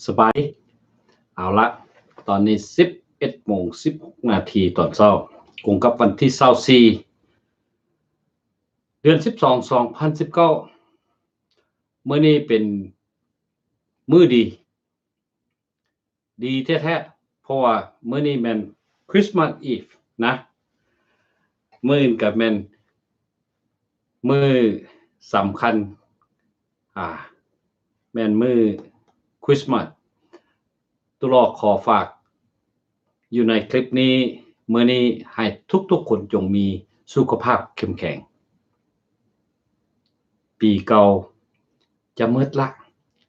ສະບາຍດີ. ເອົາລະ ຕອນນີ້ສິບເອັດໂມງສິບຫົກນາທີຕອນເຊົ້າ ກົງກັບວັນທີຊາວສີ່ ເດືອນສິບສອງ ສອງພັນສິບເກົ້າ. ມື້ນີ້ເປັນມື້ດີ ດີແທ້ໆ ເພາະວ່າມື້ນີ້ແມ່ນ Christmas Eve ນະ, ມື້ອື່ນກໍແມ່ນມື້ສຳຄັນ ອ່າ ແມ່ນມື້ Christmas. ຕຸລາຂໍຝາກຢູ່ໃນຄລິບນີ້ ມື້ນີ້ໃຫ້ທຸກໆຄົນຈົ່ງມີສຸຂະພາບເຂັ້ມແຂງ. ປີເກົ່າຈະໝົດລະ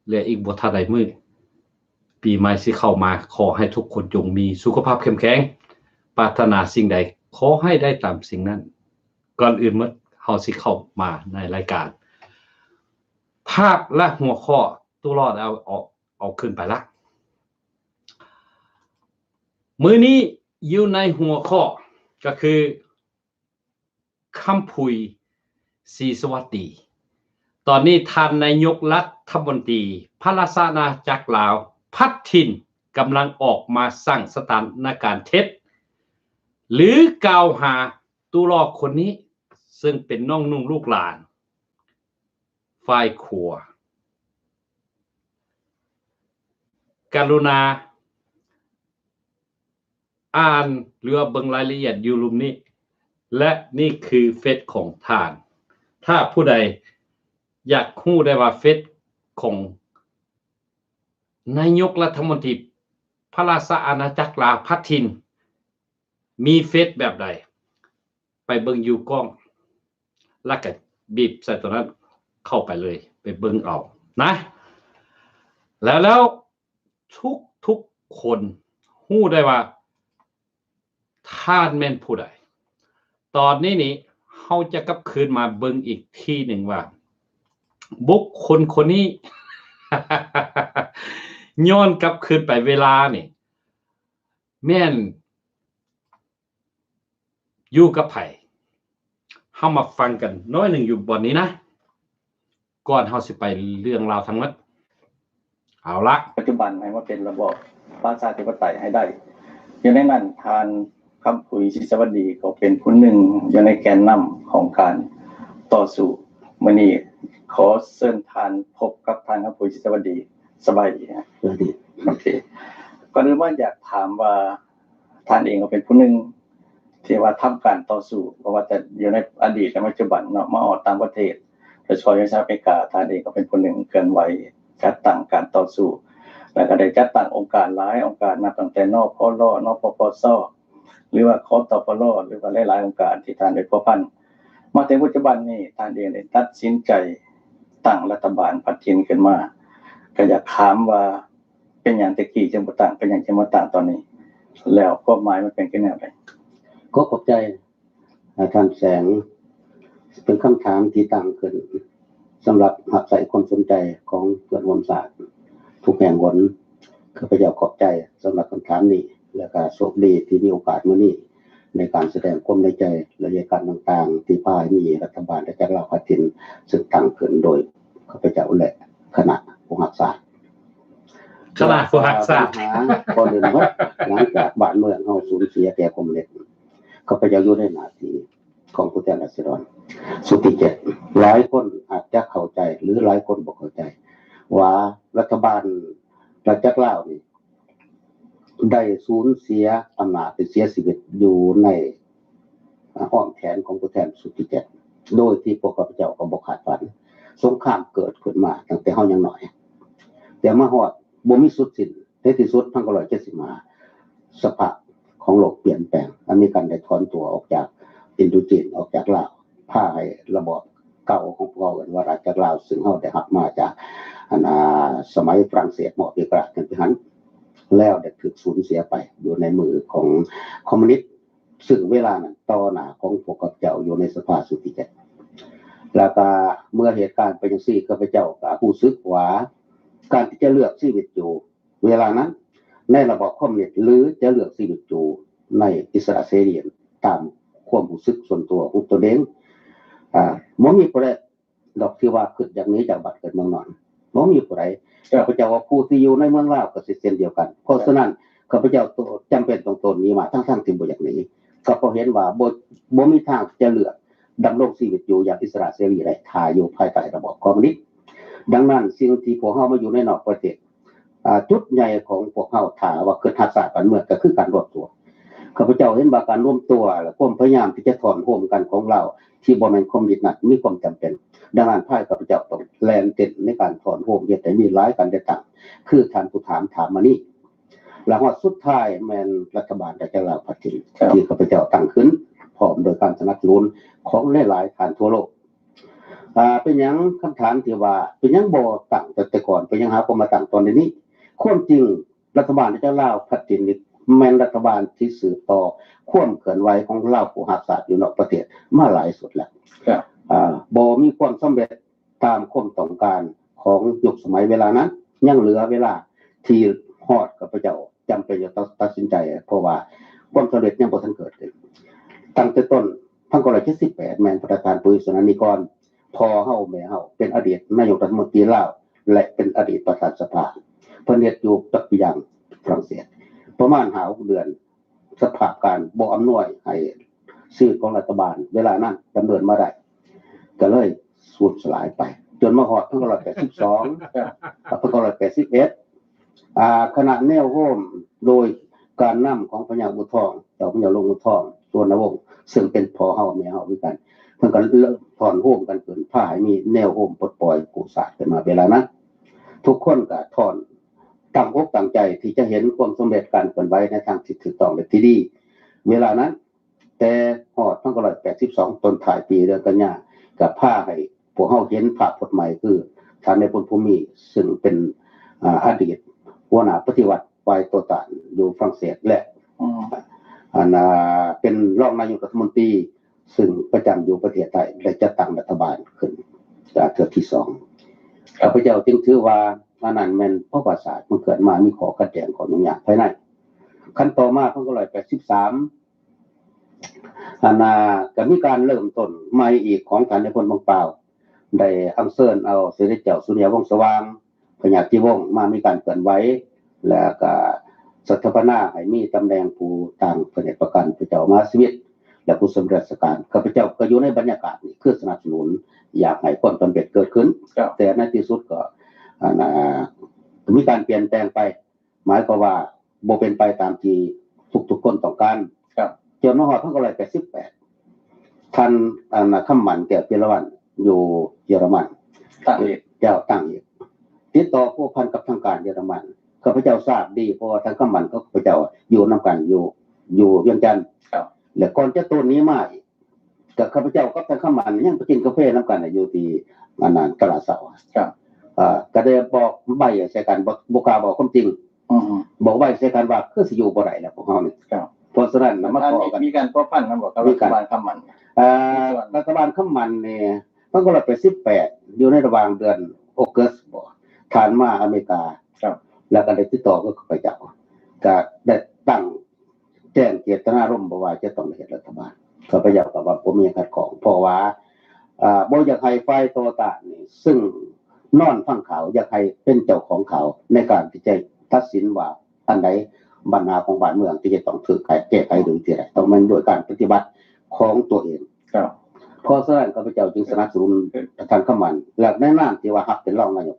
ເຫຼືອອີກບໍ່ເທົ່າໃດມື້ ປີໃໝ່ຊິເຂົ້າມາ. ຂໍໃຫ້ທຸກຄົນຈົ່ງມີສຸຂະພາບເຂັ້ມແຂງ, ປາດຖະໜາສິ່ງໃດຂໍໃຫ້ໄດ້ຕາມສິ່ງນັ້ນ. ກ່ອນອື່ນໝົດ ເຮົາຊິເຂົ້າມາໃນລາຍການ ພາບ ແລະ ຫົວຂໍ້. ຕຸລາໄດ້ເອົາອອກ ເອົາຂຶ້ນໄປລະ. ມື້ນີ້ຢູ່ໃນຫົວຂໍ້ກໍຄື ຄຳຜຸຍ ສີສະຫວັດດີ. ຕອນນີ້ທ່ານນາຍົກລັດຖະມົນຕີພະລາຊະອານາຈັກລາວ ພັດທິນ ກຳລັງອອກມາສ້າງສະຖານະການເທັດ ຫຼື ກ່າວຫາຕຸລາຄົນນີ້ ເຊິ່ງເປັນນ້ອງນຸ່ງລູກຫຼານ ຝ່າຍຂົວ. ກະລຸນາອ່ານ ຫຼືວ່າເບິ່ງລາຍລະອຽດຢູ່ລຸ່ມນີ້ ແລະ ນີ້ຄືເຟສຂອງທ່ານ. ຖ້າຜູ້ໃດຢາກຮູ້ໄດ້ວ່າເຟສຂອງນາຍົກລັດຖະມົນຕີພະລາຊະອານາຈັກລາວ ພັດທິນ ມີເຟສແບບໃດ ໄປເບິ່ງຢູ່ກ້ອງ ແລ້ວກໍບີບໃສ່ຕົວນັ້ນເຂົ້າໄປເລີຍ ໄປເບິ່ງເອົານະ. ແລ້ວ ແລ້ວທຸກໆຄົນຮູ້ໄດ້ວ່າທ່ານແມ່ນຜູ້ໃດ. ຕອນນີ້ນີ້ ເຮົາຈະກັບຄືນມາເບິ່ງອີກທີໜຶ່ງວ່າ ບຸກຄົນຄົນນີ້ ຍ້ອນກັບຄືນໄປເວລານີ້ ແມ່ນ ຢູ່ກັບໃຜ? ເຮົາມາຟັງກັນໜ້ອຍໜຶ່ງຢູ່ບ່ອນນີ້ນະ ກ່ອນເຮົາຊິໄປເລື່ອງລາວທັງໝົດ. ເອົາລະ ປັດຈຸບັນໃຫ້ມາເປັນລະບອບປະຊາທິປະໄຕໃຫ້ໄດ້. ຢູ່ໃນນັ້ນ ທ່ານຄຳຜຸຍ ສີສະຫວັດດີ ກໍເປັນຜູ້ໜຶ່ງຢູ່ໃນແກນນຳຂອງການຕໍ່ສູ້. ມື້ນີ້ຂໍເຊີນທ່ານພົບກັບທ່ານຄຳຜຸຍ ສີສະຫວັດດີ. ສະບາຍດີນະ? ສະບາຍດີ. ໂອເຄ. ກ່ອນອື່ນມາຢາກຖາມວ່າ ທ່ານເອງກໍເປັນຜູ້ໜຶ່ງທີ່ວ່າທຳການຕໍ່ສູ້ ບໍ່ວ່າຈະຢູ່ໃນອະດີດ ແລະ ປັດຈຸບັນເນາະ ມາຮອດຕ່າງປະເທດ ໂດຍສະເພາະຢູ່ສະຫະລັດອາເມລິກາ, ທ່ານເອງກໍເປັນຜູ້ໜຶ່ງເຄື່ອນໄຫວຈັດຕັ້ງການຕໍ່ສູ້ ແລ້ວກໍໄດ້ຈັດຕັ້ງອົງການຫຼາຍອົງການ ນັບຕັ້ງແຕ່ ນພລ, ນປປສ ຫຼືວ່າ ຄຕປລ ຫຼືວ່າຫຼາຍໆອົງການທີ່ທ່ານໄດ້ພົວພັນ. ມາເຖິງປັດຈຸບັນນີ້ ທ່ານເອງໄດ້ຕັດສິນໃຈຕັ້ງລັດຖະບານພັດຖິ່ນຂຶ້ນມາ. ກໍຢາກຖາມວ່າ ເປັນຫຍັງແຕ່ກີ້ຈຶ່ງບໍ່ຕັ້ງ ເປັນຫຍັງຈຶ່ງມາຕັ້ງຕອນນີ້ ແລ້ວຄວາມໝາຍມັນເປັນຄືແນວໃດ? ຂໍຂອບໃຈ ອາ ທ່ານແສງ. ເປັນຄຳຖາມທີ່ຕັ້ງຂຶ້ນສຳລັບຮັບໃຊ້ຄວາມສົນໃຈຂອງເພື່ອນຮ່ວມຊາດທຸກແຫ່ງຫົນ. ຂ້າພະເຈົ້າຂອບໃຈສຳລັບຄຳຖາມນີ້ ແລະ ກະໂຊກດີທີ່ມີໂອກາດມື້ນີ້ ໃນການສະແດງຄວາມໃນໃຈ ແລະ ເຫດການຕ່າງໆ ທີ່ພາໃຫ້ມີລັດຖະບານອານາຈັກລາວພັດຖິ່ນ ເຊິ່ງຕັ້ງຂຶ້ນໂດຍຂ້າພະເຈົ້າ ແລະ ຄະນະຜູ້ຮັກຊາດ. ຄະນະຜູ້ຮັກຊາດ. ແລະ ບັນຫາກ່ອນອື່ນໝົດ ຫຼັງຈາກບ້ານເມືອງເຮົາສູນເສຍແກ່ຄອມມູນິດ, ຂ້າພະເຈົ້າຢູ່ໃນໜ້າທີ່ຂອງຜູ້ແທນລາຊະດອນຊຸດທີເຈັດ. ຫຼາຍຄົນອາດຈະເຂົ້າໃຈ ຫຼື ຫຼາຍຄົນບໍ່ເຂົ້າໃຈວ່າລັດຖະບານອານາຈັກລາວນີ້ ໄດ້ສູນເສຍອຳນາດ ໄດ້ເສຍຊີວິດຢູ່ໃນອ້ອມແຂນຂອງຜູ້ແທນຊຸດທີເຈັດ ໂດຍທີ່ພວກຂ້າພະເຈົ້າກໍບໍ່ຄາດຝັນ. ສົງຄາມເກີດຂຶ້ນມາຕັ້ງແຕ່ເຮົາຍັງນ້ອຍ ແຕ່ມາຮອດບໍ່ມີສຸດສິ້ນ. ໃນທີ່ສຸດ ພັນເກົ້າຮ້ອຍເຈັດສິບຫ້າ ສະພາບຂອງໂລກປ່ຽນແປງ, ອາເມລິກັນໄດ້ຖອນຕົວອອກຈາກອິນໂດຈີນ, ອອກຈາກລາວ, ພາໃຫ້ລະບອບເກົ່າຂອງພວກເຮົາ ເອີ້ນວ່າອານາຈັກລາວ ຊຶ່ງເຮົາໄດ້ຮັບມາຈາກ ອັນ ອາ ສະໄໝຝຣັ່ງເສດມອບເອກະລາດກັນໄປຫັ້ນ ແລ້ວໄດ້ຖືກສູນເສຍໄປຢູ່ໃນມືຂອງຄອມມູນິດ, ຊຶ່ງເວລານັ້ນຕໍ່ໜ້າຂອງພວກຂ້າພະເຈົ້າຢູ່ໃນສະພາຊຸດທີເຈັດ. ແລ້ວກະເມື່ອເຫດການເປັນຈັ່ງຊີ້ ຂ້າພະເຈົ້າກະຮູ້ສຶກວ່າ ການທີ່ຈະເລືອກຊີວິດຢູ່ເວລານັ້ນໃນລະບອບຄອມມູນິດ ຫຼື ຈະເລືອກຊີວິດຢູ່ໃນອິດສະຫຼະເສລີ ຕາມຄວາມຮູ້ສຶກສ່ວນຕົວຂອງຕົນເອງ, ອາ ບໍ່ມີຜູ້ໃດ ດອກທີ່ວ່າຄິດຢາກໜີຈາກບ້ານເກີດເມືອງນອນ. ບໍ່ມີຜູ້ໃດ ຂ້າພະເຈົ້າວ່າຜູ້ທີ່ຢູ່ໃນເມືອງລາວກໍຊິເຊັ່ນດຽວກັນ. ເພາະສະນັ້ນ ຂ້າພະເຈົ້າໂຕ ຈຳເປັນຕ້ອງໂຕນໜີມາ ທັງໆທີ່ບໍ່ຢາກໜີ ກໍເພາະເຫັນວ່າບໍ່ ບໍ່ມີທາງທີ່ຈະເລືອກດຳລົງຊີວິດຢູ່ຢ່າງອິດສະຫຼະເສລີໄດ້ ຖ້າຢູ່ພາຍໃຕ້ລະບອບຄອມມູນິດ. ດັ່ງນັ້ນ ສິ່ງທີ່ພວກເຮົາມາຢູ່ໃນນອກປະເທດ ອ່າ ຈຸດໃຫຍ່ຂອງພວກເຮົາ ຖ້າວ່າຄິດຮັກຊາດບ້ານເມືອງ ກໍຄືການລວມຕົວ. ຂ້າພະເຈົ້າເຫັນວ່າການລວມຕົວ ແລະ ຄວາມພະຍາຍາມທີ່ຈະທ້ອນໂຮມກັນຂອງລາວ ທີ່ບໍ່ແມ່ນຄອມມູນິດນັ້ນ ມີຄວາມຈຳເປັນ. ດັ່ງນັ້ນ ພາຍຂ້າພະເຈົ້າຕ້ອງແລ່ນເຕັ້ນໃນການທ້ອນໂຮມ ເຮັດໃຫ້ມີຫຼາຍການຈັດຕັ້ງ ຄືທ່ານຜູ້ຖາມຖາມມານີ້. ແລະ ຮອດສຸດທ້າຍແມ່ນລັດຖະບານລາວພັດຖິ່ນ ທີ່ຂ້າພະເຈົ້າຕັ້ງຂຶ້ນ ພ້ອມໂດຍການສະໜັບສະໜູນຂອງຫຼາຍໆທ່ານທົ່ວໂລກ. ອ່າ ເປັນຫຍັງ ຄຳຖາມທີ່ວ່າ ເປັນຫຍັງບໍ່ຕັ້ງແຕ່ ແຕ່ກ່ອນ ເປັນຫຍັງຫາກໍມາຕັ້ງຕອນນີ້? ຄວາມຈິງ ລັດຖະບານລາວພັດຖິ່ນນີ້ ແມ່ນລັດຖະບານທີ່ສືບຕໍ່ຄວາມເຄື່ອນໄຫວຂອງລາວຜູ້ຮັກຊາດຢູ່ນອກປະເທດມາຫຼາຍສຸດແລ້ວ. ອ່າ ບໍ່ມີຄວາມສຳເລັດຕາມຄວາມຕ້ອງການຂອງຍຸກສະໄໝເວລານັ້ນ ຍັງເຫຼືອເວລາທີ່ຮອດຂ້າພະເຈົ້າຈຳເປັນຈະຕ້ອງຕັດສິນໃຈ ເພາະວ່າຄວາມສຳເລັດຍັງບໍ່ທັນເກີດຂຶ້ນ. ຕັ້ງແຕ່ຕົ້ນ ພັນເກົ້າຮ້ອຍເຈັດສິບແປດ ແມ່ນພະປະທານປຸຍ ສະໜານິກອນ ພໍ່ເຮົາແມ່ເຮົາ ເປັນອະດີດນາຍົກລັດຖະມົນຕີລາວ ແລະ ເປັນອະດີດປະທານສະພາ ເພິ່ນເຮັດຢູ່ປັກປີຢາງ ຝຣັ່ງເສດ ປະມານຫ້າຫົກເດືອນ ສະພາບການບໍ່ອຳນວຍໃຫ້ຊີວິດຂອງລັດຖະບານເວລານັ້ນດຳເນີນມາໄດ້ ກໍເລີຍສູນສະຫຼາຍໄປ ຈົນມາຮອດພັນເກົ້າຮ້ອຍແປດສິບສອງ ກັບພັນເກົ້າຮ້ອຍແປດສິບເອັດ ອ່າ ຄະນະແນວໂຮມໂດຍການນຳຂອງພະຍາອຸດທອງ ເຈົ້າພະຍາຫຼົງອຸດທອງ ສຸວັນນະວົງ ເຊິ່ງເປັນພໍ່ເຮົາແມ່ເຮົາຄືກັນ ເພິ່ນກໍເລີ່ມທ້ອນໂຮມກັນຂຶ້ນ ພາໃຫ້ມີແນວໂຮມປົດປ່ອຍກູ້ຊາດຂຶ້ນມາເວລານັ້ນ. ທຸກຄົນກໍທ້ອນ ຕັ້ງອົກຕັ້ງໃຈທີ່ຈະເຫັນຄວາມສຳເລັດການເຄື່ອນໄຫວໃນທາງທີ່ຖືກຕ້ອງ ແລະ ທີ່ດີ ເວລານັ້ນ ແຕ່ຮອດພັນເກົ້າຮ້ອຍແປດສິບສອງ ຕົ້ນທ້າຍປີເດືອນກັນຍາ ກໍພາໃຫ້ພວກເຮົາເຫັນພາບພົດໃໝ່ ຄືທ່ານນາຍພົນພູມີ ເຊິ່ງເປັນ ອາ ອະດີດຫົວໜ້າປະຕິວັດຝ່າຍຕໍ່ຕ້ານຢູ່ຝຣັ່ງເສດ ແລະ ອັນ ອາ ເປັນຮອງນາຍົກລັດຖະມົນຕີ ເຊິ່ງປະຈຳຢູ່ປະເທດໄທ ໄດ້ຈັດຕັ້ງລັດຖະບານຂຶ້ນເທື່ອທີສອງ. ຂ້າພະເຈົ້າຈຶ່ງຖືວ່າອັນນັ້ນແມ່ນປະຫວັດສາດ ມັນເກີດມາມີຂໍ້ຂັດແຍ່ງ ຂໍ້ຫຍຸ້ງຍາກພາຍໃນ. ຂັ້ນຕໍ່ມາ ພັນເກົ້າຮ້ອຍແປດສິບສາມ ອັນນາ ກໍມີການເລີ່ມຕົ້ນໃໝ່ອີກຂອງທ່ານນາຍພົນວັງປາວ ໄດ້ອັນເຊີນເອົາສົມເດັດເຈົ້າສຸລິຍະວົງສະຫວ່າງ ພະຍາທິວົງ ມາມີການເຄື່ອນໄຫວ ແລ້ວກໍສະຖາປະນາໃຫ້ມີຕຳແໜ່ງຜູ້ຕ່າງພະເນດປະກັນ ພະເຈົ້າມະຫາຊີວິດ ແລະ ຜູ້ສຳເລັດລາຊະການ. ຂ້າພະເຈົ້າກໍຢູ່ໃນບັນຍາກາດນີ້ ຄືສະໜັບສະໜູນ ຢາກໃຫ້ຄວາມສຳເລັດເກີດຂຶ້ນ ແຕ່ໃນທີ່ສຸດກໍ ອັນນາ ມີການປ່ຽນແປງໄປ ໝາຍຄວາມວ່າບໍ່ເປັນໄປຕາມທີ່ທຸກໆຄົນຕ້ອງການ. ຈົນມາຮອດພັນເກົ້າຮ້ອຍແປດສິບແປດ ທ່ານ ອັນນາ ຄຳໝັ້ນ ແກ້ວຈິລະວັນ ຢູ່ເຢຍລະມັນ ຕັ້ງອີກ ເຈົ້າ ຕັ້ງອີກ ຕິດຕໍ່ພົວພັນກັບທາງການເຢຍລະມັນ. ຂ້າພະເຈົ້າຊາບດີ ເພາະວ່າທ່ານຄຳໝັ້ນກັບຂ້າພະເຈົ້າຢູ່ນຳກັນ ຢູ່ ຢູ່ວຽງຈັນ ແລະ ກ່ອນຈະໂຕນໜີມາອີກ ກໍຂ້າພະເຈົ້າກັບທ່ານຄຳໝັ້ນຍັງໄປກິນກາເຟນຳກັນຢູ່ທີ່ ອັນນັ້ນ ຕະຫຼາດເຊົ້າ ກໍໄດ້ບອກໄບ້ໃສ່ກັນ ບໍ່ ບໍ່ກ້າບອກຄວາມຈິງ ບອກໄວ້ໃສ່ກັນວ່າຄືຊິຢູ່ບໍ່ໄດ້ແລ້ວພວກເຮົານີ້ ເພາະສະນັ້ນນະ ມາພໍ້ກັນ ມີການພົວພັນນຳບໍ່ກັບລັດຖະບານຄຳໝັ້ນ? ເອີ ລັດຖະບານຄຳໝັ້ນນີ້ ມັນກໍລະໄປສິບແປດ ຢູ່ໃນລະຫວ່າງເດືອນໂອເກີສບໍ ທ່ານມາອາເມລິກາ ແລ້ວກໍໄດ້ຕິດຕໍ່ກັບຂ້າພະເຈົ້າ ກໍໄດ້ຕັ້ງ ແຈ້ງເຈດຕະນາລົມບໍ່ວ່າຈະຕ້ອງໄດ້ເຮັດລັດຖະບານ ຂ້າພະເຈົ້າກໍວ່າບໍ່ມີຫຍັງຂັດຂ້ອງ ເພາະວ່າ ເອີ ບໍ່ຢາກໃຫ້ຝ່າຍຕໍ່ຕ້ານນີ້ ຊຶ່ງນອນຟັງຂ່າວ ຢາກໃຫ້ເປັນເຈົ້າຂອງຂ່າວ ໃນການທີ່ຈະຕັດສິນວ່າອັນໃດບັນຫາຂອງບ້ານເມືອງທີ່ຈະຕ້ອງຖືກແກ້ໄຂໂດຍວິທີໃດ ຕ້ອງແມ່ນໂດຍການປະຕິບັດຂອງຕົວເອງ. ເພາະສະນັ້ນ ຂ້າພະເຈົ້າຈຶ່ງສະໜັບສະໜູນທ່ານຄຳໝັ້ນ ແລະ ໃນນາມທີ່ວ່າຮັບເປັນຮອງນາຍົກ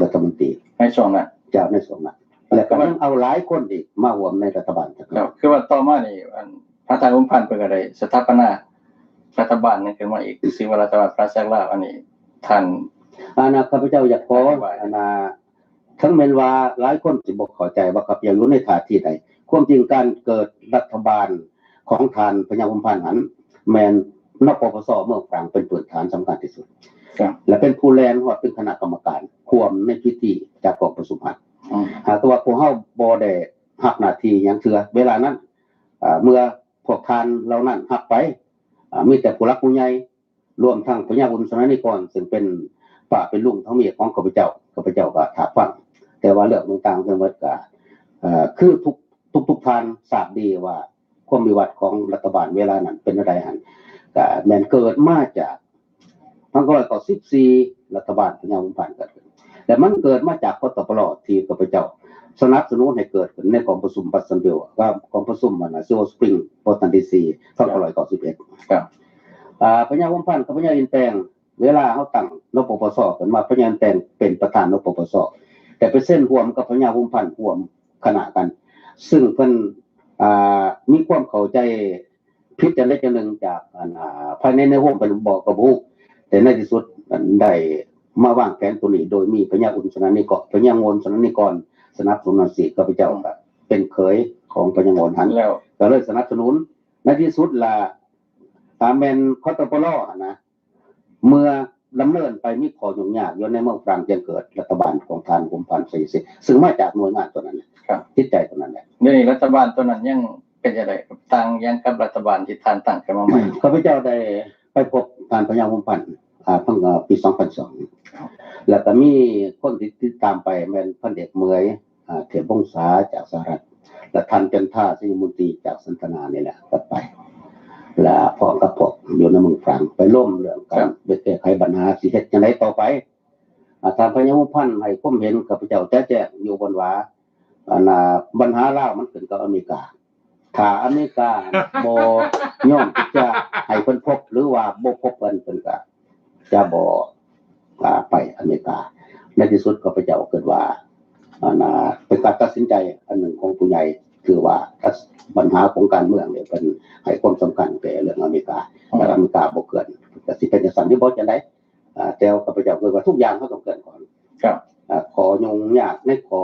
ລັດຖະມົນຕີໃນຊ່ວງນັ້ນ ເຈົ້າ ໃນຊ່ວງນັ້ນ ແລະ ກໍຍັງເອົາຫຼາຍຄົນອີກມາຮ່ວມໃນລັດຖະບານ. ຄືວ່າຕໍ່ມານີ້ ອັນ ທ່ານ ບຸນພັນ ເພິ່ນກໍໄດ້ສະຖາປະນາລັດຖະບານນັ້ນຂຶ້ນມາອີກ ຊື່ວ່າລັດຖະບານປາແຊກລາວ ອັນນີ້ທ່ານ ອັນນາ ຂ້າພະເຈົ້າຢາກຂໍ ອັນນາ ເຖິງແມ່ນວ່າຫຼາຍຄົນຊິບໍ່ເຂົ້າໃຈວ່າຂ້າພະເຈົ້າຢູ່ໃນທ່າທີໃດ ຄວາມຈິງການເກີດລັດຖະບານຂອງທ່ານພະຍາ ບຸນພັນ ຫັ້ນ ແມ່ນ ນປປສ ເມືອງຝຣັ່ງເປັນພື້ນຖານສຳຄັນທີ່ສຸດ ແລະ ເປັນຜູ້ແລ່ນຮອດເປັນຄະນະກຳມະການຮ່ວມໃນພິທີຈັດກອງປະຊຸມຫັ້ນ. ຫາກແຕ່ວ່າພວກເຮົາບໍ່ໄດ້ຮັບໜ້າທີ່ຫຍັງເທື່ອ ເວລານັ້ນ ເມື່ອພວກທ່ານເຫຼົ່ານັ້ນຮັບໄປ ມີແຕ່ຜູ້ຫຼັກຜູ້ໃຫຍ່ ລວມທັງພະຍາບຸນສະໜານິກອນ ຊຶ່ງເປັນປ້າເປັນລຸງທາງເມຍຂອງຂ້າພະເຈົ້າ ຂ້າພະເຈົ້າກໍຖ້າຟັງ ແຕ່ວ່າເລື່ອງຕ່າງໆທັງໝົດກໍ ເອີ ຄືທຸກ ທຸກໆທ່ານຊາບດີວ່າຄວາມວິວັດຂອງລັດຖະບານເວລານັ້ນເປັນແນວໃດຫັ້ນ ກໍແມ່ນເກີດມາຈາກ ພັນເກົ້າຮ້ອຍເກົ້າສິບສີ່ ລັດຖະບານພະຍາບຸນພັນເກີດຂຶ້ນ ແລ ແຕ່ມັນເກີດມາຈາກ ຄຕປລ ທີ່ຂ້າພະເຈົ້າສະໜັບສະໜູນໃຫ້ເກີດຂຶ້ນໃນກອງປະຊຸມ Pleasantville ກັບກອງປະຊຸມອັນນ່າ Silver Spring Washington ດີ ຊີ ໜຶ່ງພັນເກົ້າຮ້ອຍເກົ້າສິບເອັດ ครับ ອ່າ ພະຍາຫົວພັນກັບພະຍາອິນແປງ ເວລາເຮົາຕັ້ງ ນປປສ ຂຶ້ນມາ ພະຍາອິນແປງເປັນປະທານ ນປປສ ແຕ່ໄປເຊັນຮ່ວມກັບພະຍາຫົວພັນ ຮ່ວມຄະນະກັນ ຊຶ່ງເພິ່ນ ອ່າ ມີຄວາມເຂົ້າໃຈຜິດຈັ່ງໃດຈັ່ງໜຶ່ງຈາກ ອັນ ອ່າ ພາຍໃນ ໃນໂຮມເພິ່ນບໍ່ ກໍບໍ່ຮູ້ ແຕ່ໃນທີ່ສຸດໄດ້ມາວາງແຜນໂຕນີ້ ໂດຍມີພະຍາອຸ່ນ ສະໜານິເກາະ ພະຍາໂງນ ສະໜານິກອນ ສະໜັບສະໜູນນັ້ນຊິ ຂ້າພະເຈົ້າກໍເປັນເຂີຍຂອງພະຍາໂງນຫັ້ນ ກໍເລີຍສະໜັບສະໜູນ ໃນທີ່ສຸດລະ ຖ້າແມ່ນ ຄຕປລ ຫັ້ນນະ ເມື່ອດຳເນີນໄປມີຂໍ້ຫຍຸ້ງຍາກຢູ່ໃນເມືອງຝຣັ່ງ ຈຶ່ງເກີດລັດຖະບານຂອງທ່ານຫົວພັນ ໄຊຍະສິດ ຊຶ່ງມາຈາກໜ່ວຍງານຕົວນັ້ນແຫຼະ ຈິດໃຈຕົວນັ້ນແຫຼະ. ດຽວນີ້ລັດຖະບານຕົວນັ້ນຍັງເປັນຈັ່ງໃດ ຕ່າງຫຍັງກັບລັດຖະບານທີ່ທ່ານຕັ້ງຂຶ້ນມາໃໝ່? ຂ້າພະເຈົ້າໄດ້ໄປພົບທ່ານພະຍາຫົວພັນ ອ່າ ເພິ່ນກໍປີສອງພັນສອງ ແລ້ວກໍມີຄົນທີ່ຕິດຕາມໄປແມ່ນພັນເອກເໝືອຍ ອ່າ ເທບວົງສາຈາກສະຫະລັດ ແລະ ທ່ານຈັນທາ ໄຊຍະມຸນຕີ ຈາກສັນຕະນານີ້ແຫຼະ ກໍໄປ ແລະ ພ້ອມກັບພວກຢູ່ໃນເມືອງຝຣັ່ງ ໄປລົມເລື່ອງການແກ້ໄຂບັນຫາ ຊິເຮັດຈັ່ງໃດຕໍ່ໄປ. ອາ ທ່ານພະຍາຫົວພັນໃຫ້ຄວາມເຫັນກັບຂ້າພະເຈົ້າແຈ້ແຈ້ງຢູ່ ເພິ່ນວ່າ ອັນນ່າ ບັນຫາລາວມັນຂຶ້ນກັບອາເມລິກາ ຖ້າອາເມລິກາບໍ່ຍອມທີ່ຈະໃຫ້ເພິ່ນພົບ ຫຼືວ່າບໍ່ພົບເພິ່ນ ເພິ່ນກໍຈະບໍ່ ອ່າ ໄປອາເມລິກາ. ໃນທີ່ສຸດຂ້າພະເຈົ້າຄິດວ່າ ອັນນ່າ ເປັນການຕັດສິນໃຈອັນໜຶ່ງຂອງຜູ້ໃຫຍ່ ຄືວ່າບັນຫາຂອງການເມືອງນີ້ ເພິ່ນໃຫ້ຄວາມສຳຄັນແກ່ເລື່ອງອາເມລິກາ ແລະ ອາເມລິກາບໍ່ເຄື່ອນ ກໍຊິເປັນຈັ່ງຊັ້ນ ຫຼືບໍ່ຈັ່ງໃດ. ອ່າ ແຕ່ວ່າຂ້າພະເຈົ້າຄິດວ່າທຸກຢ່າງເຮົາຕ້ອງເຄື່ອນກ່ອນ ອ່າ ຂໍ້ຫຍຸ້ງຍາກໃນຂໍ້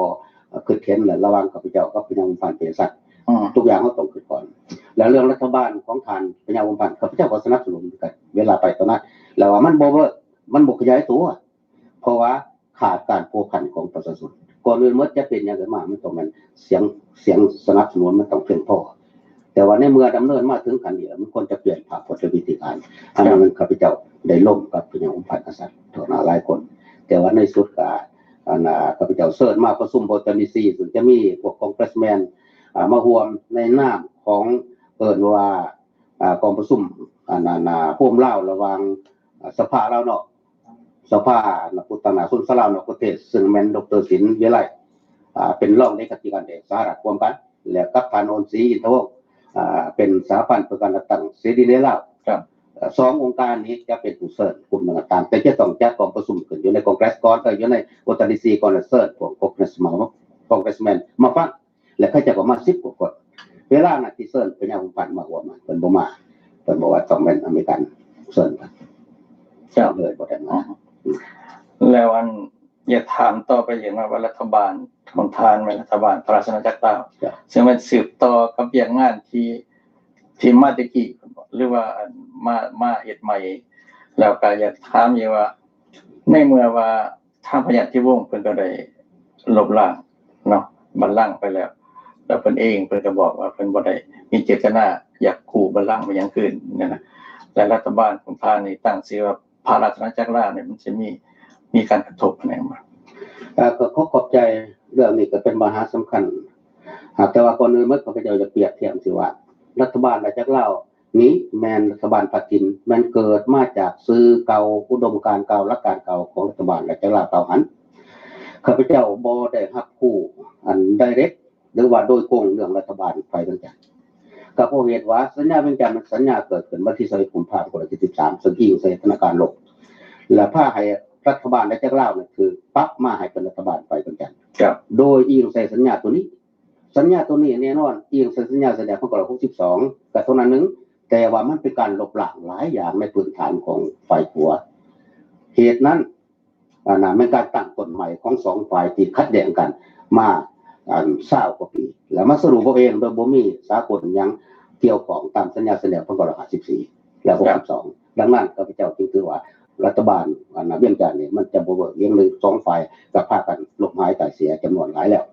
ເອີ ຄິດເຫັນລະຫວ່າງຂ້າພະເຈົ້າກັບພະຍາຫົວພັນເປັນສັດ ທຸກຢ່າງເຮົາຕ້ອງຄິດກ່ອນ ແລະ ເລື່ອງລັດຖະບານຂອງທ່ານພະຍາຫົວພັນ ຂ້າພະເຈົ້າກໍສະໜັບສະໜູນຄືກັນ ເວລາໄປຕອນນັ້ນ ແລ້ວວ່າມັນບໍ່ເວີກ ມັນບໍ່ຂະຫຍາຍຕົວ ເພາະວ່າຂາດການພົວພັນຂອງປະຊາຊົນ. ກ່ອນອື່ນໝົດຈະເປັນຫຍັງຂຶ້ນມາ ມັນຕ້ອງແມ່ນສຽງ ສຽງສະໜັບສະໜູນມັນຕ້ອງພຽງພໍ. ແຕ່ວ່າໃນເມື່ອດຳເນີນມາເຖິງຂັ້ນນີ້ແລ້ວ ມັນຄວນຈະປ່ຽນພາບພົດລະວິທີການ ອັນນັ້ນຂ້າພະເຈົ້າໄດ້ລົມກັບພະຍາຫົວພັນອາສັດທົ່ວໜ້າຫຼາຍຄົນ ແຕ່ວ່າໃນສຸດກະ ອັນ ຂ້າພະເຈົ້າເຊີນມາປະຊຸມ Washington ດີ ຊີ ຊຶ່ງຈະມີພວກ Congressman ອ່າ ມາຮ່ວມໃນນາມຂອງ ເອີ້ນວ່າ ອ່າ ກອງປະຊຸມ ອັນ ອັນ ໂຮມລາວ ລະຫວ່າງ ອ່າ ສະພາລາວນອກ ສະພາ ອັນ ຜູ້ຕາງໜ້າສົນສາລາວນອກປະເທດ ຊຶ່ງແມ່ນ ດຣ ສິນ ວິໄລ ອ່າ ເປັນຮອງເລຂາທິການແດນສະຫະລັດຮ່ວມກັນ ແລະ ກັບທ່ານ ໂອນສີ ອິນທະວົງ ອ່າ ເປັນສະຫະພັນເພື່ອການຈັດຕັ້ງເສລີໃນລາວ ສອງອົງການນີ້ຈະເປັນຜູ້ເຊີນກຸ່ມຕ່າງໆ ແຕ່ຈະຕ້ອງຈັດກອງປະຊຸມຂຶ້ນຢູ່ໃນ Congress ກ່ອນ ເອີ ຢູ່ໃນ Washington ດີ ຊີ ກ່ອນ ແລະ ເຊີນພວກ Congressman ມາ Congressman ມາຟັງ ແລະ ເຂົາເຈົ້າກໍມາສິບກວ່າຄົນ ເວລານັ້ນທີ່ເຊີນພະຍາຫົວພັນມາຮ່ວມ ເພິ່ນບໍ່ມາ ເພິ່ນບອກວ່າຕ້ອງແມ່ນອາເມລິກັນເຊີນ ເຈົ້າ ເລີຍບໍ່ໄດ້ມາ. ແລ້ວອັນ ຢາກຖາມຕໍ່ໄປອີກເນາະວ່າ ລັດຖະບານຂອງທ່ານແມ່ນລັດຖະບານພະລາຊະອານາຈັກລາວ ເຊິ່ງແມ່ນສືບຕໍ່ກັບວຽກງານທີ່ ທີ່ມາແຕ່ກີ້ ຫຼືວ່າມາ ມາເຮັດໃໝ່ ແລ້ວກໍຢາກຖາມອີກວ່າ ໃນເມື່ອວ່າທາງພະຍາທິວົງເພິ່ນກໍໄດ້ລົບລ້າງເນາະບັນລັງໄປແລ້ວ ແລ້ວເພິ່ນເອງເພິ່ນກໍບອກວ່າເພິ່ນບໍ່ໄດ້ມີເຈດຕະນາຢາກກູ້ບັນລັງອີ່ຫຍັງຄືນນັ້ນນະ ແລະ ລັດຖະບານຂອງທ່ານນີ້ຕັ້ງຊື່ວ່າ ພະລາຊະອານາຈັກລາວນີ້ ມັນຊິມີ ມີການກະທົບຫຍັງບໍ່? ເອີ ກໍຂໍຂອບໃຈ ເລື່ອງນີ້ກໍເປັນບັນຫາສຳຄັນ ຫາກແຕ່ວ່າກ່ອນອື່ນໝົດ ຂ້າພະເຈົ້າຈະປຽບທຽບຊິວ່າ ລັດຖະບານອານາຈັກລາວນີ້ແມ່ນລັດຖະບານພັດຖິ່ນ ແມ່ນເກີດມາຈາກຊື່ເກົ່າ ອຸດົມການເກົ່າ ຫຼັກການເກົ່າຂອງລັດຖະບານອານາຈັກລາວເກົ່າຫັ້ນ. ຂ້າພະເຈົ້າບໍ່ໄດ້ຮັບຮູ້ອັນ direct ຫຼືວ່າໂດຍກົງເລື່ອງລັດຖະບານຝ່າຍວຽງຈັນ ກໍເພາະເຫດວ່າສັນຍາວຽງຈັນ ສັນຍາເກີດຂຶ້ນວັນທີຊາວເອັດ ກຸມພາ ປີສອງພັນສິບສາມ ເຊິ່ງອີງໃສ່ສະຖານະການລົບ ແລະ ພາໃຫ້ລັດຖະບານອານາຈັກລາວນັ້ນຖືກປັບມາໃຫ້ເປັນລັດຖະບານຝ່າຍວຽງຈັນ ໂດຍອີງໃສ່ສັນຍາໂຕນີ້. ສັນຍາໂຕນີ້ແນ່ນອນອີງໃສ່ສັນຍາຊາຍແດນພັນເກົ້າຮ້ອຍຫົກສິບສອງ ກໍເທົ່ານັ້ນໜຶ່ງ ແຕ່ວ່າມັນເປັນການລົບລ້າງຫຼາຍຢ່າງໃນພື້ນຖານຂອງຝ່າຍຂົວ. ເຫດນັ້ນ ອັນນັ້ນແມ່ນການຕັ້ງຕົ້ນໃໝ່ຂອງສອງຝ່າຍທີ່ຂັດແຍ່ງກັນມາ ອັນ ຊາວກວ່າປີ ແລ້ວມາສະຫຼຸບເອົາເອງໂດຍບໍ່ມີສາກົນຫຍັງກ່ຽວຂ້ອງຕາມສັນຍາຊາຍແດນພັນເກົ້າຮ້ອຍຫ້າສິບສີ່ ແລະ ຫົກສິບສອງ. ດັ່ງນັ້ນ ຂ້າພະເຈົ້າຈຶ່ງຖືວ່າລັດຖະບານ ອັນ ວຽງຈັນນີ້ມັນຈະບໍ່ເວີກ ເລື່ອງໜຶ່ງ ສອງຝ່າຍກໍພາກັນລົ້ມຫາຍຕາຍເສຍຈຳນວນຫຼາຍແລ້ວ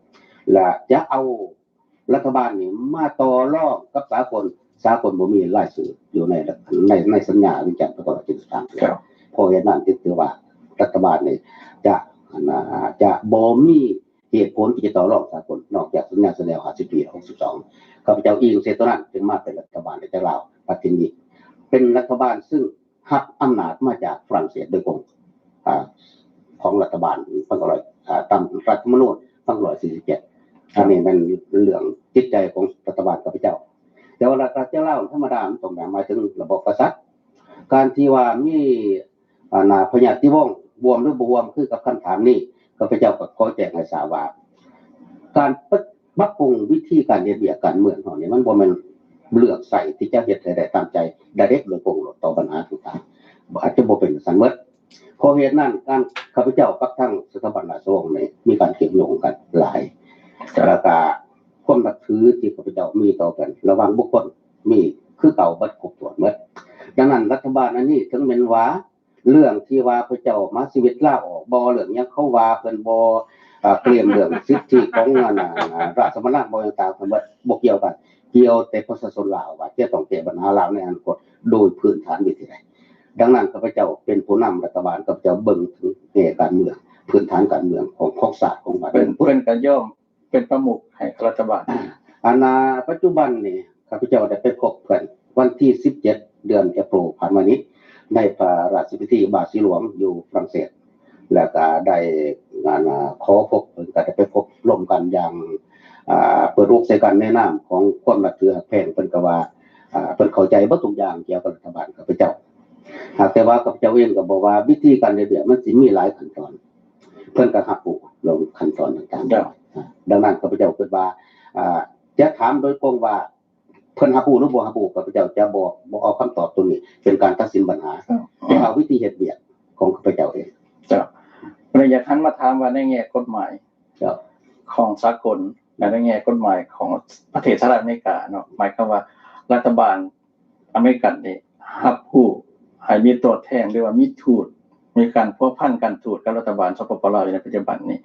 ແລະ ຈະເອົາ ລັດຖະບານນີ້ມາຕໍ່ລອງກັບສາກົນ ສາກົນບໍ່ມີລາຍຊື່ຢູ່ໃນ ໃນ ໃນສັນຍາວຽງຈັນ ພັນເກົ້າຮ້ອຍເຈັດສິບສາມ ເພາະເຫດນັ້ນຈຶ່ງຖືວ່າລັດຖະບານນີ້ຈະ ອັນ ຈະບໍ່ມີເຫດຜົນທີ່ຈະຕໍ່ລອງສາກົນ ນອກຈາກສັນຍາຊາຍແດນຫ້າສິບປີ ຫົກສິບສອງ. ຂ້າພະເຈົ້າອີງໃສ່ໂຕນັ້ນຈຶ່ງມາເປັນລັດຖະບານໃນແຕ່ລາວ ບັດທີນີ້ເປັນລັດຖະບານຊຶ່ງ ຮັບອຳນາດມາຈາກຝຣັ່ງເສດໂດຍກົງ ອ່າ ຂອງລັດຖະບານພັນເກົ້າຮ້ອຍ ອ່າ ຕາມລັດຖະທຳມະນູນພັນເກົ້າຮ້ອຍສີ່ສິບເຈັດ. ອັນນີ້ແມ່ນເລື່ອງຈິດໃຈຂອງລັດຖະບານຂ້າພະເຈົ້າ. ແຕ່ວ່າລັດຖະບານລາວທຳມະດາ ມັນຕ້ອງແມ່ນໝາຍເຖິງລະບອບກະສັດ. ການທີ່ວ່າມີ ອັນນ່າ ພະຍາດຕິວົງຮ່ວມຫຼືບໍ່ຮ່ວມ ຄືກັບຄຳຖາມນີ້ ຂ້າພະເຈົ້າກໍຂໍແຈ້ງໃຫ້ຊາບວ່າ ການປັບ ປັບປຸງວິທີການເຮັດວຽກການເມືອງເຮົານີ້ ມັນບໍ່ແມ່ນເລືອກໃຊ້ທີ່ຈະເຮັດໃຫ້ໄດ້ຕາມໃຈ direct ໂດຍກົງໂລດຕໍ່ບັນຫາຕ່າງໆ ອາດຈະບໍ່ເປັນຈັ່ງຊັ້ນໝົດ. ເພາະເຫດນັ້ນ ການ ຂ້າພະເຈົ້າກັບທາງສະຖາບັນລາຊະວົງນີ້ມີການເຊື່ອມໂຍງກັນຫຼາຍ ແລ້ວກະຄວາມນັບຖືທີ່ຂ້າພະເຈົ້າມີຕໍ່ກັນລະຫວ່າງບຸກຄົນ ມີຄືເກົ່າເບິດ ຄົບຖ້ວນໝົດ. ດັ່ງນັ້ນ ລັດຖະບານອັນນີ້ ເຖິງແມ່ນວ່າເລື່ອງທີ່ວ່າພະເຈົ້າມາຊີວິດລາອອກບໍ່ ເລື່ອງຫຍັງເຂົາວ່າເພິ່ນບໍ່ ເອີ ເກຣມເລື່ອງສິດທິຂອງ ອັນນ່າ ລາຊະບັນລັງບໍ່ ຫຍັງຕ່າງໆ ເພິ່ນບໍ່ ບໍ່ກ່ຽວກັນ. ກ່ຽວແຕ່ປະຊາຊົນລາວວ່າຈະຕ້ອງແກ້ບັນຫາລາວໃນອະນາຄົດໂດຍພື້ນຖານວິທີໃດ. ດັ່ງນັ້ນ ຂ້າພະເຈົ້າເປັນຜູ້ນຳລັດຖະບານ ຂ້າພະເຈົ້າເບິ່ງເຖິງແງ່ການເມືອງ ພື້ນຖານການເມືອງຂອງ ຂອງຊາດ ຂອງບ້ານເມືອງ. ເພິ່ນກໍຍອມ ເປັນປະມຸກໃຫ້ລັດຖະບານ. ອັນນ່າ ປັດຈຸບັນນີ້ ຂ້າພະເຈົ້າໄດ້ໄປພົບເພິ່ນວັນທີສິບເຈັດ ເດືອນເອໂປນຜ່ານມານີ້ ໃນພະລາຊະພິທີບາດສີຫຼວງຢູ່ຝຣັ່ງເສດ ແລ້ວກະໄດ້ ອັນນ່າ ຂໍພົບເພິ່ນ ກະໄດ້ໄປພົບລົມກັນຢ່າງ ອ່າ ເປີດອົກໃສ່ກັນໃນນາມຂອງຄວາມນັບຖືຮັກແພງ. ເພິ່ນກະວ່າ ອ່າ ເພິ່ນເຂົ້າໃຈເບິດທຸກຢ່າງກ່ຽວກັບລັດຖະບານຂ້າພະເຈົ້າ. ຫາກແຕ່ວ່າຂ້າພະເຈົ້າເອງກໍບອກວ່າວິທີການເຮັດວຽກມັນຊິມີຫຼາຍຂັ້ນຕອນ ເພິ່ນກໍຮັບຮູ້ເລື່ອງຂັ້ນຕອນຕ່າງໆ. ດັ່ງນັ້ນ ຂ້າພະເຈົ້າຄິດວ່າ ອ່າ ຈະຖາມໂດຍກົງວ່າເພິ່ນຮັບຮູ້ຫຼືບໍ່ຮັບຮູ້ ຂ້າພະເຈົ້າຈະບໍ່ ບໍ່ເອົາຄຳຕອບຕົງນີ້ເປັນການຕັດສິນບັນຫາ ແຕ່ເອົາວິທີເຮັດວຽກຂອງຂ້າພະເຈົ້າເອງ. ເຈົ້າ ຂ້າພະເຈົ້າຢາກຫັນມາຖາມວ່າໃນແງ່ກົດໝາຍຂອງສາກົນ ແລະ ໃນແງ່ກົດໝາຍຂອງປະເທດສະຫະລັດອາເມລິກາເນາະ ໝາຍຄວາມວ່າລັດຖະບານ ອາເມລິກັນນີ້ຮັບຮູ້ໃຫ້ມີຕົວແທນ ຫຼືວ່າມີທູດ ມີການພົວພັນການທູດກັບລັດຖະບານ ສປປ ລາວ ຢູ່ໃນປັດຈຸບັນນີ້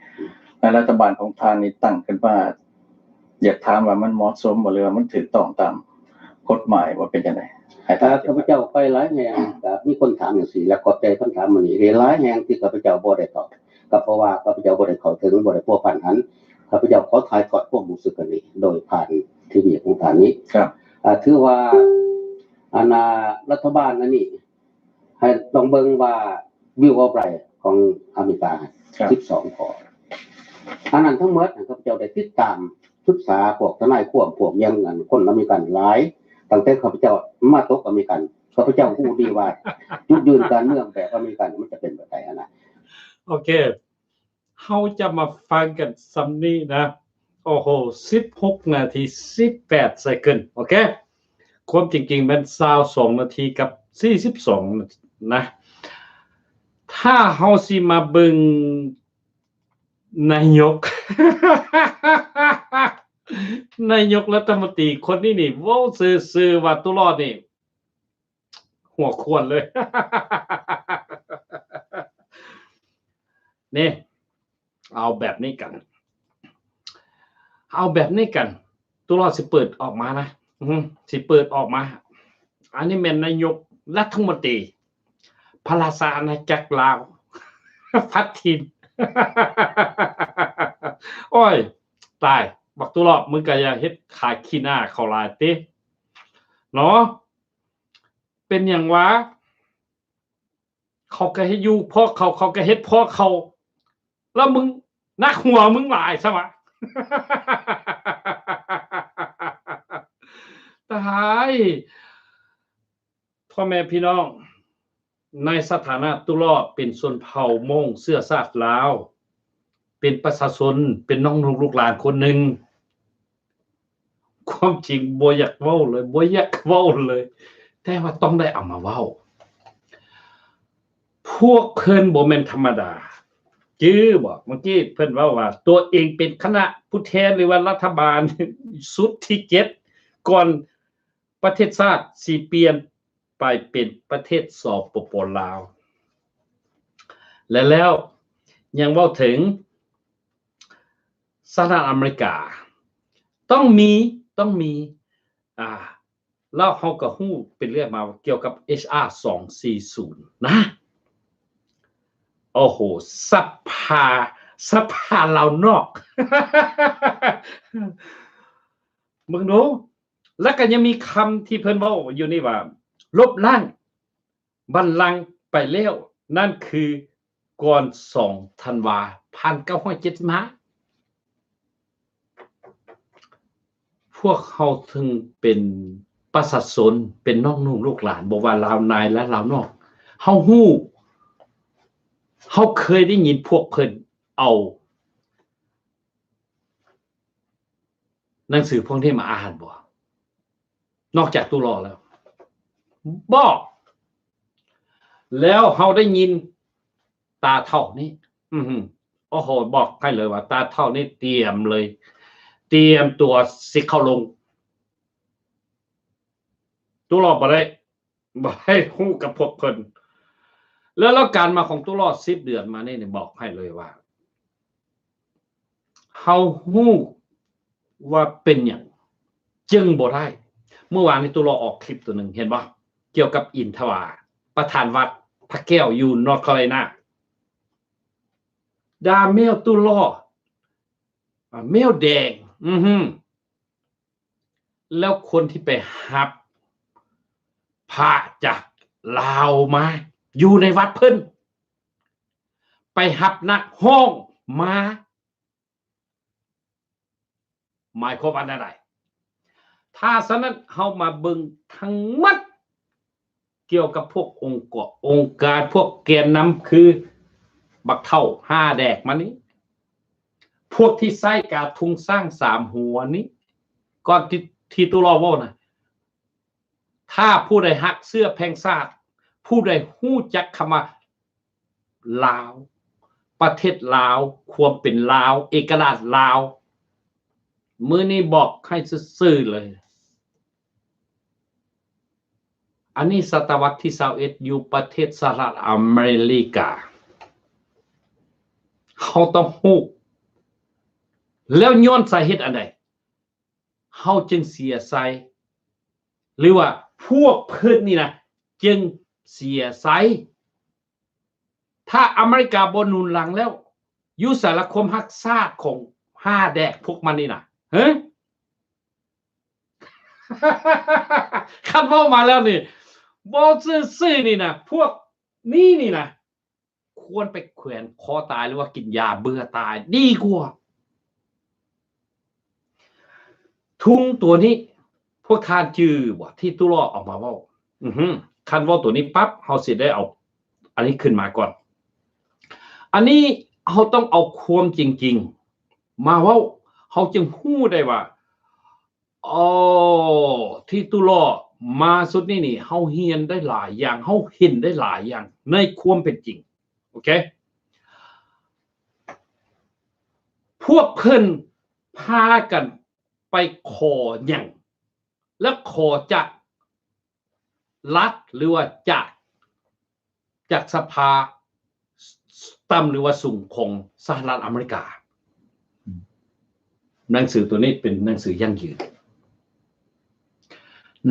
ໃນລັດຖະບານຂອງທ່ານນີ້ຕັ້ງຂຶ້ນມາ ຢາກຖາມວ່າມັນເໝາະສົມບໍ່ ຫຼືວ່າມັນຖືກຕ້ອງຕາມກົດໝາຍບໍ່ ເປັນຈັ່ງໃດ? ໃຫ້ທ່ານ ຂ້າພະເຈົ້າໄປຫຼາຍແຫ່ງ ກໍມີຄົນຖາມຈັ່ງຊີ້ ແລະ ຂອບໃຈຄຳຖາມມື້ນີ້ ຫຼາຍແຫ່ງທີ່ຂ້າພະເຈົ້າບໍ່ໄດ້ເຂົ້າ ກໍເພາະວ່າຂ້າພະເຈົ້າບໍ່ໄດ້ເຂົ້າເຖິງ ບໍ່ໄດ້ພົວພັນຫັ້ນ ຂ້າພະເຈົ້າຂໍຖ່າຍທອດຄວາມຮູ້ສຶກອັນນີ້ໂດຍຜ່ານທີວີຂອງທ່ານນີ້. ຖືວ່າ ອັນນ່າ ລັດຖະບານອັນນີ້ ໃຫ້ຕ້ອງເບິ່ງວ່າ Bill of Rights ຂອງອາເມລິກາ ສິບສອງຂໍ້ ອັນນັ້ນທັງໝົດ ຂ້າພະເຈົ້າໄດ້ຕິດຕາມສຶກສາພວກທະນາຍຄວາມ ພວກຫຍັງ ອັນ ຄົນອາເມລິກັນຫຼາຍ ຕັ້ງແຕ່ຂ້າພະເຈົ້າມາຕົກອາເມລິກັນ ຂ້າພະເຈົ້າຮູ້ດີວ່າຈຸດຢືນການເມືອງແບບອາເມລິກັນມັນຈະເປັນແບບໃດຫັ້ນນະ. ໂອເຄ ເຮົາຈະມາຟັງກັນສ່ຳນີ້ນະ. ໂອ້ໂຫ ສິບຫົກນາທີ ສິບແປດເຊັກເກີນ. ໂອເຄ ຄວາມຈິງໆແມ່ນຊາວສອງນາທີກັບສີ່ສິບສອງນະ. ຖ້າເຮົາຊິມາເບິ່ງນາຍົກ ນາຍົກລັດຖະມົນຕີຄົນນີ້ນີ້ ເວົ້າຊື່ໆວ່າ ຕຸລອດນີ້ ຫົວຄວນເລີຍ ນີ້ ເອົາແບບນີ້ກັນ ເອົາແບບນີ້ກັນ ຕຸລອດຊິເປີດອອກມານະ ອື ຊິເປີດອອກມາ. ອັນນີ້ແມ່ນນາຍົກລັດຖະມົນຕີ ພະລາຊາອານາຈັກລາວ ພັດຖິ່ນ. ໂອ້ຍ ຕາຍ ບັກຕຸລອດ ມຶງກໍຢ່າເຮັດຂາຍຂີ້ໜ້າເຂົາຫຼາຍຕິ ເນາະ. ເປັນຫຍັງວະ? ເຂົາກໍເຮັດຢູ່ພວກເຂົາ ເຂົາກໍເຮັດພວກເຂົາ ແລ້ວມຶງໜັກຫົວມຶງຫຼາຍຊະວະ. ຕາຍ ພໍ່ແມ່ພີ່ນ້ອງ ໃນສະຖານະຕຸລອດເປັນຊົນເຜົ່າມົ້ງເຊື້ອຊາດລາວ ເປັນປະຊາຊົນ ເປັນນ້ອງລູກຫຼານຄົນໜຶ່ງ ຄວາມຈິງບໍ່ຢາກເວົ້າເລີຍ ບໍ່ຢາກເວົ້າເລີຍ ແຕ່ວ່າຕ້ອງໄດ້ເອົາມາເວົ້າ. ພວກເພິ່ນບໍ່ແມ່ນທຳມະດາ ຈື່ບໍ່? ເມື່ອກີ້ເພິ່ນເວົ້າວ່າ ຕົວເອງເປັນຄະນະຜູ້ແທນ ຫຼືວ່າລັດຖະບານຊຸດທີເຈັດ ກ່ອນປະເທດຊາດຊິປ່ຽນໄປເປັນປະເທດ ສປປ ລາວ ແລະ ແລ້ວຍັງເວົ້າເຖິງ ສະຫະລັດອາເມລິກາ ຕ້ອງມີ ຕ້ອງມີ ອ່າ ແລ້ວເຮົາກໍຮູ້ເປັນເລື່ອຍມາກ່ຽວກັບ ເອັດຊອາ ສອງສີ່ສູນນະ. ໂອ້ໂຫ ສະພາ ສະພາລາວນອກ ເບິ່ງດູ. ແລ້ວກໍຍັງມີຄຳທີ່ເພິ່ນເວົ້າຢູ່ນີ້ວ່າ ລົບລ້າງ ບັນລັງໄປແລ້ວ ນັ້ນຄື ກ່ອນສອງທັນວາ ພັນເກົ້າຮ້ອຍເຈັດສິບຫ້າ ພວກເຮົາເຖິງເປັນປະຊາຊົນ ເປັນນ້ອງນຸ່ງລູກຫຼານ ບໍ່ວ່າລາວໃນ ແລະ ລາວນອກ ເຮົາຮູ້ ເຮົາເຄີຍໄດ້ຍິນພວກເພິ່ນເອົາໜັງສືພວກນີ້ມາອ່ານບໍ່? ນອກຈາກຕູ້ຫຼໍ່ແລ້ວ ບໍ່. ແລ້ວເຮົາໄດ້ຍິນຕາເຖົ້ານີ້ ອື ໂອ້ໂຫ ບອກໃຫ້ເລີຍວ່າຕາເຖົ້ານີ້ຕຽມເລີຍ ຕຽມຕົວຊິເຂົ້າລົງ. ຕູ້ຫຼໍ່ບໍ່ໄດ້ ບໍ່ໄດ້ຮູ້ກັບພວກເພິ່ນ ແລ້ວ ແລ້ວການມາຂອງຕູ້ຫຼໍ່ສິບເດືອນມານີ້ ນີ້ບອກໃຫ້ເລີຍວ່າ ເຮົາຮູ້ວ່າເປັນຫຍັງຈຶ່ງບໍ່ໄດ້. ເມື່ອວານນີ້ຕູ້ຫຼໍ່ອອກຄລິບຕົວໜຶ່ງ ເຫັນບໍ່? ກ່ຽວກັບອິນທະວາ ປະທານວັດພະແກ້ວຢູ່ North Carolina. ດ່າແມວຕູ້ຫຼໍ່ ອາ ແມວແດງ ອື ແລ້ວຄົນທີ່ໄປຮັບພະຈາກລາວມາຢູ່ໃນວັດເພິ່ນ ໄປຮັບນັກຮ້ອງມາ ໝາຍຄວາມວ່າແນວໃດ? ຖ້າສະນັ້ນ ເຮົາມາເບິ່ງທັງໝົດ ກ່ຽວກັບພວກອົງກອນ ອົງການ ພວກແກນນຳ ຄືບັກເຖົ້າຫ້າແດກມານີ້ ພວກທີ່ໃສ່ກາທຸງຊ້າງສາມຫົວນີ້ ກ່ອນທີ່ ທີ່ຕູ້ຫຼໍ່ເວົ້ານະ ຖ້າຜູ້ໃດຮັກເຊື້ອແພງຊາດ ຜູ້ໃດຮູ້ຈັກຄຳວ່າລາວ ປະເທດລາວ ຄວາມເປັນລາວ ເອກະລາດລາວ ມື້ນີ້ບອກໃຫ້ຊື່ໆເລີຍ ອັນນີ້ສະຕະວັດທີຊາວເອັດ ຢູ່ປະເທດສະຫະລັດອາເມລິກາ ເຮົາຕ້ອງຮູ້ ແລ້ວຍ້ອນສາເຫດອັນໃດ ເຮົາຈຶ່ງເສຍໄຊ ຫຼືວ່າພວກເພິ່ນນີ້ນະຈຶ່ງເສຍໄຊ? ຖ້າອາເມລິກາບໍ່ໜູນຫຼັງແລ້ວ ຢູ່ໃສລະຄວາມຮັກຊາດຂອງຫ້າແດກພວກມັນນີ້ນະ? ຮະ? ຄັນເວົ້າມາແລ້ວນີ້ ເວົ້າຊື່ໆນີ້ນະ ພວກນີ້ນີ້ນະ ຄວນໄປແຂວນຄໍຕາຍ ຫຼືວ່າກິນຢາເບື່ອຕາຍດີກວ່າ. ທຸງຕົວນີ້ ພວກທ່ານຈື່ບໍ່ ທີ່ຕູ້ຫຼໍ່ເອົາມາເວົ້າ? ອື ຄັນເວົ້າຕົວນີ້ປັບ ເຮົາຊິໄດ້ເອົາອັນນີ້ຂຶ້ນມາກ່ອນ. ອັນນີ້ເຮົາຕ້ອງເອົາຄວາມຈິງໆມາເວົ້າ ເຮົາຈຶ່ງຮູ້ໄດ້ວ່າ ອໍ ທີ່ຕູ້ຫຼໍ່ມາຊຸດນີ້ນີ້ ເຮົາຮຽນໄດ້ຫຼາຍຢ່າງ ເຮົາເຫັນໄດ້ຫຼາຍຢ່າງໃນຄວາມເປັນຈິງ. ໂອເຄ ພວກເພິ່ນພາກັນໄປຂໍຫຍັງ ແລະ ຂໍຈາກລັດ ຫຼືວ່າຈາກ ຈາກສະພາຕ່ຳ ຫຼືວ່າສູງຂອງສະຫະລັດອາເມລິກາ. ໜັງສືຕົວນີ້ເປັນໜັງສືຢັ້ງຢືນ.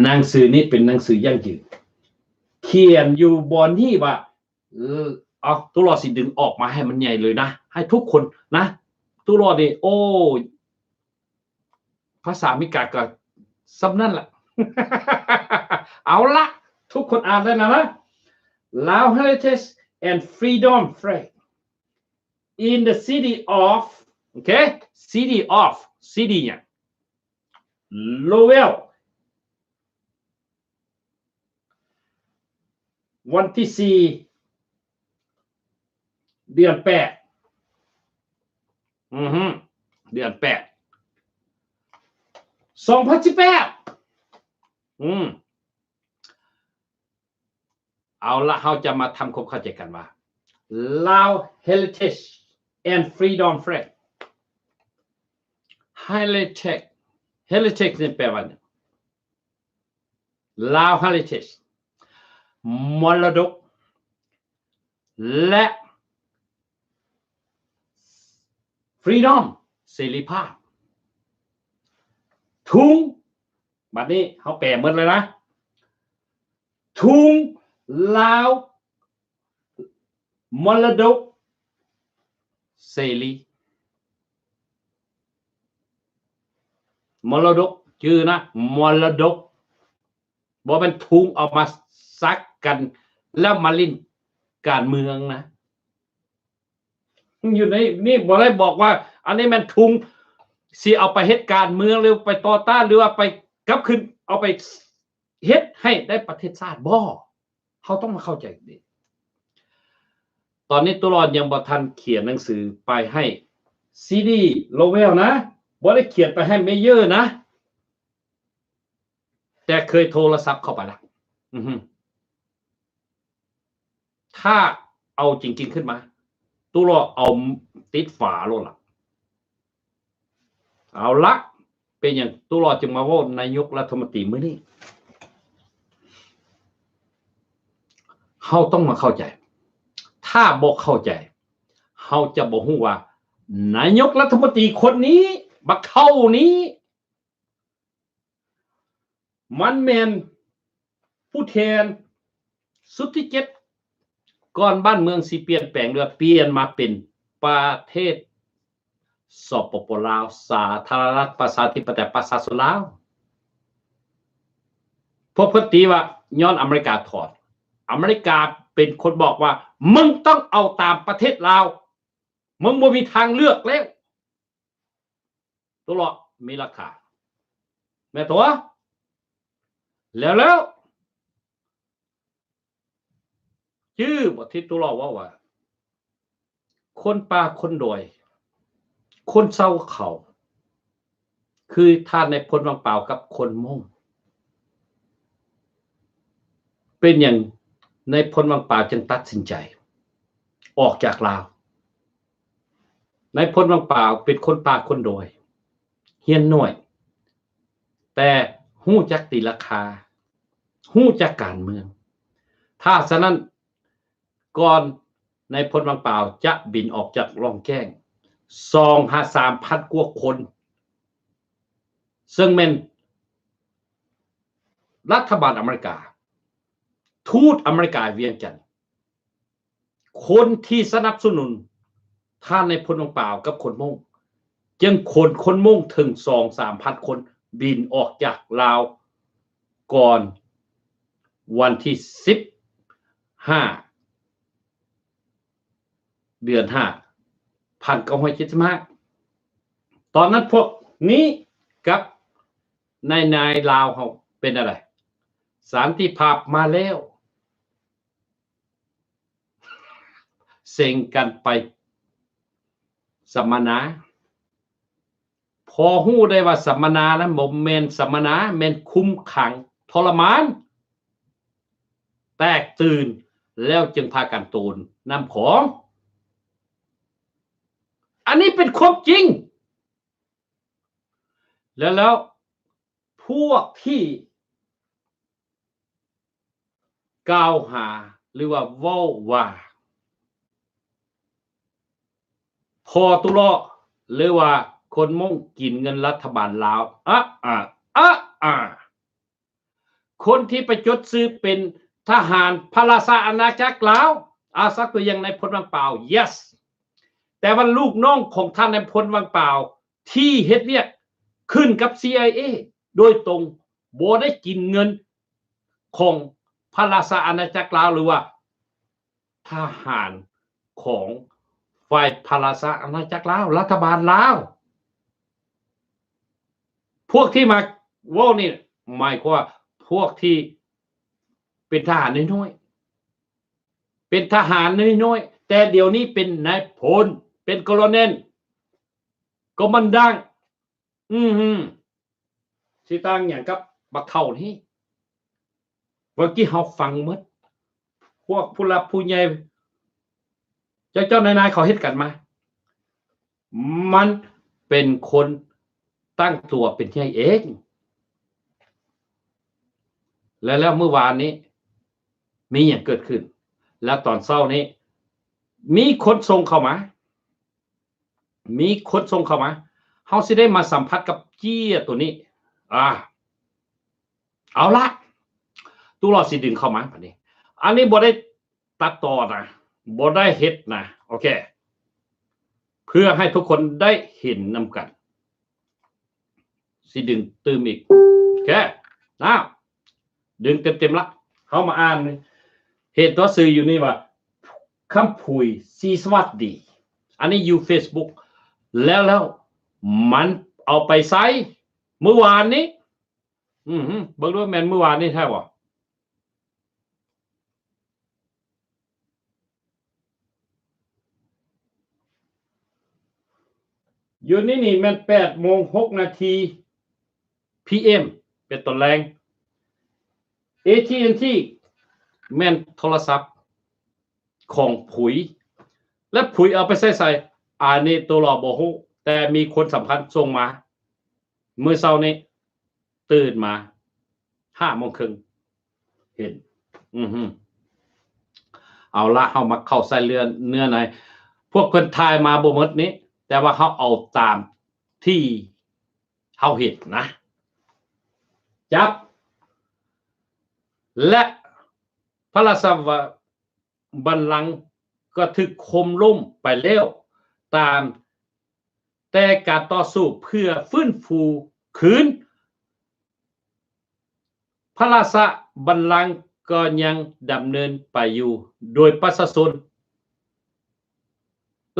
ໜັງສືນີ້ເປັນໜັງສືຢັ້ງຢືນ. ຂຽນຢູ່ບ່ອນນີ້ວ່າ ເອີ ເອົາ ຕູ້ຫຼໍ່ຊິດຶງອອກມາໃຫ້ມັນໃຫຍ່ເລີຍນະ ໃຫ້ທຸກຄົນນະ. ຕູ້ຫຼໍ່ນີ້ ໂອ້ ພາສາອາເມລິກາກໍສ່ຳນັ້ນລະ. ເອົາລະ ທຸກຄົນອ່ານໄດ້ນະນະ. Lao Heritage and Freedom Flag in the city of ໂອເຄ city of city ຫຍັງ? Lowell ວັນທີສີ່ ເດືອນແປດ ອື ເດືອນແປດ ສອງພັນສິບແປດ. ອື ເອົາລະ ເຮົາຈະມາທຳຄວາມເຂົ້າໃຈກັນວ່າ Lao Heritage and Freedom Flag. Heritage Heritage ນີ້ແປວ່າຫຍັງ? Lao Heritage ມໍລະດົກ ແລະ Freedom ເສລີພາບ. ທຸງ ບັດນີ້ເຮົາແປໝົດເລີຍນະ. ທຸງລາວ ມໍລະດົກເສລີ. ມໍລະດົກ ຈື່ນະ ມໍລະດົກ. ບໍ່ແມ່ນທຸງເອົາມາສັກກັນ ແລ້ວມາຫຼິ້ນການເມືອງນະ. ຢູ່ໃນນີ້ ບໍ່ໄດ້ບອກວ່າອັນນີ້ແມ່ນທຸງຊິເອົາໄປເຮັດການເມືອງ ຫຼືໄປຕໍ່ຕ້ານ ຫຼືວ່າໄປກັບຄືນ ເອົາໄປເຮັດໃຫ້ໄດ້ປະເທດຊາດ. ບໍ່ ເຮົາຕ້ອງມາເຂົ້າໃຈດີ. ຕອນນີ້ຕຸລອດຍັງບໍ່ທັນຂຽນໜັງສືໄປໃຫ້ຊີດີໂລເວລນະ, ບໍ່ໄດ້ຂຽນໄປໃຫ້ເມເຢີນະ, ແຕ່ເຄີຍໂທລະສັບເຂົ້າໄປລະ. ອືຮຶ ຖ້າເອົາຈິງໆຂຶ້ນມາ, ຕຸລອດເອົາຕິດຝາໂລດລະ. ເອົາລະ, ເປັນຫຍັງຕຸລອດຈຶ່ງມາເວົ້ານາຍົກລັດຖະມົນຕີມື້ນີ້? ເຮົາຕ້ອງມາເຂົ້າໃຈ. ຖ້າບໍ່ເຂົ້າໃຈ, ເຮົາຈະບໍ່ຮູ້ວ່ານາຍົກລັດຖະມົນຕີຄົນນີ້, ບັກເຖົ້ານີ້, ມັນແມ່ນຜູ້ແທນຊຸດທີເຈັດ ກ່ອນບ້ານເມືອງຊິປ່ຽນແປງ ຫຼືວ່າປ່ຽນມາເປັນປະເທດ ສປປ ລາວ, ສາທາລະນະລັດ ປະຊາທິປະໄຕ ປະຊາຊົນລາວ. ພວກເພິ່ນຕີວ່າຍ້ອນອາເມລິກາຖອນ, ອາເມລິກາເປັນຄົນບອກວ່າ ມຶງຕ້ອງເອົາຕາມປະເທດລາວ, ມຶງບໍ່ມີທາງເລືອກແລ້ວ. ຕົວເລາະມີຫຼັກຖານ ແມ່ນຕົວະ. ແລ້ວ ແລ້ວ ຈື່ບໍ່ທີ່ຕົວເລາະເວົ້າວ່າ ຄົນປ່າຄົນດອຍ ຄົນເຊົາເຂົາ ຄືທ່ານນາຍພົນວັງປາວກັບຄົນມົ້ງ. ເປັນຫຍັງນາຍພົນວັງປາວຈຶ່ງຕັດສິນໃຈອອກຈາກລາວ? ນາຍພົນວັງປາວເປັນຄົນປ່າຄົນດອຍ ຮຽນໜ້ອຍ ແຕ່ຮູ້ຈັກຕີລາຄາ ຮູ້ຈັກການເມືອງ. ຖ້າສະນັ້ນ ກ່ອນນາຍພົນວັງປາວຈະບິນອອກຈາກລ່ອງແຈ້ງ ສອງຫາສາມພັນກວ່າຄົນ ເຊິ່ງແມ່ນລັດຖະບານອາເມລິກາ, ທູດອາເມລິກາວຽງຈັນ, ຄົນທີ່ສະໜັບສະໜູນທ່ານນາຍພົນວັງປາວກັບຄົນມົ້ງ ຈຶ່ງຂົນຄົນມົ້ງເຖິງສອງສາມພັນຄົນບິນອອກຈາກລາວ ກ່ອນວັນທີສິບຫ້າ ເດືອນຫ້າ ພັນເກົ້າຮ້ອຍເຈັດສິບຫ້າ. ຕອນນັ້ນພວກນີ້ກັບນາຍໆລາວເຮົາເປັນແນວໃດ? ສັນຕິພາບມາແລ້ວ ເສັງກັນໄປສຳມະນາ. ພໍຮູ້ໄດ້ວ່າສຳມະນານັ້ນບໍ່ແມ່ນສຳມະນາ, ແມ່ນຄຸມຂັງທໍລະມານ, ແຕກຕື່ນ ແລ້ວຈຶ່ງພາກັນໂຕນນ້ຳຂອງ. ອັນນີ້ເປັນຄວາມຈິງ. ແລ້ວ ແລ້ວພວກທີ່ ກ່າວຫາ ຫຼືວ່າເວົ້າວ່າ ພໍ່ຕຸເລາະ ຫຼືວ່າຄົນມົ້ງກິນເງິນລັດຖະບານລາວ ອະອາ ອະອາ. ຄົນທີ່ໄປຈົດຊື່ເປັນທະຫານພະລາຊາອານາຈັກລາວ ອາ ສັກຕົວຢ່າງນາຍພົນວັງປາວ ເຢສ. ແຕ່ວ່າລູກນ້ອງຂອງທ່ານນາຍພົນວັງປາວ ທີ່ເຮັດວຽກຂຶ້ນກັບ ຊີໄອເອ ໂດຍຕົງ ບໍ່ໄດ້ກິນເງິນຂອງພະລາຊາອານາຈັກລາວ ຫຼືວ່າທະຫານຂອງຝ່າຍພະລາຊາອານາຈັກລາວ, ລັດຖະບານລາວ. ພວກທີ່ມາເວົ້ານີ້ ໝາຍຄວາມວ່າພວກທີ່ເປັນທະຫານນ້ອຍໆ ເປັນທະຫານນ້ອຍໆ ແຕ່ດຽວນີ້ເປັນນາຍພົນ ເປັນໂກໂລເນນ ກອມມານດັງ. ອືມ ຊິຕ່າງຫຍັງກັບບັກເຖົ້ານີ້? ເມື່ອກີ້ເຮົາຟັງໝົດ ພວກຜູ້ຫຼັກຜູ້ໃຫຍ່ ເຈົ້າໆນາຍໆເຂົາເຮັດກັນມາ ມັນເປັນຄົນຕັ້ງຕົວເປັນໃຫຍ່ເອງ. ແລ້ວ ແລ້ວມື້ວານນີ້ມີຫຍັງເກີດຂຶ້ນ? ແລ້ວຕອນເຊົ້ານີ້ມີຄົນສົ່ງເຂົ້າມາ ມີຄົນສົ່ງເຂົ້າມາ ເຮົາຊິໄດ້ມາສຳຜັດກັບເຈ້ຍໂຕນີ້. ອາ ເອົາລະ ຕຸລອດຊິດຶງເຂົ້າມາບາດນີ້. ອັນນີ້ບໍ່ໄດ້ຕັດຕໍ່ນະ ບໍ່ໄດ້ເຮັດນະ ໂອເຄ ເພື່ອໃຫ້ທຸກຄົນໄດ້ເຫັນນຳກັນ. ຊິດຶງຕື່ມອີກ ໂອເຄ ນາ ດຶງເຕັມໆລະ. ເຮົາມາອ່ານ ເຫັນຕົວຊື່ຢູ່ນີ້ວ່າ ຄຳຜຸຍ ສີສະຫວັດດີ. ອັນນີ້ຢູ່ເຟສບຸກ ແລ້ວ ແລ້ວມັນເອົາໄປໃຊ້ມື້ວານນີ້ ອື ເບິ່ງດູແມ່ນມື້ວານນີ້ແທ້ບໍ່? ຢູ່ນີ້ນີ້ແມ່ນແປດໂມງຫົກນາທີ ພີເອັມ ເປັນຕອນແລງ ເອ ທີ ເອັນ ທີ ແມ່ນໂທລະສັບຂອງຜຸຍ ແລະ ຜຸຍເອົາໄປໃຊ້ໃສ ອັນນີ້ໂຕຫຼໍ່ບໍ່ຮູ້ ແຕ່ມີຄົນສຳຄັນສົ່ງມາ ມື້ເຊົ້ານີ້ຕື່ນມາຫ້າໂມງເຄິ່ງ ເຫັນ ອື ເອົາລະ ເຮົາມາເຂົ້າໃສ່ເລື່ອງເນື້ອໃນ ພວກເພິ່ນຖ່າຍມາບໍ່ໝົດນີ້ ແຕ່ວ່າເຮົາເອົາຕາມທີ່ເຮົາເຫັນນະ ຈັບ ແລະ ພະລາຊະບັນລັງກໍຖືກໂຄ່ມລົ້ມໄປແລ້ວ ຕາມແຕ່ການຕໍ່ສູ້ເພື່ອຟື້ນຟູຄືນ ພະລາຊະບັນລັງກໍຍັງດຳເນີນໄປຢູ່ ໂດຍປະຊາຊົນ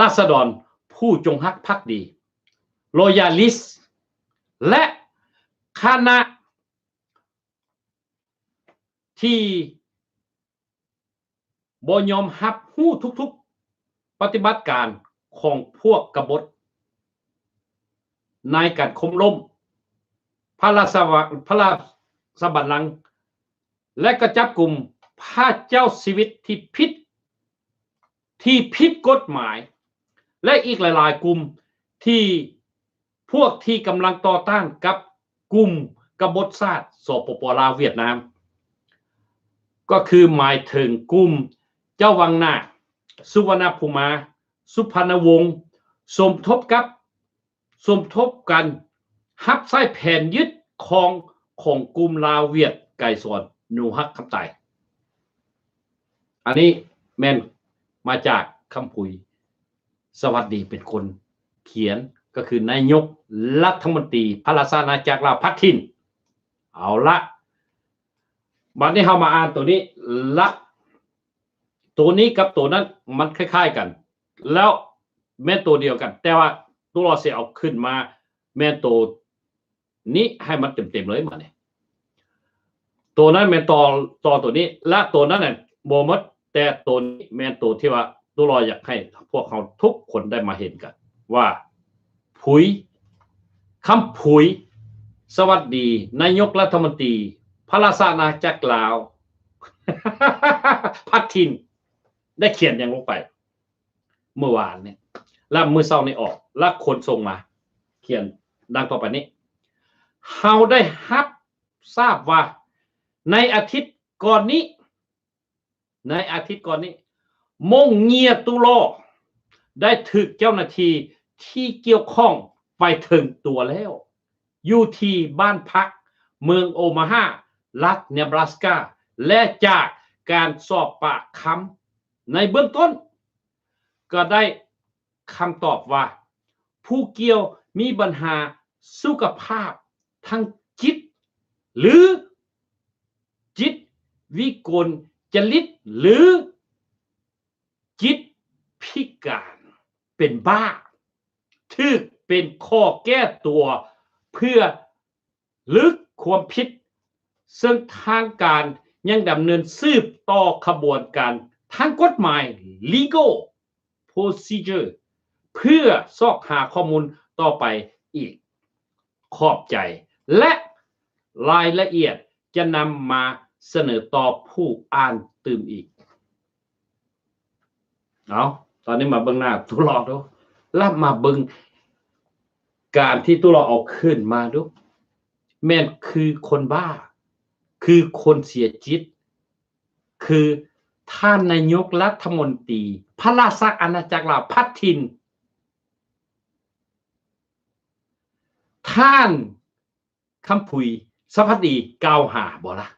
ລາຊະດອນ ຜູ້ຈົງຮັກພັກດີ Royalist ແລະ ຄະນະທີ່ ບໍ່ຍອມຮັບຮູ້ທຸກໆປະຕິບັດການຂອງພວກກະບົດ ໃນການໂຄ່ມລົ້ມພະລາຊະວະ ພະລາຊະບັນລັງ ແລະ ກໍຈັບກຸມພະເຈົ້າຊີວິດທີ່ຜິດ ທີ່ຜິດກົດໝາຍ ແລະ ອີກຫຼາຍໆກຸ່ມທີ່ ພວກທີ່ກຳລັງຕໍ່ຕ້ານກັບກຸ່ມກະບົດຊາດ ສປປ ລາວ ຫວຽດນາມ ກໍຄືໝາຍເຖິງກຸ່ມເຈົ້າວັງໜ້າ ສຸວັນນະພູມາ ສຸພັນນະວົງ ສົມທົບກັບ ສົມທົບກັນຮັບໃຊ້ແຜນຍຶດຄອງຂອງກຸ່ມລາວຫວຽດໄກສອນ ໜູຮັກຄຳຕາຍ. ອັນນີ້ແມ່ນມາຈາກຄຳຜຸຍ ສະຫວັດດີເປັນຄົນຂຽນ ກໍຄືນາຍົກລັດຖະມົນຕີພະລາຊະອານາຈັກລາວພັດຖິ່ນ. ເອົາລະ ບັດນີ້ເຮົາມາອ່ານໂຕນີ້ລະ ໂຕນີ້ກັບໂຕນັ້ນມັນຄ້າຍໆກັນ ແລ້ວແມ່ນໂຕດຽວກັນ ແຕ່ວ່າໂຕລາຊິເອົາຂຶ້ນມາແມ່ນໂຕ ນີ້ໃຫ້ມັນເຕັມໆເລີຍ ມານີ້ ໂຕນັ້ນແມ່ນຕໍ່ ຕໍ່ໂຕນີ້ ແລະ ໂຕນັ້ນນະບໍ່ໝົດ ແຕ່ໂຕນີ້ແມ່ນໂຕທີ່ວ່າໂຕລອຢາກໃຫ້ພວກເຮົາທຸກຄົນໄດ້ມາເຫັນກັນວ່າ ຜຸຍ ຄຳຜຸຍ ສະຫວັດດີ ນາຍົກລັດຖະມົນຕີ ພະລາຊະອານາຈັກລາວ ພັດຖິ່ນ ໄດ້ຂຽນຫຍັງລົງໄປ ເມື່ອວານນີ້ ແລະ ມື້ເຊົ້ານີ້ອອກ ແລະ ຄົນສົ່ງມາ ຂຽນດັ່ງຕໍ່ໄປນີ້ ເຮົາໄດ້ຮັບຊາບວ່າ ໃນອາທິດກ່ອນນີ້ ໃນອາທິດກ່ອນນີ້ ມົ້ງເງຍຕຸລໍ ໄດ້ຖືກເຈົ້າໜ້າທີ່ທີ່ກ່ຽວຂ້ອງໄປເຖິງຕົວແລ້ວ ຢູ່ທີ່ບ້ານພັກ ເມືອງໂອມາຮາ ລັດເນບຣາສກາ ແລະ ຈາກການສອບປາກຄຳ ໃນເບື້ອງຕົ້ນ ກໍໄດ້ຄຳຕອບວ່າ ຜູ້ກ່ຽວມີບັນຫາສຸຂະພາບທາງຈິດ ຫຼື ຈິດວິກົນຈະລິດ ຫຼື ຈິດພິການ ເປັນບ້າ ຖືກເປັນຂໍ້ແກ້ຕົວເພື່ອ ລຶກຄວາມຜິດ ເຊິ່ງທາງການຍັງດຳເນີນສືບຕໍ່ຂະບວນການທາງກົດໝາຍ legal procedure ເພື່ອຊອກຫາຂໍ້ມູນຕໍ່ໄປອີກ. ຂອບໃຈ ແລະ ລາຍລະອຽດຈະນຳມາສະເໜີຕໍ່ຜູ້ອ່ານຕື່ມອີກ. ເອົາ ຕອນນີ້ມາເບິ່ງໜ້າຕູ້ຫຼໍ່ດູ ແລ້ວມາເບິ່ງການທີ່ຕູ້ຫຼໍ່ເອົາຂຶ້ນມາດູ ແມ່ນຄືຄົນບ້າ ຄືຄົນເສຍຈິດ ຄືທ່ານນາຍົກລັດຖະມົນຕີ ພະລາຊະອານາຈັກລາວພັດຖິ່ນ ທ່ານ ຄຳຜຸຍ ສະຫວັດດີ ກ່າວຫາບໍ່ລະ?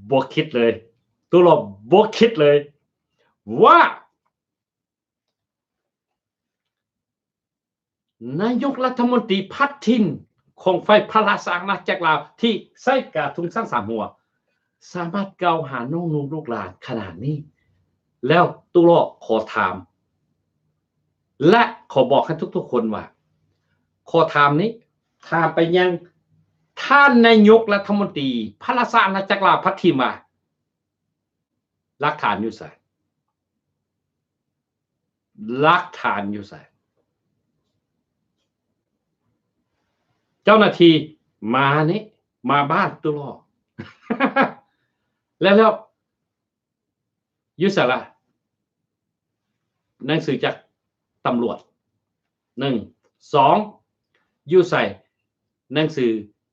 ບໍ່ຄິດເລີຍ ໂຕລະບໍ່ຄິດເລີຍວ່າ ນາຍົກລັດຖະມົນຕີພັດຖິ່ນຂອງຝ່າຍພະລາຊະອານາຈັກລາວ ທີ່ໃສ່ກາທຸງຊ້າງສາມຫົວ ສາມາດກ່າວຫານ້ອງນຸ່ງລູກຫຼານຂະໜາດນີ້ ແລ້ວຕຸລໍຂໍຖາມ ແລະ ຂໍບອກໃຫ້ທຸກໆຄົນວ່າ ຂໍຖາມນີ້ ຖາມໄປຍັງທ່ານນາຍົກລັດຖະມົນຕີພະລາຊະອານາຈັກລາວພັດທີມວ່າ ຫຼັກຖານຢູ່ໃສ? ຫຼັກຖານຢູ່ໃສ? ເຈົ້າໜ້າທີ່ມານີ້ ມາບ້ານຕຸລໍ ແລ້ວ ແລ້ວຢູ່ໃສລະ? ໜັງສືຈາກຕຳຫຼວດ ໜຶ່ງ ສອງ ຢູ່ໃສ? ໜັງສື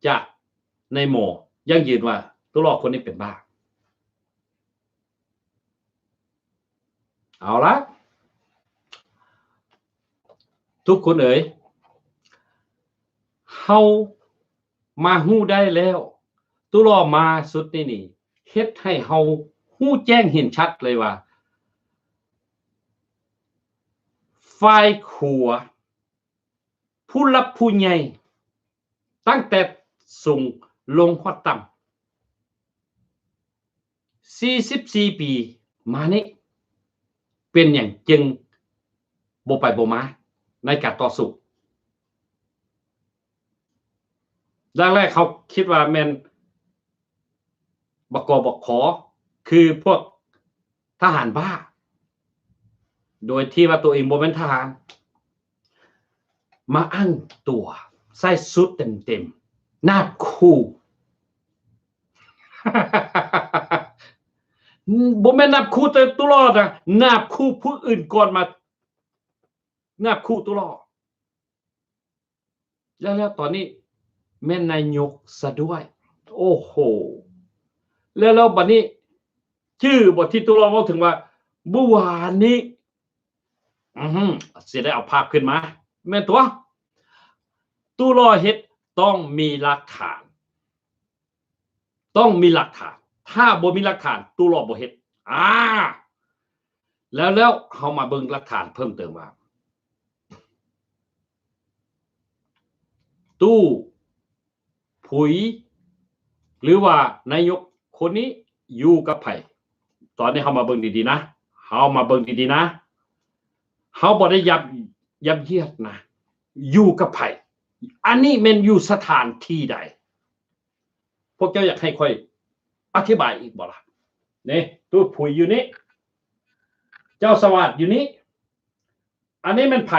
ຈາກນາຍໝໍຢັ້ງຢືນວ່າ ຕຸລໍຄົນນີ້ເປັນບ້າ. ເອົາລະ ທຸກຄົນເອີຍ ເຮົາມາຮູ້ໄດ້ແລ້ວ ຕຸລໍມາຊຸດນີ້ນີ້ ເຮັດໃຫ້ເຮົາຮູ້ແຈ້ງເຫັນຊັດເລີຍວ່າ ຝ່າຍຂົວ ຜູ້ຫຼັກຜູ້ໃຫຍ່ ຕັ້ງແຕ່ສູງລົງຮອດຕ່ຳ ສີ່ສິບສີ່ປີມານີ້ ເປັນຫຍັງຈຶ່ງບໍ່ໄປບໍ່ມາໃນການຕໍ່ສູ້? ດັ່ງແລກເຂົາຄິດວ່າແມ່ນບກບຂ ຄືພວກທະຫານບ້າ ໂດຍທີ່ວ່າຕົວເອງບໍ່ແມ່ນທະຫານ ມາອ້າງຕົວໃສ່ຊຸດເຕັມໆ ນາບຂູ່ ບໍ່ແມ່ນນາບຂູ່ແຕ່ຕຸລໍນະ ນາບຂູ່ຜູ້ອື່ນກ່ອນມານາບຂູ່ຕຸລໍ ແລ້ວ ແລ້ວຕອນນີ້ແມ່ນນາຍົກຊະດ້ວຍ ໂອ້ໂຫ ແລ້ວ ແລ້ວບັດນີ້ຈື່ບໍ່ທີ່ຕຸລໍເວົ້າເຖິງວ່າ ມື້ວານນີ້ ອື ຊິໄດ້ເອົາພາບຂຶ້ນມາ ແມ່ນຕົວະ ຕຸລໍເຮັດຕ້ອງມີຫຼັກຖານ ຕ້ອງມີຫຼັກຖານ ຖ້າບໍ່ມີຫຼັກຖານ ຕຸລໍບໍ່ເຮັດ ອາ ແລ້ວ ແລ້ວເຮົາມາເບິ່ງຫຼັກຖານເພີ່ມເຕີມວ່າ ຕູ້ ຜຸຍ ຫຼືວ່ານາຍົກຄົນນີ້ຢູ່ກັບໃຜ? ຕອນນີ້ເຮົາມາເບິ່ງດີໆນະ ເຮົາມາເບິ່ງດີໆນະ ເຮົາບໍ່ໄດ້ຍັບ ຍັບຢຽດນະ ຢູ່ກັບໃຜ? ອັນນີ້ແມ່ນຢູ່ສະຖານທີ່ໃດ? ພວກເຈົ້າຢາກໃຫ້ຂ້ອຍອະທິບາຍອີກບໍ່ລະ? ນີ້ ຕູ້ຜຸຍຢູ່ນີ້ ເຈົ້າສະຫວາດຢູ່ນີ້ ອັນນີ້ແມ່ນໃຜ?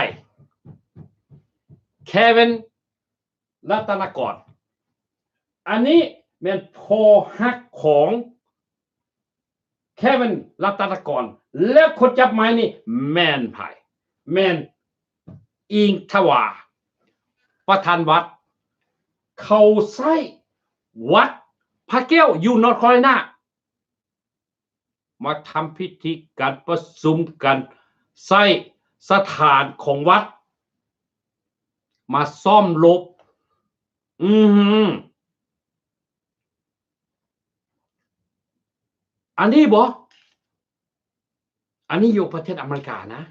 ແຄວິນ ລັດຕະນະກອນ ອັນນີ້ແມ່ນພໍ່ຮັກຂອງແຄວິນ ລັດຕະນະກອນ ແລະ ຄົນຈັບໄມ້ນີ້ແມ່ນໃຜ? ແມ່ນອີງທະວາ ປະທານວັດ ເຂົາໃຊ້ວັດພະແກ້ວຢູ່ນອດຄາໂຣໄລນາ ມາທຳພິທີການປະຊຸມກັນ ໃຊ້ສະຖານຂອງວັດມາຊ້ອມລົບ ອື ອັນນີ້ບໍ? ອັນນີ້ຢູ່ປະເທດອາເມລິການະ.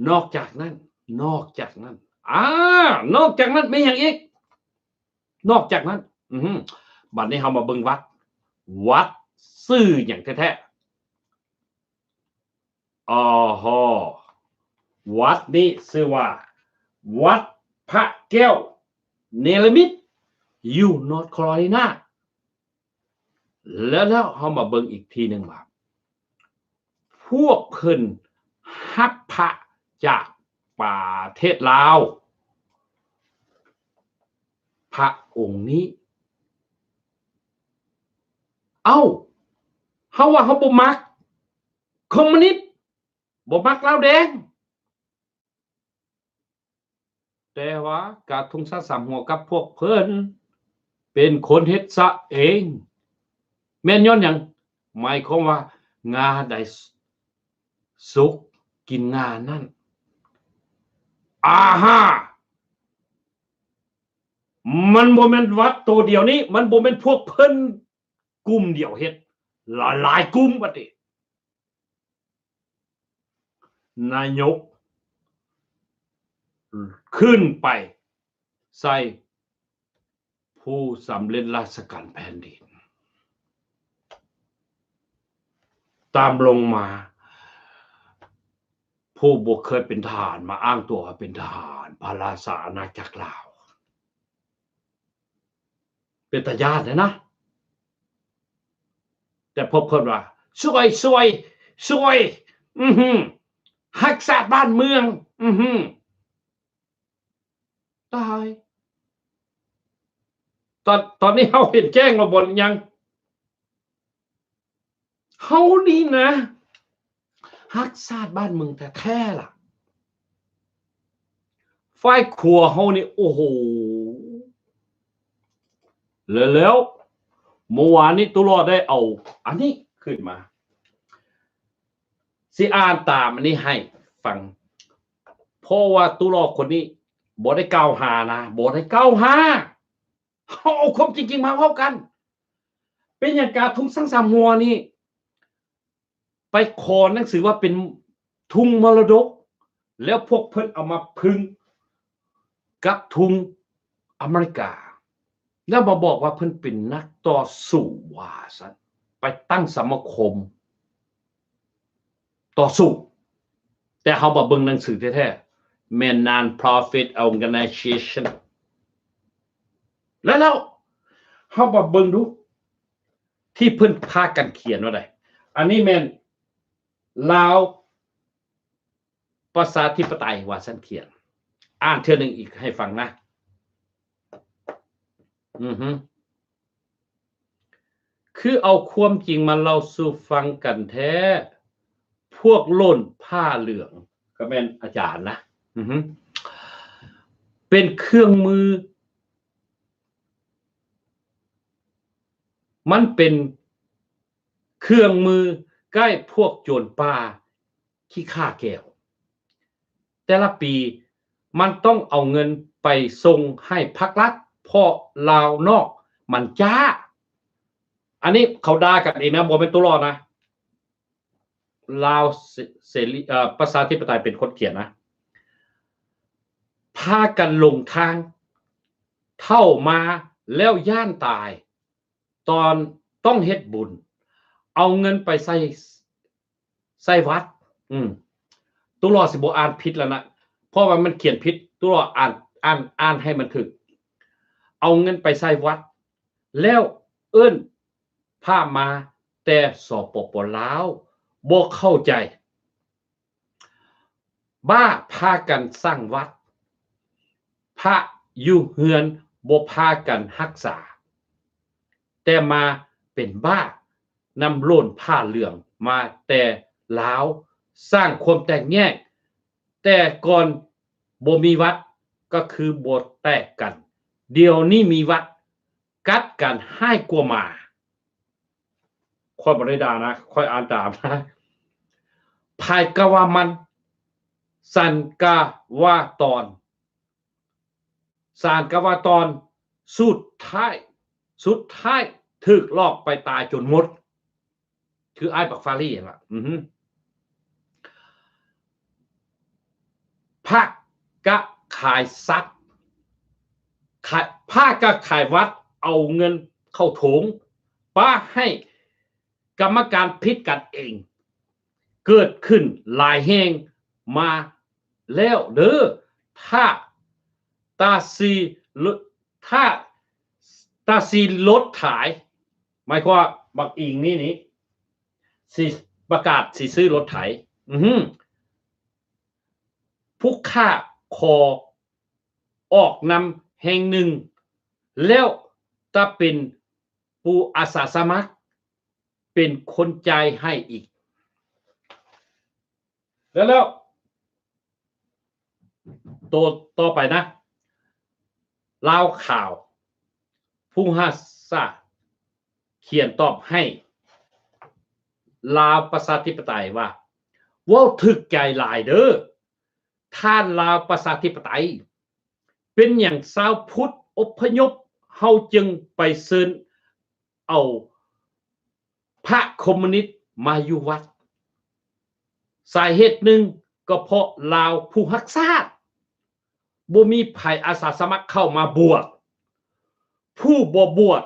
ນອກຈາກນັ້ນ ນອກຈາກນັ້ນ ອາ ນອກຈາກນັ້ນມີຫຍັງອີກ? ນອກຈາກນັ້ນ ອື ບັດນີ້ເຮົາມາເບິ່ງວັດ ວັດຊື່ຫຍັງແທ້ໆ? ອໍຮ ວັດນີ້ຊື່ວ່າ ວັດພະແກ້ວເນລະມິດ ຢູ່ນອດຄາໂຣໄລນາ. ແລ້ວ ແລ້ວເຮົາມາເບິ່ງອີກທີໜຶ່ງວ່າ ພວກເພິ່ນຮັບພະຈາກປະເທດລາວ ພະອົງນີ້ ເອົ້າ ເຮົາວ່າເຮົາບໍ່ມັກຄອມມູນິດ ບໍ່ມັກລາວແດງ ແຕ່ວ່າກະທຸງຊາດສາມຫົວກັບພວກເພິ່ນເປັນຄົນເຮັດຊະເອງ. ແມ່ນຍ້ອນຫຍັງ? ໝາຍຄວາມວ່າງາໃດສຸກກິນງານັ້ນ. ອາຮາ! ມັນບໍ່ແມ່ນວັດໂຕດຽວນີ້, ມັນບໍ່ແມ່ນພວກເພິ່ນກຸ່ມດຽວເຮັດ, ຫຼາຍໆກຸ່ມບັດນີ້. ນາຍົກຂຶ້ນໄປໃສ່ຜູ້ສຳເລັດລາຊະການແຜ່ນດິນ. ຕາມລົງມາ ຜູ້ບໍ່ເຄີຍເປັນທະຫານ ມາອ້າງຕົວວ່າເປັນທະຫານພະລາຊາອານາຈັກລາວ. ເປັນຕາຢ້ານແທ້ນະ. ແຕ່ພວກເພິ່ນວ່າ ຊ່ວຍ ຊ່ວຍ ຊ່ວຍ ອື ຮັກສາບ້ານເມືອງ ອື ຕາຍ. ຕອນ ຕອນນີ້ເຮົາເຫັນແຈ້ງແລ້ວບໍ່ ຫຼືຍັງ? ເຮົານີ້ນະ ຮັກຊາດບ້ານເມືອງແທ້ໆ ລະ. ຝ່າຍຂວາເຮົານີ້ ໂອ້ໂຫ ແລ້ວ ແລ້ວ ເມື່ອວານນີ້ ຕຸຫຼໍໄດ້ເອົາອັນນີ້ຂຶ້ນມາ ຊິອ່ານຕາມອັນນີ້ໃຫ້ຟັງ ເພາະວ່າຕຸຫຼໍຄົນນີ້ບໍ່ໄດ້ກ່າວຫານະ ບໍ່ໄດ້ກ່າວຫາ ເຮົາເອົາຄວາມຈິງມາເວົ້າກັນ. ເປັນຫຍັງກາທຸງສັງສາມຫົວນີ້ ໄປຂໍໜັງສືວ່າເປັນທຸງມໍລະດົກ ແລ້ວພວກເພິ່ນເອົາມາພຶງກັບທຸງອາເມລິກາ ແລ້ວມາບອກວ່າເພິ່ນເປັນນັກຕໍ່ສູ້ວ່າຊັ້ນ ໄປຕັ້ງສະມາຄົມຕໍ່ສູ້. ແຕ່ເຮົາມາເບິ່ງໜັງສືແທ້ໆ ແມ່ນ Non-Profit Organization ແລ້ວ ແລ້ວເຮົາມາເບິ່ງດູ ທີ່ເພິ່ນພາກັນຂຽນວ່າໃດ. ອັນນີ້ແມ່ນລາວປະຊາທິປະໄຕວ່າຊັ້ນຂຽນ. ອ່ານເທື່ອໜຶ່ງອີກໃຫ້ຟັງນະ. ອື ຄືເອົາຄວາມຈິງມາເລົ່າສູ່ຟັງກັນແທ້ ພວກໂລ້ນຜ້າເຫຼືອງ ກໍແມ່ນອາຈານນະ. ອື ເປັນເຄື່ອງມື ມັນເປັນເຄື່ອງມືໃກ້ພວກໂຈນປ່າຂີ້ຂ້າແກວ. ແຕ່ລະປີມັນຕ້ອງເອົາເງິນໄປສົ່ງໃຫ້ພັກລັດ ເພາະລາວນອກມັນຈ້າ. ອັນນີ້ເຂົາດ່າກັນເອງນະ ບໍ່ແມ່ນໂຕຫຼໍນະ. ລາວເສ ເສລີ ເອີ ປະຊາທິປະໄຕເປັນຄົນຂຽນນະ. ພາກັນຫຼົງທາງ ເຖົ້າມາແລ້ວຢ້ານຕາຍ ຕອນຕ້ອງເຮັດບຸນ ເອົາເງິນໄປໃສ່ ໃສ່ວັດ. ອື ຕຸຫຼໍຊິບໍ່ອ່ານຜິດແລ້ວນະ ເພາະວ່າມັນຂຽນຜິດ ຕຸຫຼໍອ່ານ ອ່ານ ອ່ານໃຫ້ມັນຖືກ. ເອົາເງິນໄປໃສ່ວັດ ແລ້ວເອີ້ນພະມາແຕ່ ສປປ ລາວ ບໍ່ເຂົ້າໃຈ. ບ້າພາກັນສ້າງວັດ ພະຢູ່ເຮືອນບໍ່ພາກັນຮັກສາ ແຕ່ມາເປັນບ້ານຳໂລ້ນຜ້າເຫຼືອງມາແຕ່ລາວ ສ້າງຄວາມແຕກແຍກ. ແຕ່ກ່ອນບໍ່ມີວັດກໍຄືບໍ່ແຕກກັນ ດຽວນີ້ມີວັດ ກັດກັນຮ້າຍກວ່າໝາ. ຂ້ອຍບໍ່ໄດ້ດ່ານະ ຂ້ອຍອ່ານຕາມນະ. ໃຜກະວ່າມັນ ສັນກະວ່າຕອນ ສານກະວ່າຕອນ ສຸດທ້າຍ ສຸດທ້າຍຖືກຫຼອກໄປຕາຍຈົນໝົດ. ຄືອ້າຍບັກຟາຣີຫັ້ນລະ. ອື ພະກະຂາຍສັດ ຂາຍ ພະກະຂາຍວັດ ເອົາເງິນເຂົ້າຖົງ ປະໃຫ້ກຳມະການຜິດກັນເອງ ເກີດຂຶ້ນຫຼາຍແຫ່ງມາແລ້ວເດີ. ຖ້າຕາຊີ ຖ້າຕາຊີລົດຂາຍ ໝາຍຄວາມວ່າບັກອີງນີ້ນີ້ ຊິປະກາດຊິຊື້ລົດໄຖ. ອື ຜູ້ຄ້າຂໍອອກນຳແຫ່ງໜຶ່ງ ແລ້ວຕາເປັນຜູ້ອາສາສະໝັກ ເປັນຄົນຈ່າຍໃຫ້ອີກ. ແລ້ວ ແລ້ວ ໂຕຕໍ່ໄປນະ ລາວຂາວ ພູຮາສາ ຂຽນຕອບໃຫ້ລາວປະຊາທິປະໄຕວ່າ ເວົ້າຖືກໃຈຫຼາຍເດີ ທ່ານລາວປະຊາທິປະໄຕ. ເປັນຫຍັງຊາວພຸດອົບພະຍົບ ເຮົາຈຶ່ງໄປເຊີນເອົາພະຄອມມູນິດມາຢູ່ວັດ? ສາເຫດໜຶ່ງກໍເພາະລາວຜູ້ຮັກຊາດ ບໍ່ມີໃຜອາສາສະໝັກເຂົ້າມາບວດ, ຜູ້ບໍ່ບວດ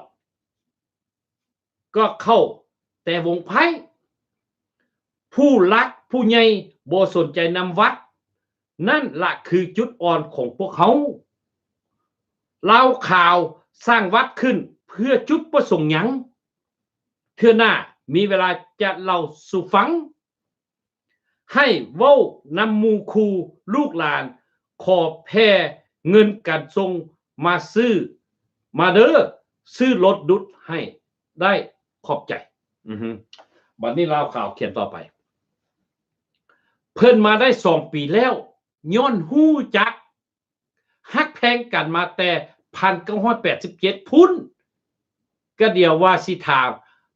ກໍເຂົ້າແຕ່ວົງໄພ້. ຜູ້ຫຼັກຜູ້ໃຫຍ່ບໍ່ສົນໃຈນຳວັດ. ນັ້ນລະຄືຈຸດອ່ອນຂອງພວກເຮົາ. ລາວຂາວສ້າງວັດຂຶ້ນເພື່ອຈຸດປະສົງຫຍັງ? ເທື່ອໜ້າມີເວລາຈະເລົ່າສູ່ຟັງ. ໃຫ້ເວົ້ານຳໝູ່ຄູ່ລູກຫຼານ ຂໍແຜ່ເງິນການສົ່ງມາຊື້ ມາເດີ ຊື້ລົດດຸດໃຫ້ໄດ້ ຂອບໃຈ. ອືຮຶ ບັດນີ້ລາວຂາວຂຽນຕໍ່ໄປ ເພິ່ນມາໄດ້ສອງປີແລ້ວ ຍ້ອນຮູ້ຈັກ ຮັກແພງກັນມາແຕ່ພັນເກົ້າຮ້ອຍແປດສິບເຈັດພຸ້ນ ກະດຽວວ່າຊິຖາມ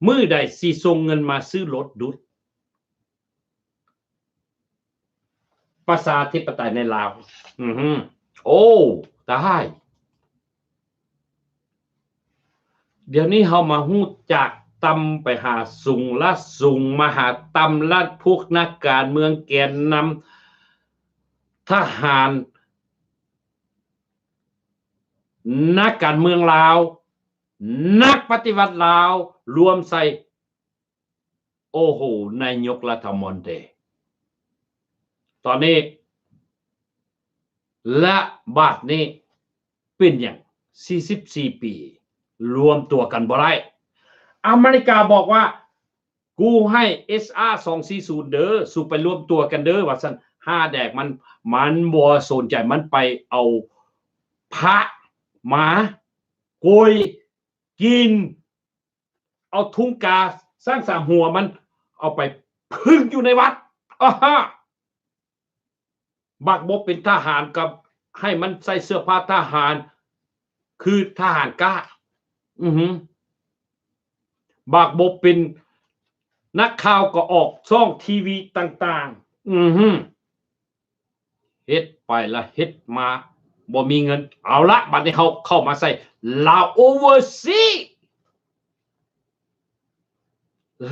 ມື້ໃດຊິສົ່ງເງິນມາຊື້ລົດດຸດ ປະຊາທິປະໄຕໃນລາວ. ອືຮຶ ໂອ້ ຕາຍ. ດຽວນີ້ເຮົາມາຮູ້ຈັກຕ່ຳໄປຫາສູງ ລະສູງມາຫາຕ່ຳ ລະພວກນັກການເມືອງ ແກນນຳ ທະຫານ ນັກການເມືອງລາວ ນັກປະຕິວັດລາວ ລວມໃສ່ ໂອ້ໂຫ ນາຍົກລັດຖະມົນຕີ ຕອນນີ້ ລະບາດນີ້ເປັນຫຍັງ ສີ່ສິບສີ່ປີ ລວມຕົວກັນບໍ່ໄດ້? ອາເມລິກາບອກວ່າ ກູໃຫ້ເອັດຊອາສອງສີ່ສູນເດີ ສູໄປລວມຕົວກັນເດີ ວ່າຊັ້ນ. ຫ້າແດກມັນ ມັນບໍ່ສົນໃຈ ມັນໄປເອົາພະມາໂກຍກິນ ເອົາທຸງກາຊ້າງສາມຫົວມັນເອົາໄປຜຶ້ງຢູ່ໃນວັດ. ອາຮະ ບັກບໍ່ເປັນທະຫານກໍໃຫ້ມັນໃສ່ເສື້ອຜ້າທະຫານ ຄືທະຫານກ້າ. ອືຮຶ ບັກບໍ່ເປັນນັກຂ່າວກໍອອກຊ່ອງທີວີຕ່າງໆ. ອືຮຶ ເຮັດໄປລະເຮັດມາບໍ່ມີເງິນ. ເອົາລະ ບັດນີ້ເຮົາເຂົ້າມາໃສ່ລາວໂອເວີຊີ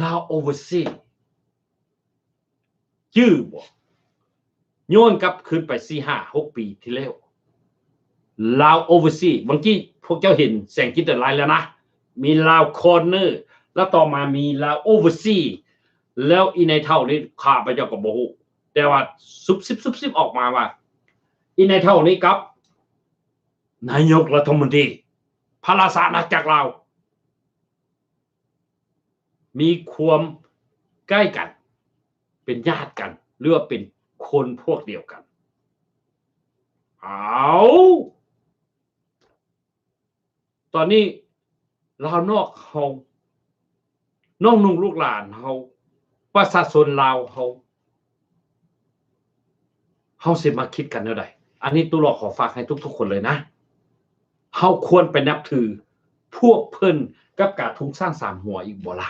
ລາວໂອເວີຊີ ຈື່ບໍ່? ຍ້ອນກັບຄືນໄປສີ່ຫ້າຫົກປີທີ່ແລ້ວ ລາວໂອເວີຊີ ບາງທີພວກເຈົ້າເຫັນແສງກິນແຕ່ລາຍແລ້ວນະ ມີລາວຄໍເນີ ແລ້ວຕໍ່ມາມີລາວໂອເວີຊີ ແລ້ວອີ່ນາຍເຖົ້ານີ້ ຂ້າພະເຈົ້າກໍບໍ່ຮູ້ ແຕ່ວ່າຊຸບຊິບໆອອກມາວ່າ ອີ່ນາຍເຖົ້ານີ້ກັບນາຍົກລັດຖະມົນຕີ ພະລາຊາອານາຈັກລາວ ມີຄວາມໃກ້ກັນ ເປັນຍາດກັນ ຫຼືວ່າເປັນຄົນພວກດຽວກັນ. ເອົາ ຕອນນີ້ລາວນອກເຮົາ ນ້ອງນຸ່ງລູກຫຼານເຮົາ ປະຊາຊົນລາວເຮົາ ເຮົາຊິມາຄິດກັນແນວໃດ? ອັນນີ້ຕູ້ຫຼໍ່ຂໍຝາກໃຫ້ທຸກໆຄົນເລີຍນະ ເຮົາຄວນໄປນັບຖືພວກເພິ່ນກັບກາທຸງຊ້າງສາມຫົວອີກບໍ່ລະ?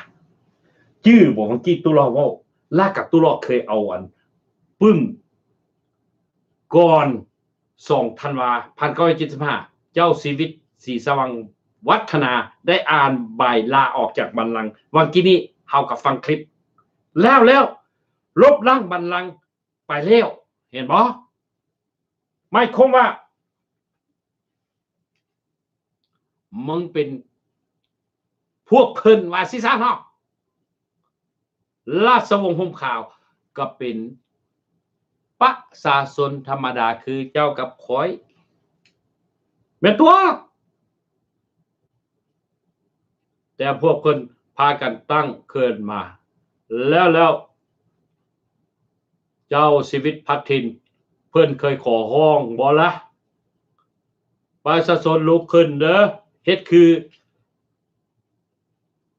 ຈື່ບໍ່ ເມື່ອກີ້ຕູ້ຫຼໍ່ເວົ້າ ລະກັບຕູ້ຫຼໍ່ເຄີຍເອົາອັນປຶ້ມ ກ່ອນສອງທັນວາ ພັນເກົ້າຮ້ອຍເຈັດສິບຫ້າ ເຈົ້າຊີວິດ ສີສະຫວ່າງວັດທະນາ ໄດ້ອ່ານໃບລາອອກຈາກບັນລັງ. ຫວ່າງກີ້ນີ້ເຮົາກໍຟັງຄລິບ ແລ້ວ ແລ້ວລົບລ້າງບັນລັງໄປແລ້ວ ເຫັນບໍ່? ໝາຍຄວາມວ່າ ມຶງເປັນພວກເພິ່ນວ່າຊີ້ຊະເນາະ. ລາຊະວົງຮົ່ມຂາວກໍເປັນປະຊາຊົນທຳມະດາຄືເຈົ້າກັບຂ້ອຍ ແມ່ນຕົວະ. ແຕ່ພວກເພິ່ນພາກັນຕັ້ງເຂື່ອນມາ ແລ້ວ ແລ້ວເຈົ້າຊີວິດພັດຖິ່ນ ເພິ່ນເຄີຍຂໍຮ້ອງບໍ່ລະ? ປະຊາຊົນລຸກຂຶ້ນເດີ ເຮັດຄື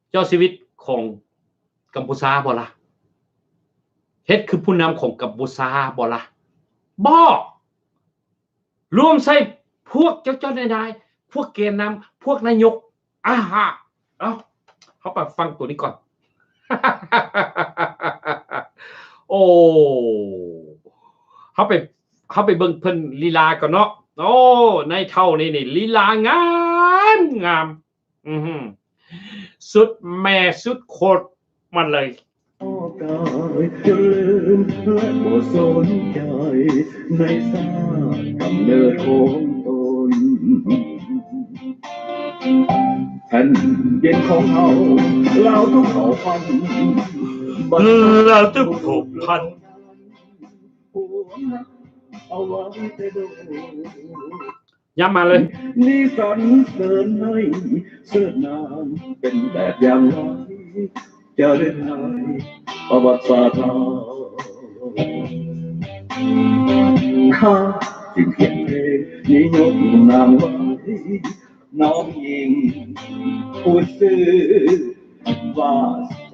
ເຈົ້າຊີວິດຂອງກຳປູຊາບໍ່ລະ? ເຮັດຄືຜູ້ນຳຂອງກຳປູຊາບໍ່ລະ? ບໍ່! ລວມໃສ່ພວກເຈົ້າໆນາຍໆ ພວກແກນນຳ ພວກນາຍົກ ອາຮະ ເອົ້າ ເຮົາໄປຟັງໂຕນີ້ກ່ອນ. ໂອ້ ເຮົາໄປ ເຮົາໄປເບິ່ງເພິ່ນລີລາກ່ອນເນາະ. ໂອ້ ນາຍເຖົ້ານີ້ນີ້ ລີລາງາມ ງາມ. ອືຮຶ ສຸດແມ່ສຸດໂຄດມັນເລີຍ. ກາຍຈົນລືມ ແລະ ບໍ່ສົນໃຈ ໃນຊາດກຳເນີດຂອງຕົນ ແຜ່ນດິນຂອງເຮົາ ລາວທຸກເຜົ່າພັນ. ແລ້ວຈະພົວພັນ ຢ້ຳມາເລີຍ ນິສັນເຊີນໃຫ້ເຊີນນາມ ເປັນແບບຢ່າງໄວ້ ຈະເລີນໃນປະຫວັດສາດເຮົາ ຂ້າຈຶ່ງຂຽນເພງນິຍົມນາງໄວ້ ນ້ອງຍິງຜູ້ຊື່ວ່າແສ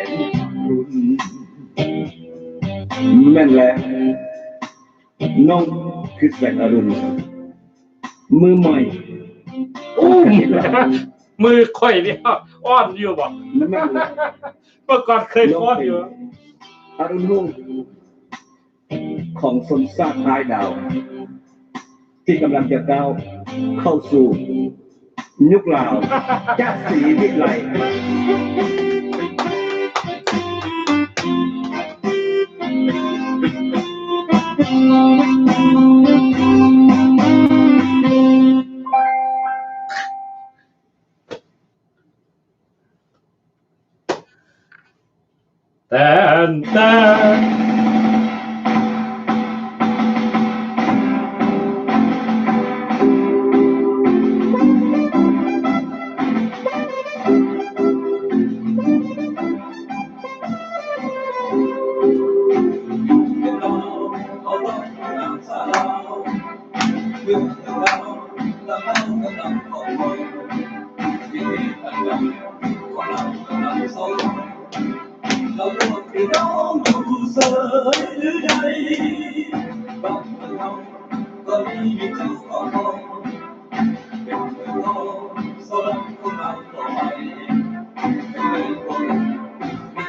ງອະລຸນ ແມ່ນແລ້ວ ນ້ອງຄືແສງອະລຸນ ມືໃໝ່ ໂອ້ ມືຂ້ອຍນີ້ອ່ອນຢູ່ບໍ່? ແມ່ນແລ້ວ ເມື່ອກ່ອນເຄີຍຟ້ອນຢູ່ ອະລຸນຮຸ່ງ ຂອງຊົນຊາດທ້າຍດາວ ທີ່ກຳລັງຈະກ້າວເຂົ້າສູ່ຍຸກລາວຈາກສີວິໄລ. ແຕ່ນແຕ່ນ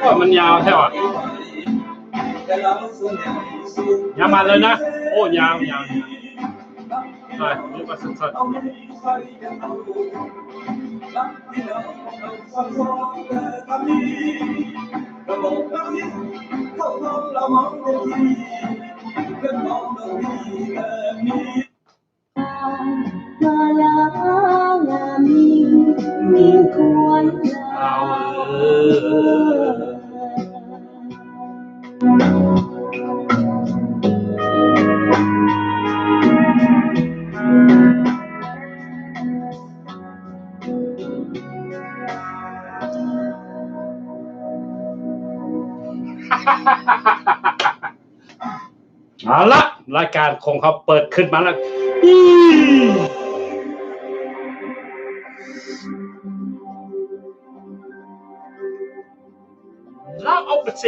ໂອ້ຍ ມັນຍາວແທ້ຫວາ ຍາວມາເລີຍນະ ໂອ້ ຍາວ ຍາວ ຍາວ ໄປ ຢູ່ກັນສັ້ນໆ ເອົາເອີ ເອົາລະ ລາຍການຂອງເຮົາເປີດຂຶ້ນມາແລ້ວ ລາວເອົາໄປເສ.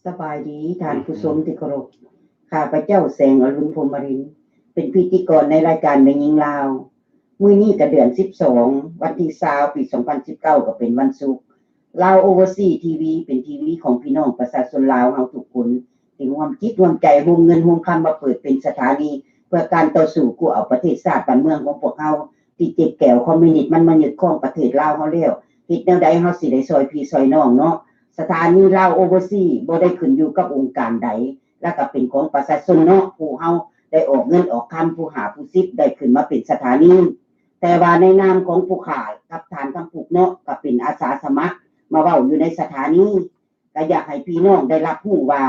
ສະບາຍດີທ່ານຜູ້ຊົມທີ່ເຄົາລົບ, ຂ້າພະເຈົ້າແສງອະລຸນ ພົມມະລິນ ເປັນພິທີກອນໃນລາຍການແມ່ຍິງລາວ. ມື້ນີ້ກະເດືອນສິບສອງ ວັນທີຊາວ ປີສອງພັນສິບເກົ້າ ກະເປັນວັນສຸກ. ລາວໂອເວີຊີທີວີ ເປັນທີວີຂອງພີ່ນ້ອງປະຊາຊົນລາວເຮົາທຸກຄົນ ທີ່ຮ່ວມຈິດຮ່ວມໃຈ ຮ່ວມເງິນຮ່ວມຄຳມາເປີດເປັນສະຖານີ ເພື່ອການຕໍ່ສູ້ກູ້ເອົາປະເທດຊາດບ້ານເມືອງຂອງພວກເຮົາ ທີ່ເຈັບແກວຄອມມິວນິດມັນມາຍຶດຄອງປະເທດລາວເຮົາແລ້ວ, ເຮັດແນວໃດເຮົາຊິໄດ້ຊ່ອຍພີ່ຊ່ອຍນ້ອງເນາະ. ສະຖານີລາວໂອເວີຊີບໍ່ໄດ້ຂຶ້ນຢູ່ກັບອົງການໃດ ແລ້ວກະເປັນຂອງປະຊາຊົນເນາະ, ຜູ້ເຮົາໄດ້ອອກເງິນອອກຄຳ ຜູ້ຫ້າຜູ້ສິບ ໄດ້ຂຶ້ນມາເປັນສະຖານີ. ແຕ່ວ່າໃນນາມຂອງຜູ້ຂ້າກັບທ່ານຄຳປຸກເນາະ ກະເປັນອາສາສະໝັກມາເວົ້າຢູ່ໃນສະຖານີ. ກະຢາກໃຫ້ພີ່ນ້ອງໄດ້ຮັບຮູ້ວ່າ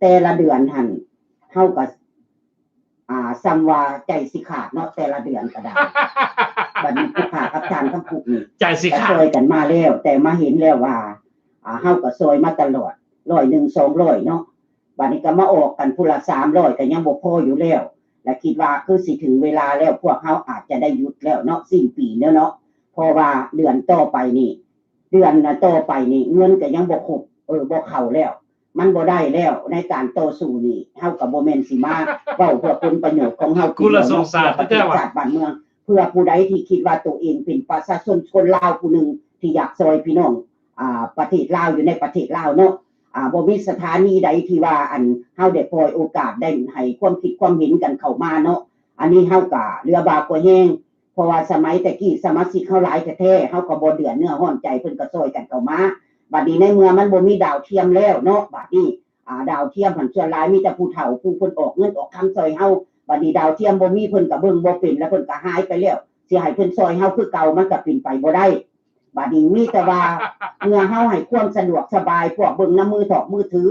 ແຕ່ລະເດືອນຫັ້ນ ເຮົາກະ ອ່າ ສ່ຳວ່າໃຈຊິຂາດເນາະ ແຕ່ລະເດືອນກະໄດ້. ບັດນີ້ຜູ້ຂ້າກັບທ່ານຄຳປຸກນີ້ ໃຈຊິຂາດ ກະຊ່ອຍກັນມາແລ້ວ ແຕ່ມາເຫັນແລ້ວວ່າ ອ່າ ເຮົາກະຊ່ອຍມາຕະຫຼອດ ຮ້ອຍໜຶ່ງ ສອງຮ້ອຍເນາະ. ບັດນີ້ກະມາອອກກັນຜູ້ລະສາມຮ້ອຍ ກະຍັງບໍ່ພໍຢູ່ແລ້ວ ລະຄິດວ່າຄືຊິເຖິງເວລາແລ້ວ ພວກເຮົາອາດຈະໄດ້ຢຸດແລ້ວເນາະ ສິ້ນປີແລ້ວເນາະ. ເພາະວ່າເດືອນຕໍ່ໄປນີ້ ເດືອນຕໍ່ໄປນີ້ເງິນກະຍັງບໍ່ຄົບ ເອີ ບໍ່ເຂົ້າແລ້ວ ມັນບໍ່ໄດ້ແລ້ວ. ໃນການຕໍ່ສູ້ນີ້ ເຮົາກະບໍ່ແມ່ນຊິມາເວົ້າເພື່ອຜົນປະໂຫຍດຂອງເຮົາຜູ້ດຽວເນາະ ເພື່ອປະເທດຊາດບ້ານເມືອງ ເພື່ອຜູ້ໃດທີ່ຄິດວ່າໂຕເອງເປັນປະຊາຊົນຄົນລາວຜູ້ໜຶ່ງທີ່ຢາກຊ່ອຍພີ່ນ້ອງ ອ່າ ປະເທດລາວ ຢູ່ໃນປະເທດລາວເນາະ. ອ່າ ບໍ່ມີສະຖານີໃດທີ່ວ່າ ອັນ ເຮົາໄດ້ປ່ອຍໂອກາດ ໄດ້ໃຫ້ຄວາມຄິດຄວາມເຫັນກັນເຂົ້າມາເນາະ. ອັນນີ້ເຮົາກະເຫຼືອບາກວ່າແຮງ ເພາະວ່າສະໄໝແຕ່ກີ້ສະມາຊິກເຮົາຫຼາຍແທ້ໆ ເຮົາກະບໍ່ເດືອດເນື້ອຮ້ອນໃຈ ເພິ່ນກະຊ່ອຍກັນເຂົ້າມາ. ບັດນີ້ໃນເມື່ອມັນບໍ່ມີດາວທຽມແລ້ວເນາະ ບັດນີ້ ອ່າ ດາວທຽມຫັ້ນສ່ວນຫຼາຍມີແຕ່ຜູ້ເຖົ້າ ຜູ້ເພິ່ນອອກເງິນອອກຄຳຊ່ອຍເຮົາ. ບັດນີ້ດາວທຽມບໍ່ມີ ເພິ່ນກະເບິ່ງບໍ່ເປັນ ແລ້ວເພິ່ນກະຫາຍໄປແລ້ວ ຊິໃຫ້ເພິ່ນຊ່ອຍເຮົາຄືເກົ່າ ມັນກະເປັນໄປບໍ່ໄດ້. ບາດນີ້ມີແຕ່ວ່າ ເມື່ອເຮົາໃຫ້ຄວາມສະດວກສະບາຍ ພວກເບິ່ງນຳມືຖອກມືຖື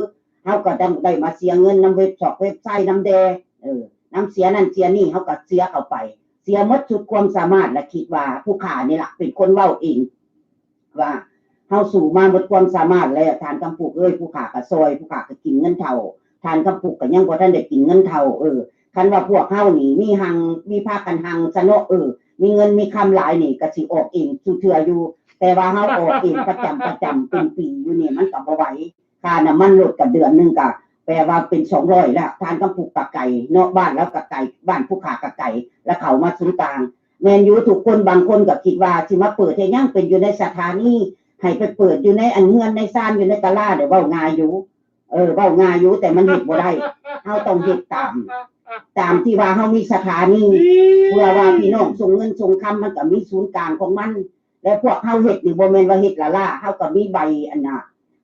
ເຮົາກໍຕ້ອງໄດ້ມາເສຍເງິນນຳເວັບຊອກເວັບໄຊນຳແດ່ ເອີ ນຳເສຍນັ້ນເສຍນີ້ ເຮົາກໍເສຍເຂົ້າໄປ ເສຍໝົດສຸດຄວາມສາມາດ ແລະ ຄິດວ່າຜູ້ຂ້ານີ້ລະເປັນຄົນເວົ້າເອງ ວ່າເຮົາສູ້ມາໝົດຄວາມສາມາດແລ້ວ ທ່ານຄຳປຸກເອີຍ ຜູ້ຂ້າກໍຊ່ອຍ ຜູ້ຂ້າກໍກິນເງິນເຖົ້າ ທ່ານຄຳປຸກກໍຍັງບໍ່ທັນໄດ້ກິນເງິນເຖົ້າ ເອີ ຄັນວ່າພວກເຮົານີ້ມີຮັ່ງ ມີພາກັນຮັ່ງຊະເນາະ ເອີ ມີເງິນມີຄຳຫຼາຍນີ້ກໍຊິອອກເອງສູ່ເທື່ອຢູ່ ແຕ່ວ່າເຮົາອອກເອງປະຈຳ ປະຈຳເປັນປີຢູ່ນີ້ ມັນກໍບໍ່ໄຫວ ຄ່ານ້ຳມັນລົດກໍເດືອນໜຶ່ງກໍແປວ່າເປັນສອງຮ້ອຍແລ້ວ ທ່ານຄຳປຸກກໍໄກເນາະ ບ້ານລາວກໍໄກ ບ້ານຜູ້ຂ້າກໍໄກ ແລ້ວເຂົ້າມາສູນກາງ ແມ່ນຢູ່ ທຸກຄົນ ບາງຄົນກໍຄິດວ່າຊິມາເປີດເຮັດຫຍັງ ເປັນຢູ່ໃນສະຖານີ ໃຫ້ໄປເປີດຢູ່ໃນອັນເຮືອນໃນຊານ ຢູ່ໃນຕະຫຼາດ ເວົ້າງ່າຍຢູ່ ເອີ ເວົ້າງ່າຍຢູ່ ແຕ່ມັນເຮັດບໍ່ໄດ້ ເຮົາຕ້ອງເຮັດຕາມ ຕາມທີ່ວ່າເຮົາມີສະຖານີ ເພື່ອວ່າພີ່ນ້ອງສົ່ງເງິນສົ່ງຄຳ ມັນກໍມີສູນກາງຂອງມັນ ແລະ ພວກເຮົາເຮັດນີ້ບໍ່ແມ່ນວ່າເຮັດລ້າໆ ເຮົາກໍມີໃບອັນນ່າ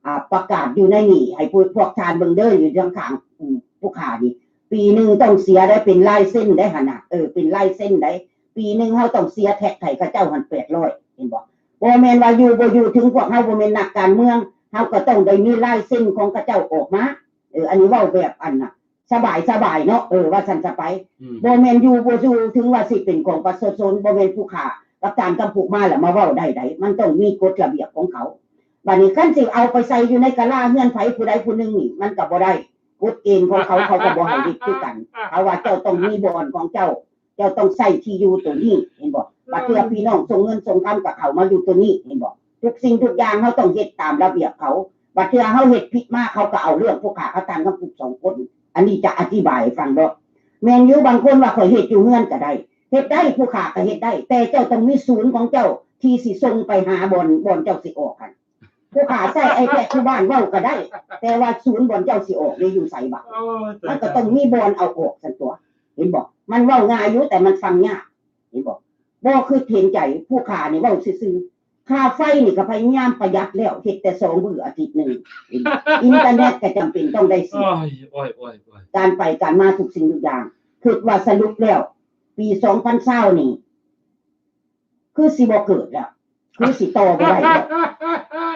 ອ່າ ປະກາດຢູ່ໃນນີ້ ໃຫ້ພວກ ພວກທ່ານເບິ່ງເດີ ຢູ່ທາງຂ້າງ ອືມ ຜູ້ຂ້ານີ້ ປີໜຶ່ງຕ້ອງເສຍໄດ້ເປັນລາຍເຊັນໄດ້ຫັ້ນນະ ເອີ ເປັນລາຍເຊັນໄດ້ ປີໜຶ່ງເຮົາຕ້ອງເສຍແທັກໃຫ້ເຂົາເຈົ້າຫັ້ນແປດຮ້ອຍ ເຫັນບໍ່? ບໍ່ແມ່ນວ່າຢູ່ບໍ່ຢູ່ ເຖິງພວກເຮົາບໍ່ແມ່ນນັກການເມືອງ ເຮົາກໍຕ້ອງໄດ້ມີລາຍເຊັນຂອງເຂົາເຈົ້າອອກມາ ເອີ ອັນນີ້ເວົ້າແບບອັນນ່າ ສະບາຍໆເນາະ ເອີ ວ່າຊັ້ນຊະໄປ ອືມ ບໍ່ແມ່ນຢູ່ບໍ່ຢູ່ ເຖິງວ່າຊິເປັນຂອງປະຊາຊົນ ບໍ່ແມ່ນຜູ້ຂ້າກັບທ່ານຄຳປຸກມາແລ້ວມາເວົ້າໄດ້ໃດ ມັນຕ້ອງມີກົດລະບຽບຂອງເຂົາ ບາດນີ້ຄັນຊິເອົາໄປໃສ່ຢູ່ໃນກະລາເຮືອນໃຜຜູ້ໃດຜູ້ໜຶ່ງນີ້ ມັນກໍບໍ່ໄດ້ ກົດເກນຂອງເຂົາ ເຂົາກໍບໍ່ໃຫ້ເຮັດຄືກັນ ເຂົາວ່າເຈົ້າຕ້ອງມີບ່ອນຂອງເຈົ້າ ເຈົ້າຕ້ອງໃຊ້ທີ່ຢູ່ໂຕນີ້ ເຫັນບໍ່? ບາດເທື່ອ ອືມ ພີ່ນ້ອງສົ່ງເງິນສົ່ງຄຳກໍເຂົ້າມາຢູ່ໂຕນີ້ ເຫັນບໍ່? ທຸກສິ່ງທຸກຢ່າງເຮົາຕ້ອງເຮັດຕາມລະບຽບເຂົາ ບາດເທື່ອເຮົາເຮັດຜິດມາ ເຂົາກໍເອົາເລື່ອງຜູ້ຂ້າກັບທ່ານຄຳປຸກສອງຄົນ ອັນນີ້ຈະອະທິບາຍໃຫ້ຟັງເນາະ ແມ່ນຢູ່ ບາງຄົນວ່າຂ້ອຍເຮັດຢູ່ເຮືອນກໍໄດ້ ເຮັດໄດ້ ຜູ້ຂ້າກໍເຮັດໄດ້ ແຕ່ເຈົ້າຕ້ອງມີສູນຂອງເຈົ້າທີ່ຊິສົ່ງໄປຫາບ່ອນ ບ່ອນເຈົ້າຊິອອກຫັ້ນ ຜູ້ຂ້າໃຊ້ໄອແພດຢູ່ບ້ານເວົ້າກໍໄດ້ ແຕ່ວ່າສູນບ່ອນເຈົ້າຊິອອກນີ້ຢູ່ໃສບາດ? ໂອ້ຍ ມັນກໍຕ້ອງມີບ່ອນເອົາອອກຊັ້ນຕົວະ ເຫັນບໍ່? ມັນເວົ້າງ່າຍຢູ່ ແຕ່ມັນຟັງຍາກ ເຫັນບໍ່? ບໍ່ຄິດເຫັນໃຈ ຜູ້ຂ້ານີ້ເວົ້າຊື່ໆ ຄ່າໄຟນີ້ກໍພະຍາຍາມປະຢັດແລ້ວ ເຮັດແຕ່ສອງມື້ອາທິດໜຶ່ງ ເຫັນບໍ່? ອິນເຕີເນັດກໍຈຳເປັນຕ້ອງໄດ້ເສຍ ໂອ້ຍ ໂອ້ຍ ໂອ້ຍ ໂອ້ຍ ການໄປການມາທຸກສິ່ງທຸກຢ່າງ ຄິດວ່າສະຫຼຸບແລ້ວ ປີສອງພັນຊາວນີ້ ຄືຊິບໍ່ເກີດແລ້ວ ຄືຊິຕໍ່ບໍ່ໄດ້ແລ້ວ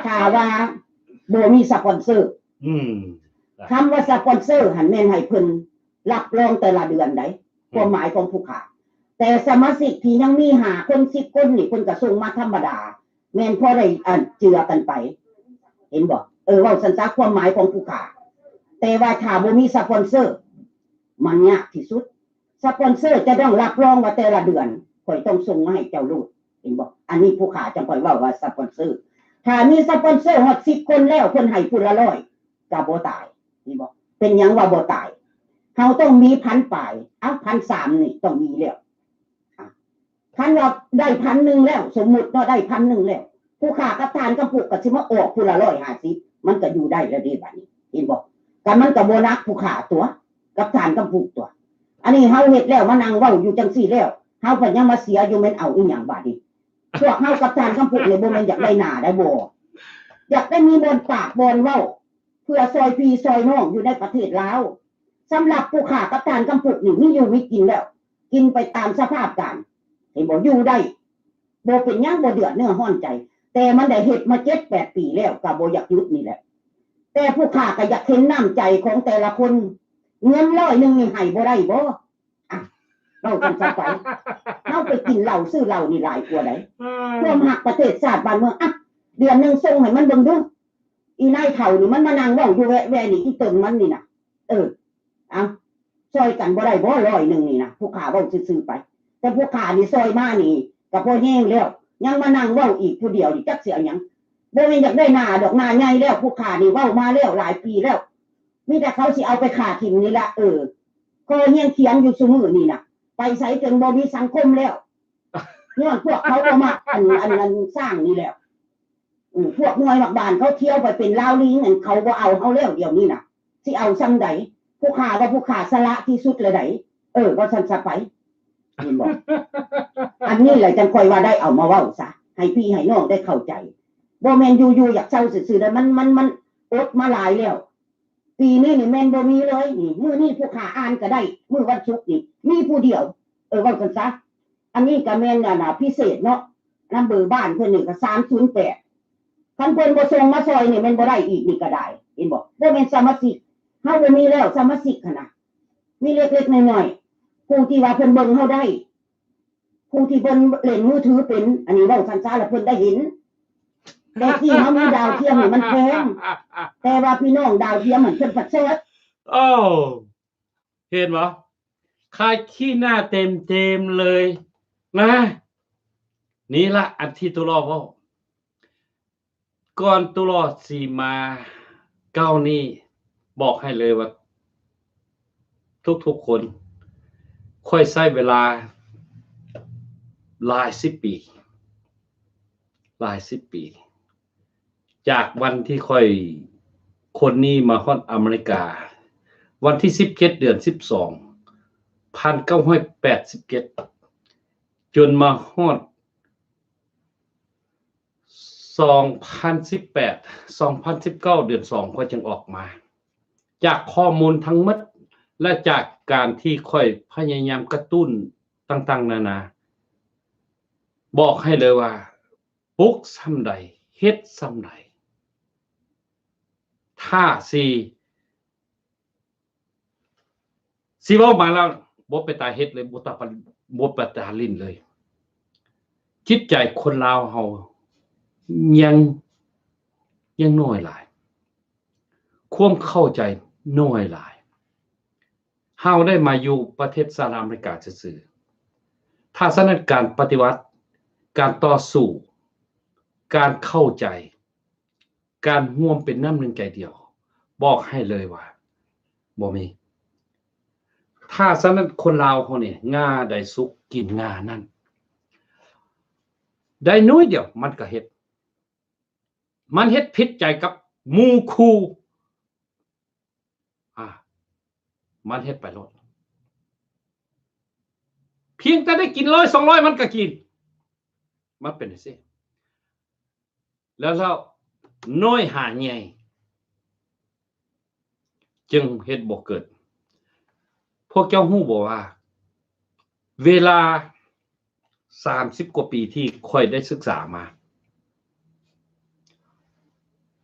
ຖ້າວ່າບໍ່ມີສະປອນເຊີ ອືມ ຄຳວ່າສະປອນເຊີຫັ້ນແມ່ນໃຫ້ເພິ່ນຮັບຮອງແຕ່ລະເດືອນໃດ໋ ອືມ ຄວາມໝາຍຂອງຜູ້ຂ້າ ແຕ່ສະມາຊິກທີ່ຍັງມີຫ້າຄົນສິບຄົນນີ້ ເພິ່ນກໍສົ່ງມາທຳມະດາ ແມ່ນພໍໄດ້ອັນເຈືອກັນໄປ ເຫັນບໍ່? ເອີ ເວົ້າຊັ້ນຊະ ຄວາມໝາຍຂອງຜູ້ຂ້າ ແຕ່ວ່າຖ້າບໍ່ມີສະປອນເຊີ ມັນຍາກທີ່ສຸດ ສະປອນເຊີຈະຕ້ອງຮັບຮອງວ່າແຕ່ລະເດືອນ ຂ້ອຍຕ້ອງສົ່ງມາໃຫ້ເຈົ້າໂລດ ເຫັນບໍ່? ອັນນີ້ຜູ້ຂ້າຈັ່ງຄ່ອຍເວົ້າວ່າສະປອນເຊີ ຖ້າມີສະປອນເຊີຮອດສິບຄົນແລ້ວ ເພິ່ນໃຫ້ຜູ້ລະຮ້ອຍ ກໍບໍ່ຕາຍ ເຫັນບໍ່? ເປັນຫຍັງວ່າບໍ່ຕາຍ? ເຮົາຕ້ອງມີພັນປາຍ ເອົ້າ ພັນສາມນີ້ຕ້ອງມີແລ້ວ ອາ ຄັນວ່າໄດ້ພັນໜຶ່ງແລ້ວ ສົມມຸດເນາະ ໄດ້ພັນໜຶ່ງແລ້ວ ຜູ້ຂ້າກັບທ່ານຄຳປຸກກໍຊິມາອອກຜູ້ລະຮ້ອຍຫ້າສິບ ມັນກໍຢູ່ໄດ້ແລ້ວເດ້ບາດນີ້ ເຫັນບໍ່? ກໍມັນກໍບໍ່ໜັກຜູ້ຂ້າຕົວະ ກັບທ່ານຄຳປຸກຕົວະ ອັນນີ້ເຮົາເຮັດແລ້ວ ມານັ່ງເວົ້າຢູ່ຈັ່ງຊີ້ແລ້ວ ເຮົາພັດຍັງມາເສຍຢູ່ ແມ່ນເອົາອີ່ຫຍັງບາດນີ້? ພວກເຮົາກັບທ່ານຄຳປຸກນີ້ບໍ່ແມ່ນຢາກໄດ້ໜ້າໄດ້ບໍ່ ຢາກໄດ້ມີບ່ອນປາກບ່ອນເວົ້າ ເພື່ອຊ່ອຍພີ່ຊ່ອຍນ້ອງຢູ່ໃນປະເທດລາວ ສຳລັບຜູ້ຂ້າກັບທ່ານຄຳປຸກນີ້ ມີຢູ່ມີກິນແລ້ວ ກິນໄປຕາມສະພາບການ ເຫັນບໍ່? ຢູ່ໄດ້ ບໍ່ເປັນຫຍັງ ບໍ່ເດືອດເນື້ອຮ້ອນໃຈ ແຕ່ມັນໄດ້ເຮັດມາເຈັດແປດປີແລ້ວ ກໍບໍ່ຢາກຢຸດນີ້ແຫຼະ ແຕ່ຜູ້ຂ້າກໍຢາກເຫັນນ້ຳໃຈຂອງແຕ່ລະຄົນ ເງິນຮ້ອຍໜຶ່ງນີ້ໃຫ້ບໍ່ໄດ້ບໍ່? ອ່ະ ເວົ້າກັນຊະໄປ ເຮົາໄປກິນເຫຼົ້າຊື້ເຫຼົ້ານີ້ຫຼາຍກວ່າໃດ໋ ຄວາມຮັກປະເທດຊາດບ້ານເມືອງ ອ່ະ ເດືອນໜຶ່ງສົ່ງໃຫ້ມັນເບິ່ງດູ ອີນາຍເຖົ້ານີ້ມັນມານັ່ງເວົ້າຢູ່ແວະແວະນີ້ ອີຕົນມັນນີ້ນະ ເອີ ເອົ້າ ຊ່ອຍກັນບໍ່ໄດ້ບໍ່ ຮ້ອຍໜຶ່ງນີ້ນະ ຜູ້ຂ້າເວົ້າຊື່ໆໄປ ແຕ່ຜູ້ຂ້ານີ້ຊ່ອຍມານີ້ກໍພໍແຮງແລ້ວ ຍັງມານັ່ງເວົ້າອີກຜູ້ດຽວນີ້ ຈັກຊິເອົາຫຍັງ ບໍ່ແມ່ນຢາກໄດ້ໜ້າດອກ ໜ້າໃຫຍ່ແລ້ວ ຜູ້ຂ້ານີ້ເວົ້າມາແລ້ວຫຼາຍປີແລ້ວ ມີແຕ່ເຂົາຊິເອົາໄປຂ້າຖິ້ມນີ້ລະ ເອີ ກໍຮຽນຂຽນຢູ່ຊຸມື້ນີ້ນະ ໄປໃສຈົນບໍ່ມີສັງຄົມແລ້ວ ຍ້ອນພວກເຂົາບໍ່ມັກອັນ ອັນ ອັນສ້າງນີ້ແລ້ວ ອືມ ພວກໜ່ວຍບັກບານເຂົາທຽວໄປເປັນລາວລີງ ອັນເຂົາບໍ່ເອົາເຮົາແລ້ວດຽວນີ້ນະ ຊິເອົາຊ່ຳໃດ? ຜູ້ຂ້າວ່າຜູ້ຂ້າສະຫຼະທີ່ສຸດແລ້ວໃດ໋ ເອີ ເວົ້າຊັ້ນຊະໄປ ເຫັນບໍ່? ອັນນີ້ແຫຼະຈັ່ງຂ້ອຍວ່າໄດ້ເອົາມາເວົ້າຊະ ໃຫ້ພີ່ໃຫ້ນ້ອງໄດ້ເຂົ້າໃຈ ບໍ່ແມ່ນຢູ່ໆຢາກເຊົາຊື່ໆໄດ໋ ມັນ ມັນ ມັນອົດມາຫຼາຍແລ້ວ ປີນີ້ນີ້ແມ່ນບໍ່ມີເລີຍ ນີ້ ມື້ນີ້ຜູ້ຂ້າອ່ານກໍໄດ້ ມື້ວັນສຸກນີ້ມີຜູ້ດຽວ ເອີ ເວົ້າຊັ້ນຊະ ອັນນີ້ກໍແມ່ນ ອັນນ່າ ພິເສດເນາະ ນຳເບີບ້ານເພິ່ນນີ້ກໍສາມສູນແປດ ຄັນເພິ່ນບໍ່ສົ່ງມາຊ່ອຍນີ້ແມ່ນບໍ່ໄດ້ອີກນີ້ກໍໄດ້ ເຫັນບໍ່? ບໍ່ແມ່ນສະມາຊິກ ເຮົາບໍ່ມີແລ້ວສະມາຊິກຫັ້ນນະ ມີເລັກໆນ້ອຍໆ ຜູ້ທີ່ວ່າເພິ່ນເບິ່ງເຮົາໄດ້ ຜູ້ທີ່ເພິ່ນຫຼິ້ນມືຖືເປັນ ອັນນີ້ເວົ້າຊ້າໆ ແລ້ວເພິ່ນໄດ້ເຫັນ ແຕ່ທີ່ເຮົາມີດາວທຽມນີ້ມັນແພງ ແຕ່ວ່າພີ່ນ້ອງດາວທຽມຫັ້ນເພິ່ນປະເສີດ. ໂອ້ ເຫັນບໍ່? ຂາຍຂີ້ໜ້າເຕັມໆເລີຍນະ. ນີ້ລະອັນທີ່ຕຸຫຼໍ້ເວົ້າ. ກ່ອນຕຸຫຼໍ້ຊິມາກ່າວນີ້ ບອກໃຫ້ເລີຍວ່າ ທຸກໆຄົນ ຂ້ອຍໃຊ້ເວລາຫຼາຍສິບປີ ຫຼາຍສິບປີ ຈາກວັນທີ່ຂ້ອຍ ຄົນນີ້ມາຮອດອາເມລິກາ ວັນທີສິບເຈັດ ເດືອນສິບສອງ ພັນເກົ້າຮ້ອຍແປດສິບເຈັດ ຈົນມາຮອດ ສອງພັນສິບແປດ ສອງພັນສິບເກົ້າ ເດືອນສອງ ຂ້ອຍຈຶ່ງອອກມາ ຈາກຂໍ້ມູນທັງໝົດ ແລະ ຈາກການທີ່ຂ້ອຍພະຍາຍາມກະຕຸ້ນຕ່າງໆນານາ ບອກໃຫ້ເລີຍວ່າ ປຸກສ່ຳໃດ ເຮັດສ່ຳໃດ ຖ້າຊິ ຊິເວົ້າມາແລ້ວບໍ່ເປັນຕາເຮັດເລີຍ ບໍ່ຕາປະ ບໍ່ເປັນຕາຫຼິ້ນເລີຍ. ຈິດໃຈຄົນລາວເຮົາຍັງ ຍັງນ້ອຍຫຼາຍ ຄວາມເຂົ້າໃຈນ້ອຍຫຼາຍ. ເຮົາໄດ້ມາຢູ່ປະເທດສະຫະລັດອາເມລິກາຊື່ໆ ຖ້າສະນັ້ນການປະຕິວັດ ການຕໍ່ສູ້ ການເຂົ້າໃຈ ການຮ່ວມເປັນນ້ຳໜຶ່ງໃຈດຽວ ບອກໃຫ້ເລີຍວ່າບໍ່ມີ. ຖ້າສະນັ້ນຄົນລາວເຮົານີ້ ງ່າໃດສຸກກິນງ່ານັ້ນ ໄດ້ໜ້ອຍດຽວມັນກໍເຮັດ ມັນເຮັດຜິດໃຈກັບໝູ່ຄູ່ ອາ ມັນເຮັດໄປໂລດ ພຽງແຕ່ໄດ້ກິນຮ້ອຍສອງຮ້ອຍມັນກໍກິນ ມັນເປັນຈັ່ງຊີ້ ແລ້ວ ແລ້ວນ້ອຍຫາໃຫຍ່ຈຶ່ງເຮັດບໍ່ເກີດ. ພວກເຈົ້າຮູ້ບໍ່ວ່າ ເວລາສາມສິບກວ່າປີທີ່ຂ້ອຍໄດ້ສຶກສາມາ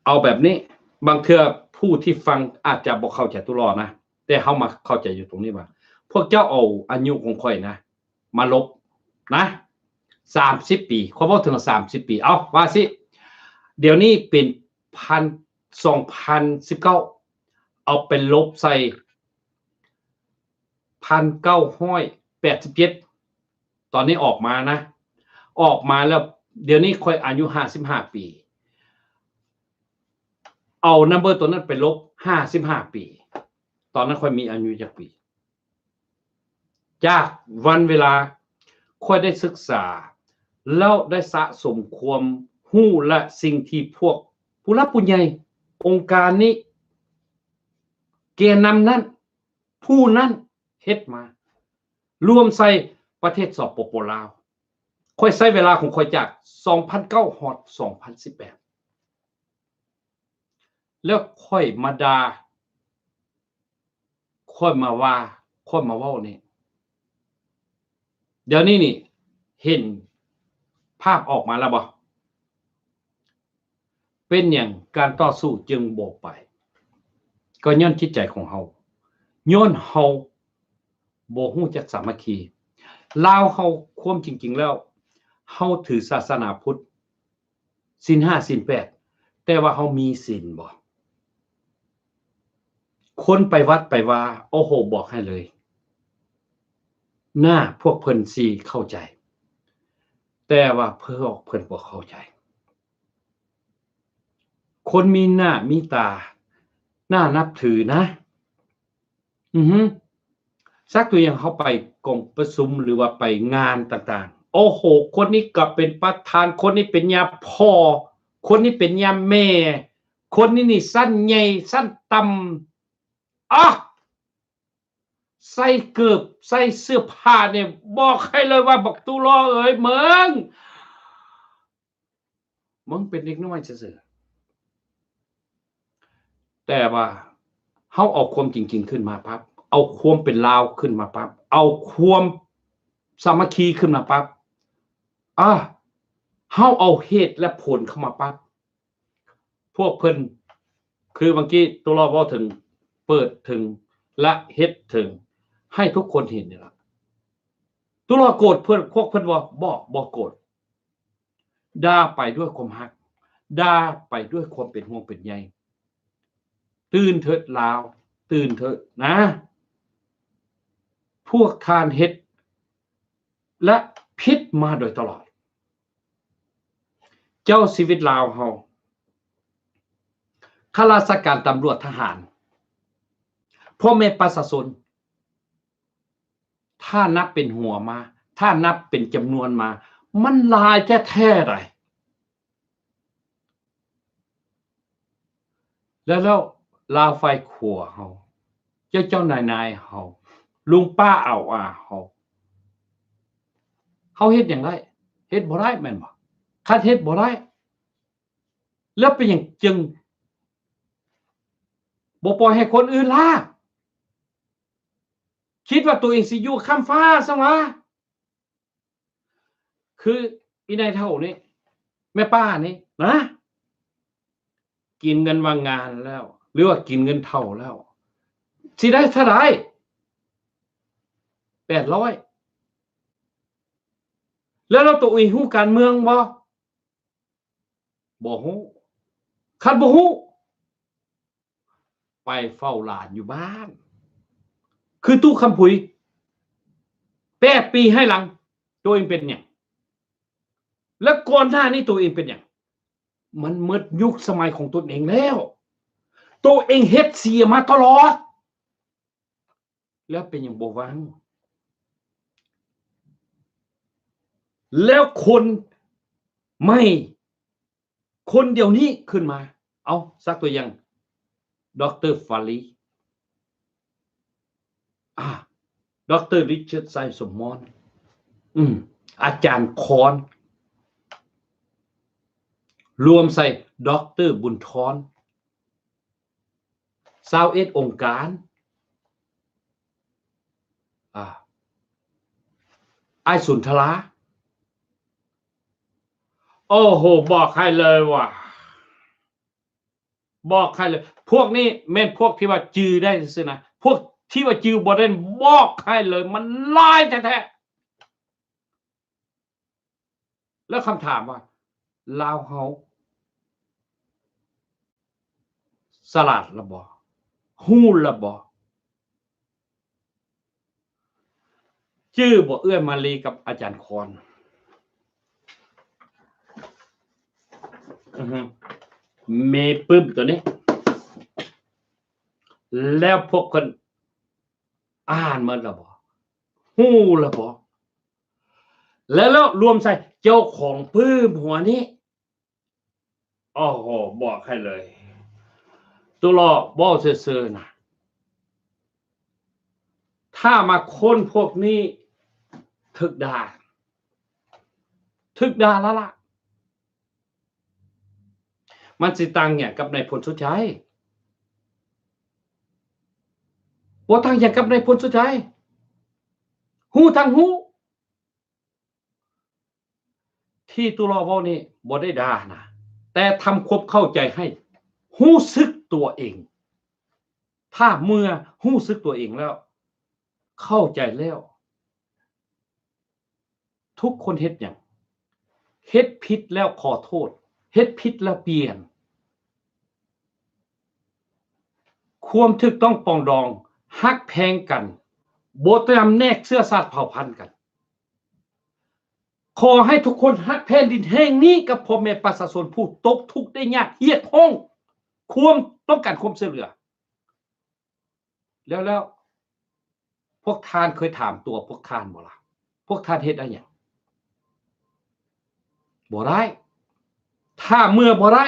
ເອົາແບບນີ້ ບາງເທື່ອຜູ້ທີ່ຟັງອາດຈະບໍ່ເຂົ້າໃຈຕຸຫຼໍ້ນະ ແຕ່ເຮົາມາເຂົ້າໃຈຢູ່ຕົງນີ້ວ່າ ພວກເຈົ້າເອົາອາຍຸຂອງຂ້ອຍນະ ມາລົບນະ ສາມສິບປີ ຂ້ອຍເວົ້າເຖິງສາມສິບປີ ເອົາວ່າຊິ ດຽວນີ້ເປັນພັນ ສອງພັນສິບເກົ້າ ເອົາໄປລົບໃສ່ ພັນເກົ້າຮ້ອຍແປດສິບເຈັດ ຕອນນີ້ອອກມານະ ອອກມາແລ້ວ ດຽວນີ້ຂ້ອຍອາຍຸຫ້າສິບຫ້າປີ ເອົານຳເບີຕົວນັ້ນໄປລົບຫ້າສິບຫ້າປີ ຕອນນັ້ນຂ້ອຍມີອາຍຸຈັກປີ? ຈາກວັນເວລາຂ້ອຍໄດ້ສຶກສາ ແລ້ວໄດ້ສະສົມຄວາມຮູ້ ແລະ ສິ່ງທີ່ພວກຜູ້ຫຼັກຜູ້ໃຫຍ່ ອົງການນີ້ ແກນນຳນັ້ນ ຜູ້ນັ້ນເຮັດມາ ລວມໃສ່ປະເທດ ສປປ ລາວ ຂ້ອຍໃຊ້ເວລາຂອງຂ້ອຍຈາກສອງພັນເກົ້າຮອດສອງພັນສິບແປດ ແລ້ວຂ້ອຍມາດ່າ ຂ້ອຍມາວ່າ ຂ້ອຍມາເວົ້ານີ້ ດຽວນີ້ນີ້ເຫັນພາບອອກມາແລ້ວບໍ່? ເປັນຫຍັງການຕໍ່ສູ້ຈຶ່ງບໍ່ໄປ? ກໍຍ້ອນຈິດໃຈຂອງເຮົາ ຍ້ອນເຮົາບໍ່ຮູ້ຈັກສາມັກຄີ. ລາວເຮົາ ຄວາມຈິງໆແລ້ວ ເຮົາຖືສາສະໜາພຸດ ສິນຫ້າ ສິນແປດ ແຕ່ວ່າເຮົາມີສິນບໍ່? ຄົນໄປວັດໄປວາ ໂອ້ໂຫ ບອກໃຫ້ເລີຍ ໜ້າພວກເພິ່ນຊິເຂົ້າໃຈ ແຕ່ວ່າພວກເພິ່ນບໍ່ເຂົ້າໃຈ. ຄົນມີໜ້າມີຕາ ໜ້ານັບຖືນະ. ອືຮຶ ສັກຕົວຢ່າງ ເຮົາໄປກອງປະຊຸມ ຫຼືວ່າໄປງານຕ່າງໆ ໂອ້ໂຫ ຄົນນີ້ກໍເປັນປະທານ ຄົນນີ້ເປັນຍາພໍ່ ຄົນນີ້ເປັນຍາແມ່ ຄົນນີ້ນີ້ຊັ້ນໃຫຍ່ຊັ້ນຕ່ຳ ອາ ໃສ່ເກີບ ໃສ່ເສື້ອຜ້ານີ້ ບອກໃຫ້ເລີຍວ່າ ບັກຕູຫຼໍ້ເອີຍ ມຶງ ມຶງເປັນເດັກນ້ອຍຊື່ໆ ແຕ່ວ່າເຮົາເອົາຄວາມຈິງໆຂຶ້ນມາປັບ ເອົາຄວາມເປັນລາວຂຶ້ນມາປັບ ເອົາຄວາມສາມັກຄີຂຶ້ນມາປັບ ອາ ເຮົາເອົາເຫດແລະຜົນເຂົ້າມາປັບ. ພວກເພິ່ນ ຄືເມື່ອກີ້ຕຸລາເວົ້າເຖິງ ເປີດເຖິງ ແລະ ເຮັດເຖິງ ໃຫ້ທຸກຄົນເຫັນນີ້ລະ. ຕຸລາໂກດເພິ່ນ ພວກເພິ່ນບໍ່? ບໍ່ ບໍ່ໂກດ. ດ່າໄປດ້ວຍຄວາມຮັກ, ດ່າໄປດ້ວຍຄວາມເປັນຫ່ວງເປັນໃຍ. ຕື່ນເທີດລາວ, ຕື່ນເທີດນະ. ພວກທ່ານເຮັດ ແລະ ຜິດມາໂດຍຕະຫຼອດ. ເຈົ້າຊີວິດລາວເຮົາ, ຂ້າລາຊະການ, ຕຳຫຼວດ, ທະຫານ, ພໍ່ແມ່ປະຊາຊົນ, ຖ້ານັບເປັນຫົວມາ, ຖ້ານັບເປັນຈຳນວນມາ, ມັນຫຼາຍແທ້ໆໃດ. ແລ້ວ ແລ້ວລາວຝ່າຍຂົວເຮົາ, ເຈົ້າເຈົ້ານາຍນາຍເຮົາ, ລຸງປ້າອາວອາເຮົາ, ເຮົາເຮັດຫຍັງໄດ້? ເຮັດບໍ່ໄດ້ແມ່ນບໍ່? ຄັນເຮັດບໍ່ໄດ້ ແລ້ວເປັນຫຍັງຈຶ່ງບໍ່ປ່ອຍໃຫ້ຄົນອື່ນລາ? ຄິດວ່າໂຕເອງຊິຢູ່ຄ້ຳຟ້າຊັ້ນຫວາ? ຄືອີນາຍເຖົ້ານີ້ ແມ່ປ້ານີ້ນະ ກິນເງິນວ່າງງານແລ້ວ ຫຼືວ່າກິນເງິນເຖົ້າແລ້ວ ຊິໄດ້ເທົ່າໃດ? ແປດຮ້ອຍ. ແລ້ວ ແລ້ວໂຕເອງຮູ້ການເມືອງບໍ່? ບໍ່ຮູ້. ຄັນບໍ່ຮູ້ ໄປເຝົ້າຫຼານຢູ່ບ້ານ ຄືຕູ້ຄຳຜຸຍ. ແປດປີໃຫ້ຫຼັງ ໂຕເອງເປັນຫຍັງ? ແລະ ກ່ອນໜ້ານີ້ໂຕເອງເປັນຫຍັງ? ມັນໝົດຍຸກສະໄໝຂອງຕົນເອງແລ້ວ. ໂຕເອງເຮັດເສຍມາຕະຫຼອດ. ແລ້ວເປັນຫຍັງບໍ່ຫວັງ? ແລ້ວຄົນໃໝ່ ຄົນດຽວນີ້ຂຶ້ນມາ, ເອົາ ສັກຕົວຢ່າງ ດຣ. ຟາລີ, ອາ ດຣ. ລິຈາດ ໄຊສົມມອນ, ອາຈານຄອນ, ລວມໃສ່ ດຣ. ບຸນທອນ, ຊາວເອັດອົງການ, ອາ ອ້າຍສຸນທະລາ. ໂອ້ໂຫ ບອກໃຫ້ເລີຍວ່າ ບອກໃຫ້ເລີຍ ພວກນີ້ແມ່ນພວກທີ່ວ່າຈື່ໄດ້ຊື່ໆນະ, ພວກທີ່ວ່າຈື່ບໍ່ໄດ້ ບອກໃຫ້ເລີຍ ມັນຫຼາຍແທ້ໆ. ແລ້ວຄຳຖາມວ່າ ລາວເຮົາສະຫຼາດລະບໍ່? ຮູ້ລະບໍ່? ຈື່ບໍ່ ເອື້ອຍມາລີກັບອາຈານຄອນ? ອືຮຶ ເມປຶ້ມໂຕນີ້ ແລ້ວພວກເພິ່ນອ່ານໝົດລະບໍ່? ຮູ້ລະບໍ່? ແລ້ວລວມໃສ່ເຈົ້າຂອງປຶ້ມຫົວນີ້ ໂອ້ໂຫ ບອກໃຫ້ເລີຍ ຕຸລາເວົ້າຊື່ໆນະ ຖ້າມາຄົ້ນພວກນີ້ ຖືກດ່າ ຖືກດ່າລະລະ. ມັນຊິຕ່າງຫຍັງກັບນາຍພົນສຸດໃຈ? ບໍ່ຕ່າງຫຍັງກັບນາຍພົນສຸດໃຈ. ຮູ້ທັງຮູ້. ທີ່ຕຸລາເວົ້ານີ້ບໍ່ໄດ້ດ່ານະ, ແຕ່ທຳຄວາມເຂົ້າໃຈໃຫ້ຮູ້ສຶກຕົວເອງ. ຖ້າເມື່ອຮູ້ສຶກຕົວເອງແລ້ວ, ເຂົ້າໃຈແລ້ວ, ທຸກຄົນເຮັດຫຍັງ? ເຮັດຜິດແລ້ວຂໍໂທດ, ເຮັດຜິດແລ້ວປ່ຽນ. ຄວາມຖືກຕ້ອງປອງດອງ, ຮັກແພງກັນ, ບໍ່ຈຳແນກເຊື້ອຊາດເຜົ່າພັນກັນ. ຂໍໃຫ້ທຸກຄົນຮັກແຜ່ນດິນແຫ່ງນີ້ກັບພໍ່ແມ່ປະຊາຊົນຜູ້ຕົກທຸກໄດ້ຍາກ, ຮຽກຮ້ອງຄວາມຕ້ອງການຄວາມຊ່ວຍເຫຼືອ. ແລ້ວ ແລ້ວພວກທ່ານເຄີຍຖາມຕົວພວກທ່ານບໍ່ລະ? ພວກທ່ານເຮັດໄດ້ຫຍັງ? ບໍ່ໄດ້. ຖ້າເມື່ອບໍ່ໄດ້,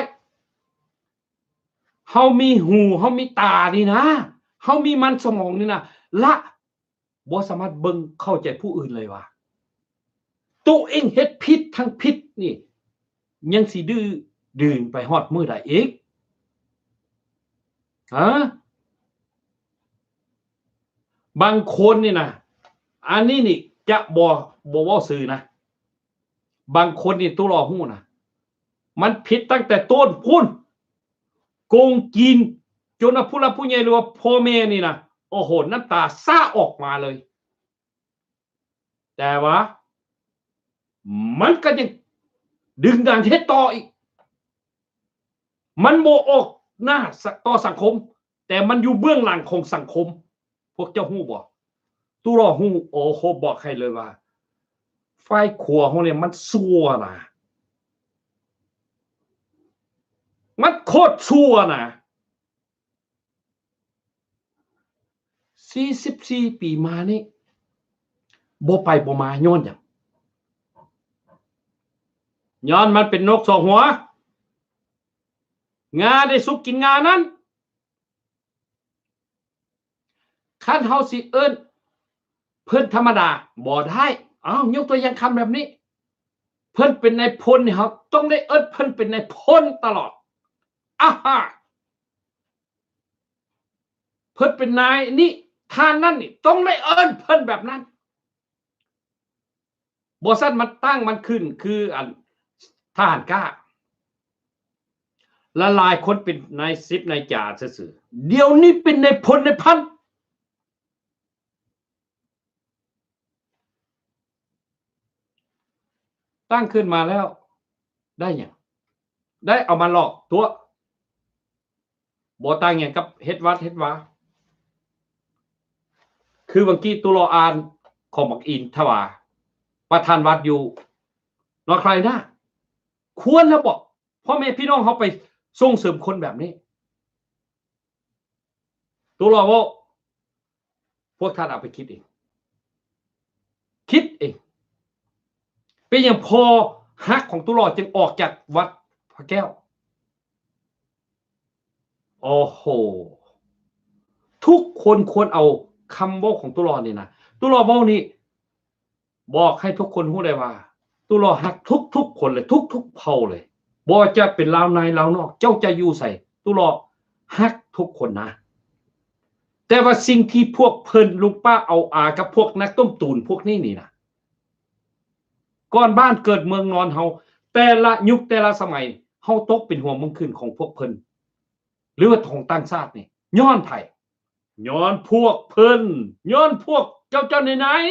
ເຮົາມີຫູ, ເຮົາມີຕານີ້ນະ, ເຮົາມີມັນສະໝອງນີ້ນະ, ລະ ບໍ່ສາມາດເບິ່ງເຂົ້າໃຈຜູ້ອື່ນເລີຍວ່າ ໂຕເອງເຮັດຜິດທັງຜິດນີ້ ຍັງຊິດື້ດຶງໄປຮອດມື້ໃດອີກ? ຮະ? ບາງຄົນນີ້ນະ, ອັນນີ້ນີ້ຈະບໍ່, ບໍ່ເວົ້າຊື່ນະ, ບາງຄົນນີ້ ຕຸຫຼໍ່ຮູ້ນະ ມັນຜິດຕັ້ງແຕ່ຕົ້ນພຸ້ນ ໂກງກິນ ຈົນວ່າຜູ້ຫຼັກຜູ້ໃຫຍ່ ຫຼືວ່າພໍ່ແມ່ນີ້ນະ ໂອ້ໂຫ ນ້ຳຕາຊາອອກມາເລີຍ. ແຕ່ວ່າມັນກໍຍັງດຶງດັນເຮັດຕໍ່ອີກ. ມັນບໍ່ອອກໜ້າສະ ຕໍ່ສັງຄົມ, ແຕ່ມັນຢູ່ເບື້ອງຫຼັງຂອງສັງຄົມ. ພວກເຈົ້າຮູ້ບໍ່? ຕຸຫຼໍ່ຮູ້? ໂອ້ໂຫ ບອກໃຫ້ເລີຍວ່າ ຝ່າຍຂົວເຮົານີ້ມັນຊົ່ວນະ, ມັນໂຄດຊົ່ວນະ. ສີ່ສິບສີ່ປີມານີ້ ບໍ່ໄປບໍ່ມາ ຍ້ອນຫຍັງ? ຍ້ອນມັນເປັນນົກສອງຫົວ, ງາໄດ້ຊຸກກິນງານັ້ນ. ຄັນເຮົາຊິເອີ້ນເພິ່ນທຳມະດາ ບໍ່ໄດ້. ເອົາ ຍົກຕົວຢ່າງຄຳແບບນີ້, ເພິ່ນເປັນນາຍພົນນີ້ ເຮົາຕ້ອງໄດ້ເອີ້ນເພິ່ນເປັນນາຍພົນຕະຫຼອດ. ອາຫາ ເພິ່ນເປັນນາຍນີ້ ທ່ານນັ້ນນີ້ ຕ້ອງໄດ້ເອີ້ນເພິ່ນແບບນັ້ນ. ບໍ່ຊັ້ນມັນຕັ້ງມັນຂຶ້ນຄືອັນທະຫານກ້າ. ຫຼາຍໆຄົນເປັນນາຍສິບນາຍຈາຊື່ໆ, ດຽວນີ້ເປັນນາຍພົນນາຍພັນ. ຕັ້ງຂຶ້ນມາແລ້ວໄດ້ຫຍັງ? ໄດ້ເອົາມາຫຼອກຕົວະ. ບໍ່ຕ່າງຫຍັງກັບເຮັດວັດເຮັດວາ. ຄືບາງກີ້ຕຸຫຼໍ່ອ່ານຂອງບັກອິນທະວາ ປະທານວັດຢູ່ໜອງຄາຍນາ. ຄວນແລ້ວບໍ? ພໍ່ແມ່ພີ່ນ້ອງເຮົາໄປສົ່ງເສີມຄົນແບບນີ້. ຕຸຫຼໍ່ເວົ້າ ພວກທ່ານເອົາໄປຄິດເອງ, ຄິດເອງ. ເປັນຫຍັງພໍ່ຮັກຂອງຕຸຫຼໍ່ຈຶ່ງອອກຈາກວັດພະແກ້ວ? ໂອ້ໂຫ ທຸກຄົນຄວນເອົາຄຳເວົ້າຂອງຕຸຫຼໍ່ນີ້ນະ, ຕຸຫຼໍ່ເວົ້ານີ້ ບອກໃຫ້ທຸກຄົນຮູ້ໄດ້ວ່າ ຕຸຫຼໍ່ຮັກທຸກໆຄົນເລີຍ, ທຸກໆເຜົ່າເລີຍ, ບໍ່ວ່າຈະເປັນລາວໃນລາວນອກ, ເຈົ້າຈະຢູ່ໃສ ຕຸຫຼໍ່ຮັກທຸກຄົນນະ. ແຕ່ວ່າສິ່ງທີ່ພວກເພິ່ນລຸງປ້າອາວອາກັບພວກນັກຕົ້ມຕູນພວກນີ້ນີ້ນະ, ກ່ອນບ້ານເກີດເມືອງນອນເຮົາ ແຕ່ລະຍຸກແຕ່ລະສະໄໝ ເຮົາຕົກເປັນຫົວເມືອງຂຶ້ນຂອງພວກເພິ່ນ ຫຼືວ່າຂອງຕ່າງຊາດນີ້ ຍ້ອນໃຜ? ຍ້ອນພວກເພິ່ນ, ຍ້ອນພວກເຈົ້າໆນາຍ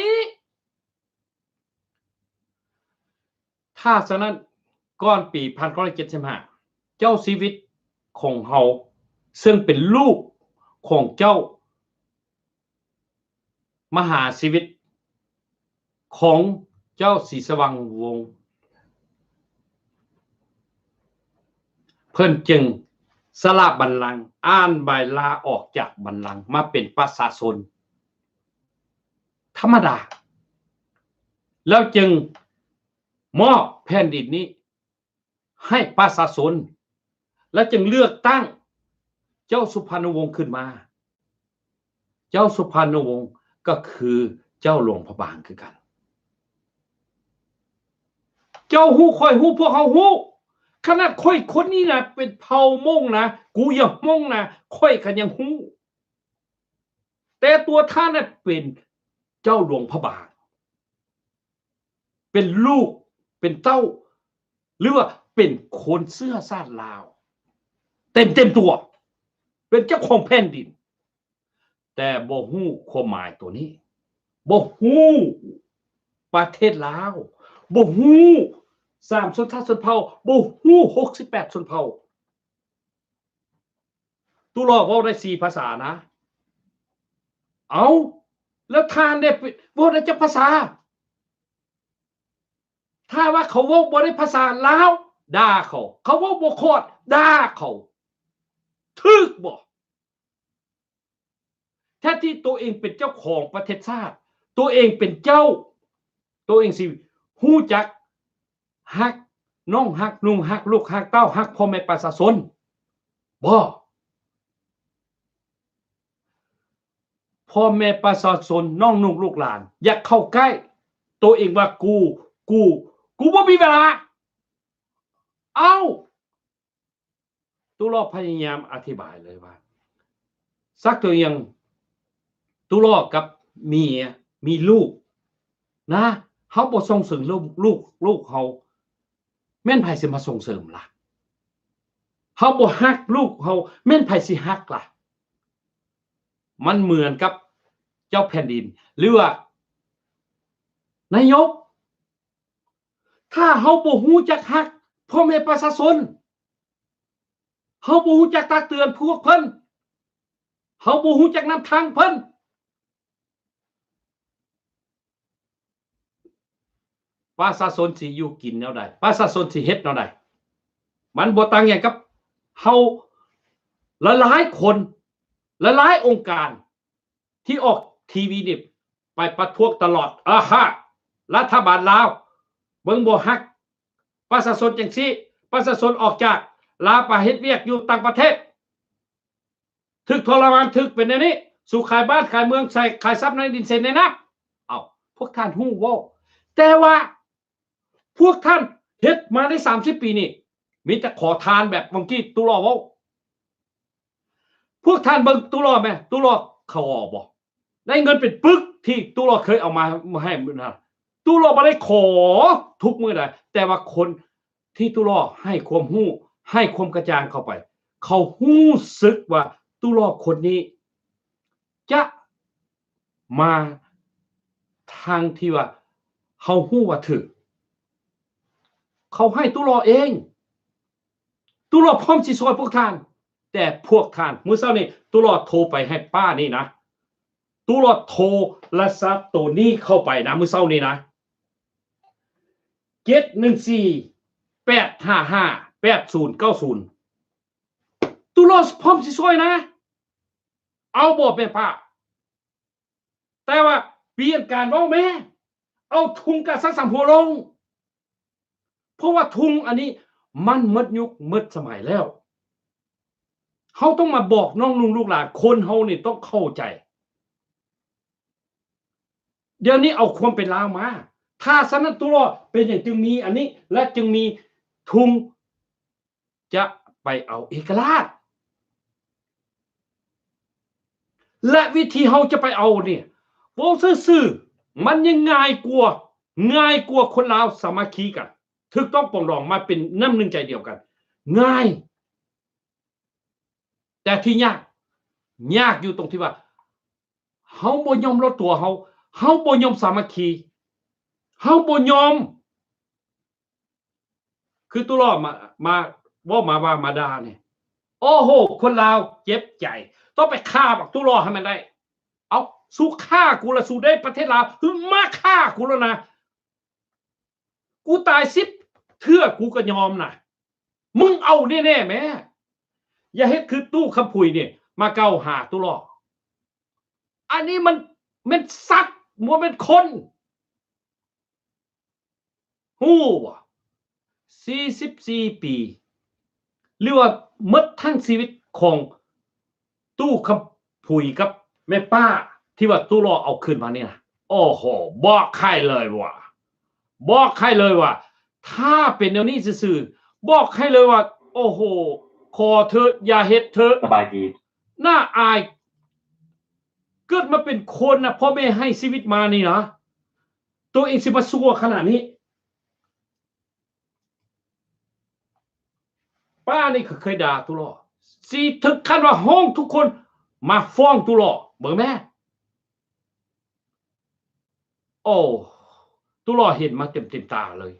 ໆ. ຖ້າສະນັ້ນ ກ່ອນປີພັນເກົ້າຮ້ອຍເຈັດສິບຫ້າ ເຈົ້າຊີວິດຂອງເຮົາ ເຊິ່ງເປັນລູກຂອງເຈົ້າມະຫາຊີວິດຂອງເຈົ້າສີສະຫວ່າງວົງ ເພິ່ນຈຶ່ງສະຫຼະບັນລັງ, ອ່ານໃບລາອອກຈາກບັນລັງ ມາເປັນປະຊາຊົນ ທຳມະດາ ແລ້ວຈຶ່ງມອບແຜ່ນດິນນີ້ໃຫ້ປະຊາຊົນ ແລ້ວຈຶ່ງເລືອກຕັ້ງເຈົ້າສຸພານຸວົງຂຶ້ນມາ. ເຈົ້າສຸພານຸວົງກໍຄືເຈົ້າຫຼວງພະບາງຄືກັນ. ເຈົ້າຮູ້, ຂ້ອຍຮູ້, ພວກເຮົາຮູ້. ຂະໜາດຂ້ອຍຄົນນີ້ນະ ເປັນເຜົ່າມົ້ງນະ, ກູຢາມົ້ງນະ, ຂ້ອຍກໍຍັງຮູ້. ແຕ່ຕົວທ່ານນະເປັນເຈົ້າຫຼວງພະບາງ, ເປັນລູກເປັນເຕົ້າ ຫຼືວ່າເປັນຄົນເຊື້ອຊາດລາວເຕັມເຕັມຕົວ, ເປັນເຈົ້າຂອງແຜ່ນດິນ, ແຕ່ບໍ່ຮູ້ຄວາມໝາຍຕົວນີ້, ບໍ່ຮູ້ປະເທດລາວ, ບໍ່ຮູ້ສາມຊົນຊາດຊົນເຜົ່າ, ບໍ່ຮູ້ຫົກສິບແປດຊົນເຜົ່າ. ຕຸຫຼໍ່ເວົ້າໄດ້ສີ່ພາສານະ. ເອົ້າ, ແລ້ວທ່ານໄດ້ເວົ້າໄດ້ຈັກພາສາ? ຖ້າວ່າເຂົາເວົ້າບໍ່ໄດ້ພາສາລາວ, ດ່າເຂົາ. ເຂົາເວົ້າບໍ່ຄອດ, ດ່າເຂົາ. ຖືກບໍ່? ແທນທີ່ໂຕເອງເປັນເຈົ້າຂອງປະເທດຊາດ, ໂຕເອງເປັນເຈົ້າ, ໂຕເອງຊິຮູ້ຈັກຮັກນ້ອງ, ຮັກນຸ່ງ, ຮັກລູກ, ຮັກເຕົ້າ, ຮັກພໍ່ແມ່ປະຊາຊົນບໍ? ພໍ່ແມ່ປະຊາຊົນ, ນ້ອງນຸ່ງ, ລູກຫຼານ ຢາກເຂົ້າໃກ້, ໂຕເອງວ່າກູ, ກູ, ກູບໍ່ມີເວລາ. ເອົ້າ! ຕຸຫຼໍ່ພະຍາຍາມອະທິບາຍເລີຍວ່າ ສັກຕົວຢ່າງ ຕຸຫຼໍ່ກັບເມຍມີລູກນະ, ເຮົາບໍ່ສົ່ງເສີມລູກ, ລູກ, ລູກເຮົາ ແມ່ນໃຜຊິມາສົ່ງເສີມລະ? ເຮົາບໍ່ຮັກລູກເຮົາ ແມ່ນໃຜຊິຮັກລະ? ມັນເໝືອນກັບເຈົ້າແຜ່ນດິນ ຫຼືວ່ານາຍົກ. ຖ້າເຮົາບໍ່ຮູ້ຈັກຮັກພໍ່ແມ່ປະຊາຊົນ, ເຮົາບໍ່ຮູ້ຈັກຕັກເຕືອນພວກເພິ່ນ, ເຮົາບໍ່ຮູ້ຈັກນຳທາງເພິ່ນ, ປະຊາຊົນຊິຢູ່ກິນແນວໃດ? ປະຊາຊົນຊິເຮັດແນວໃດ? ມັນບໍ່ຕ່າງຫຍັງກັບເຮົາຫຼາຍໆຄົນ, ຫຼາຍໆອົງການ ທີ່ອອກທີວີນີ້ໄປປະທ້ວງຕະຫຼອດ. ອາຮະ ລັດຖະບານລາວ ເບິ່ງບໍ່ຮັກປະຊາຊົນຈັ່ງຊີ້, ປະຊາຊົນອອກຈາກລາວໄປເຮັດວຽກຢູ່ຕ່າງປະເທດ, ຖືກທໍລະມານ, ຖືກເປັນແນວນີ້, ສູ່ຂາຍບ້ານຂາຍເມືອງ, ໃສ່ຂາຍຊັບໃນດິນເຊັນໃນນ້ຳ. ເອົ້າ, ພວກທ່ານຮູ້ບໍ່? ແຕ່ວ່າ ພວກທ່ານເຮັດມາໃນສາມສິບປີນີ້ ມີແຕ່ຂໍທານແບບເມື່ອກີ້ຕູ້ຫຼໍ່ເວົ້າ. ພວກທ່ານເບິ່ງຕູ້ຫຼໍ່ແມ, ຕູ້ຫຼໍ່ເຂົ້າຫໍບໍ່? ໄດ້ເງິນເປັນປຶກທີ່ຕູ້ຫຼໍ່ເຄີຍເອົາມາໃຫ້ມື້ນັ້ນ. ຕູ້ຫຼໍ່ບໍ່ໄດ້ຂໍທຸກມື້ໃດ, ແຕ່ວ່າຄົນທີ່ຕູ້ຫຼໍ່ໃຫ້ຄວາມຮູ້, ໃຫ້ຄວາມກະຈ່າງເຂົ້າໄປ, ເຂົາຮູ້ສຶກວ່າຕູ້ຫຼໍ່ຄົນນີ້ ຈະມາທາງທີ່ວ່າເຮົາຮູ້ວ່າຖືກ. ເຂົາໃຫ້ຕູ້ຫຼໍ່ເອງ, ຕູ້ຫຼໍ່ພ້ອມຊິຊ່ອຍພວກທ່ານ, ແຕ່ພວກທ່ານ, ມື້ເຊົ້ານີ້ຕູ້ຫຼໍ່ໂທໄປໃຫ້ປ້ານີ້ນະ, ຕູ້ຫຼໍ່ໂທລະສັບໂຕນີ້ເຂົ້າໄປນະ, ມື້ເຊົ້ານີ້ນະ, ເຈັດໜຶ່ງສີ່ ແປດຫ້າຫ້າ ແປດສູນເກົ້າສູນ. ຕູ້ຫຼໍ່ພ້ອມຊິຊ່ອຍນະ. ເອົາບໍ່ແມ່ປ້າ? ແຕ່ວ່າປ່ຽນການເວົ້າແມ້, ເອົາທຸງການສັງສຳຫົວລົງ, ເພາະວ່າທຸງອັນນີ້ມັນໝົດຍຸກໝົດສະໄໝແລ້ວ. ເຮົາຕ້ອງມາບອກນ້ອງນຸ່ງລູກຫຼານ, ຄົນເຮົານີ້ຕ້ອງເຂົ້າໃຈ. ດຽວນີ້ເອົາຄວາມເປັນລາວມາ. ຖ້າສະນັ້ນ, ຕູ້ຫຼໍ່ເປັນຫຍັງຈຶ່ງມີອັນນີ້ ແລະ ຈຶ່ງມີທຸງ ຈະໄປເອົາເອກະລາດ. ແລະ ວິທີເຮົາຈະໄປເອົານີ້, ເວົ້າຊື່ໆ, ມັນຍັງງ່າຍກວ່າ, ງ່າຍກວ່າຄົນລາວສາມັກຄີກັນ, ຖືກຕ້ອງປອງດອງມາເປັນນ້ຳໜຶ່ງໃຈດຽວກັນ, ງ່າຍ. ແຕ່ທີ່ຍາກ, ຍາກຢູ່ຕົງທີ່ວ່າ ເຮົາບໍ່ຍອມລອດຕົວເຮົາ, ເຮົາບໍ່ຍອມສາມັກຄີ, ເຮົາບໍ່ຍອມ ຄືຕູ້ຫຼໍ່ມາ, ມາເວົ້າມາວ່າມາດ່ານີ້. ໂອ້ໂຫ, ຄົນລາວເຈັບໃຈ, ຕ້ອງໄປຂ້າບັກຕູ້ຫຼໍ່ໃຫ້ມັນໄດ້. ເອົ້າ, ສູ້ຂ້າກູລະ, ສູ້ໄດ້ປະເທດລາວ, ມາຂ້າກູລະນະ. ກູຕາຍສິບເທື່ອ ກູກໍຍອມນະ. ມຶງເອົາແນ່ໆແມ້. ຢ່າເຮັດຄືຕູ້ຄຳຜຸຍນີ້ມາກ່າວຫາຕູ້ຫຼໍ່. ອັນນີ້ມັນແມ່ນສັດ, ບໍ່ແມ່ນຄົນ. ຮູ້ບໍ່? ສີ່ສິບສີ່ປີ ຫຼືວ່າໝົດທັງຊີວິດຂອງຕູ້ຄຳຜຸຍກັບແມ່ປ້າ ທີ່ວ່າຕູ້ຫຼໍ່ເອົາຄືນມານີ້ນະ. ໂອ້ໂຫ ບອກໃຫ້ເລີຍວ່າ, ບອກໃຫ້ເລີຍວ່າ ຖ້າເປັນແນວນີ້ຊື່ໆ, ບອກໃຫ້ເລີຍວ່າ ໂອ້ໂຫ ຂໍເທີະ, ຢ່າເຮັດເທີະ. ສະບາຍດີ. ໜ້າອາຍ. ເກີດມາເປັນຄົນນະ, ພໍ່ແມ່ໃຫ້ຊີວິດມານີ້ນະ, ໂຕເອງຊິມາຊົ່ວຂະໜາດນີ້. ປ້ານີ້ກໍເຄີຍດ່າຕູ້ຫຼໍ່, ຊິເຖິງຂັ້ນວ່າຮ້ອງທຸກຄົນມາຟ້ອງຕູ້ຫຼໍ່. ເບິ່ງແມ້. ໂອ້, ຕູ້ຫຼໍ່ເຫັນມາເຕັມໆຕາເລີຍ.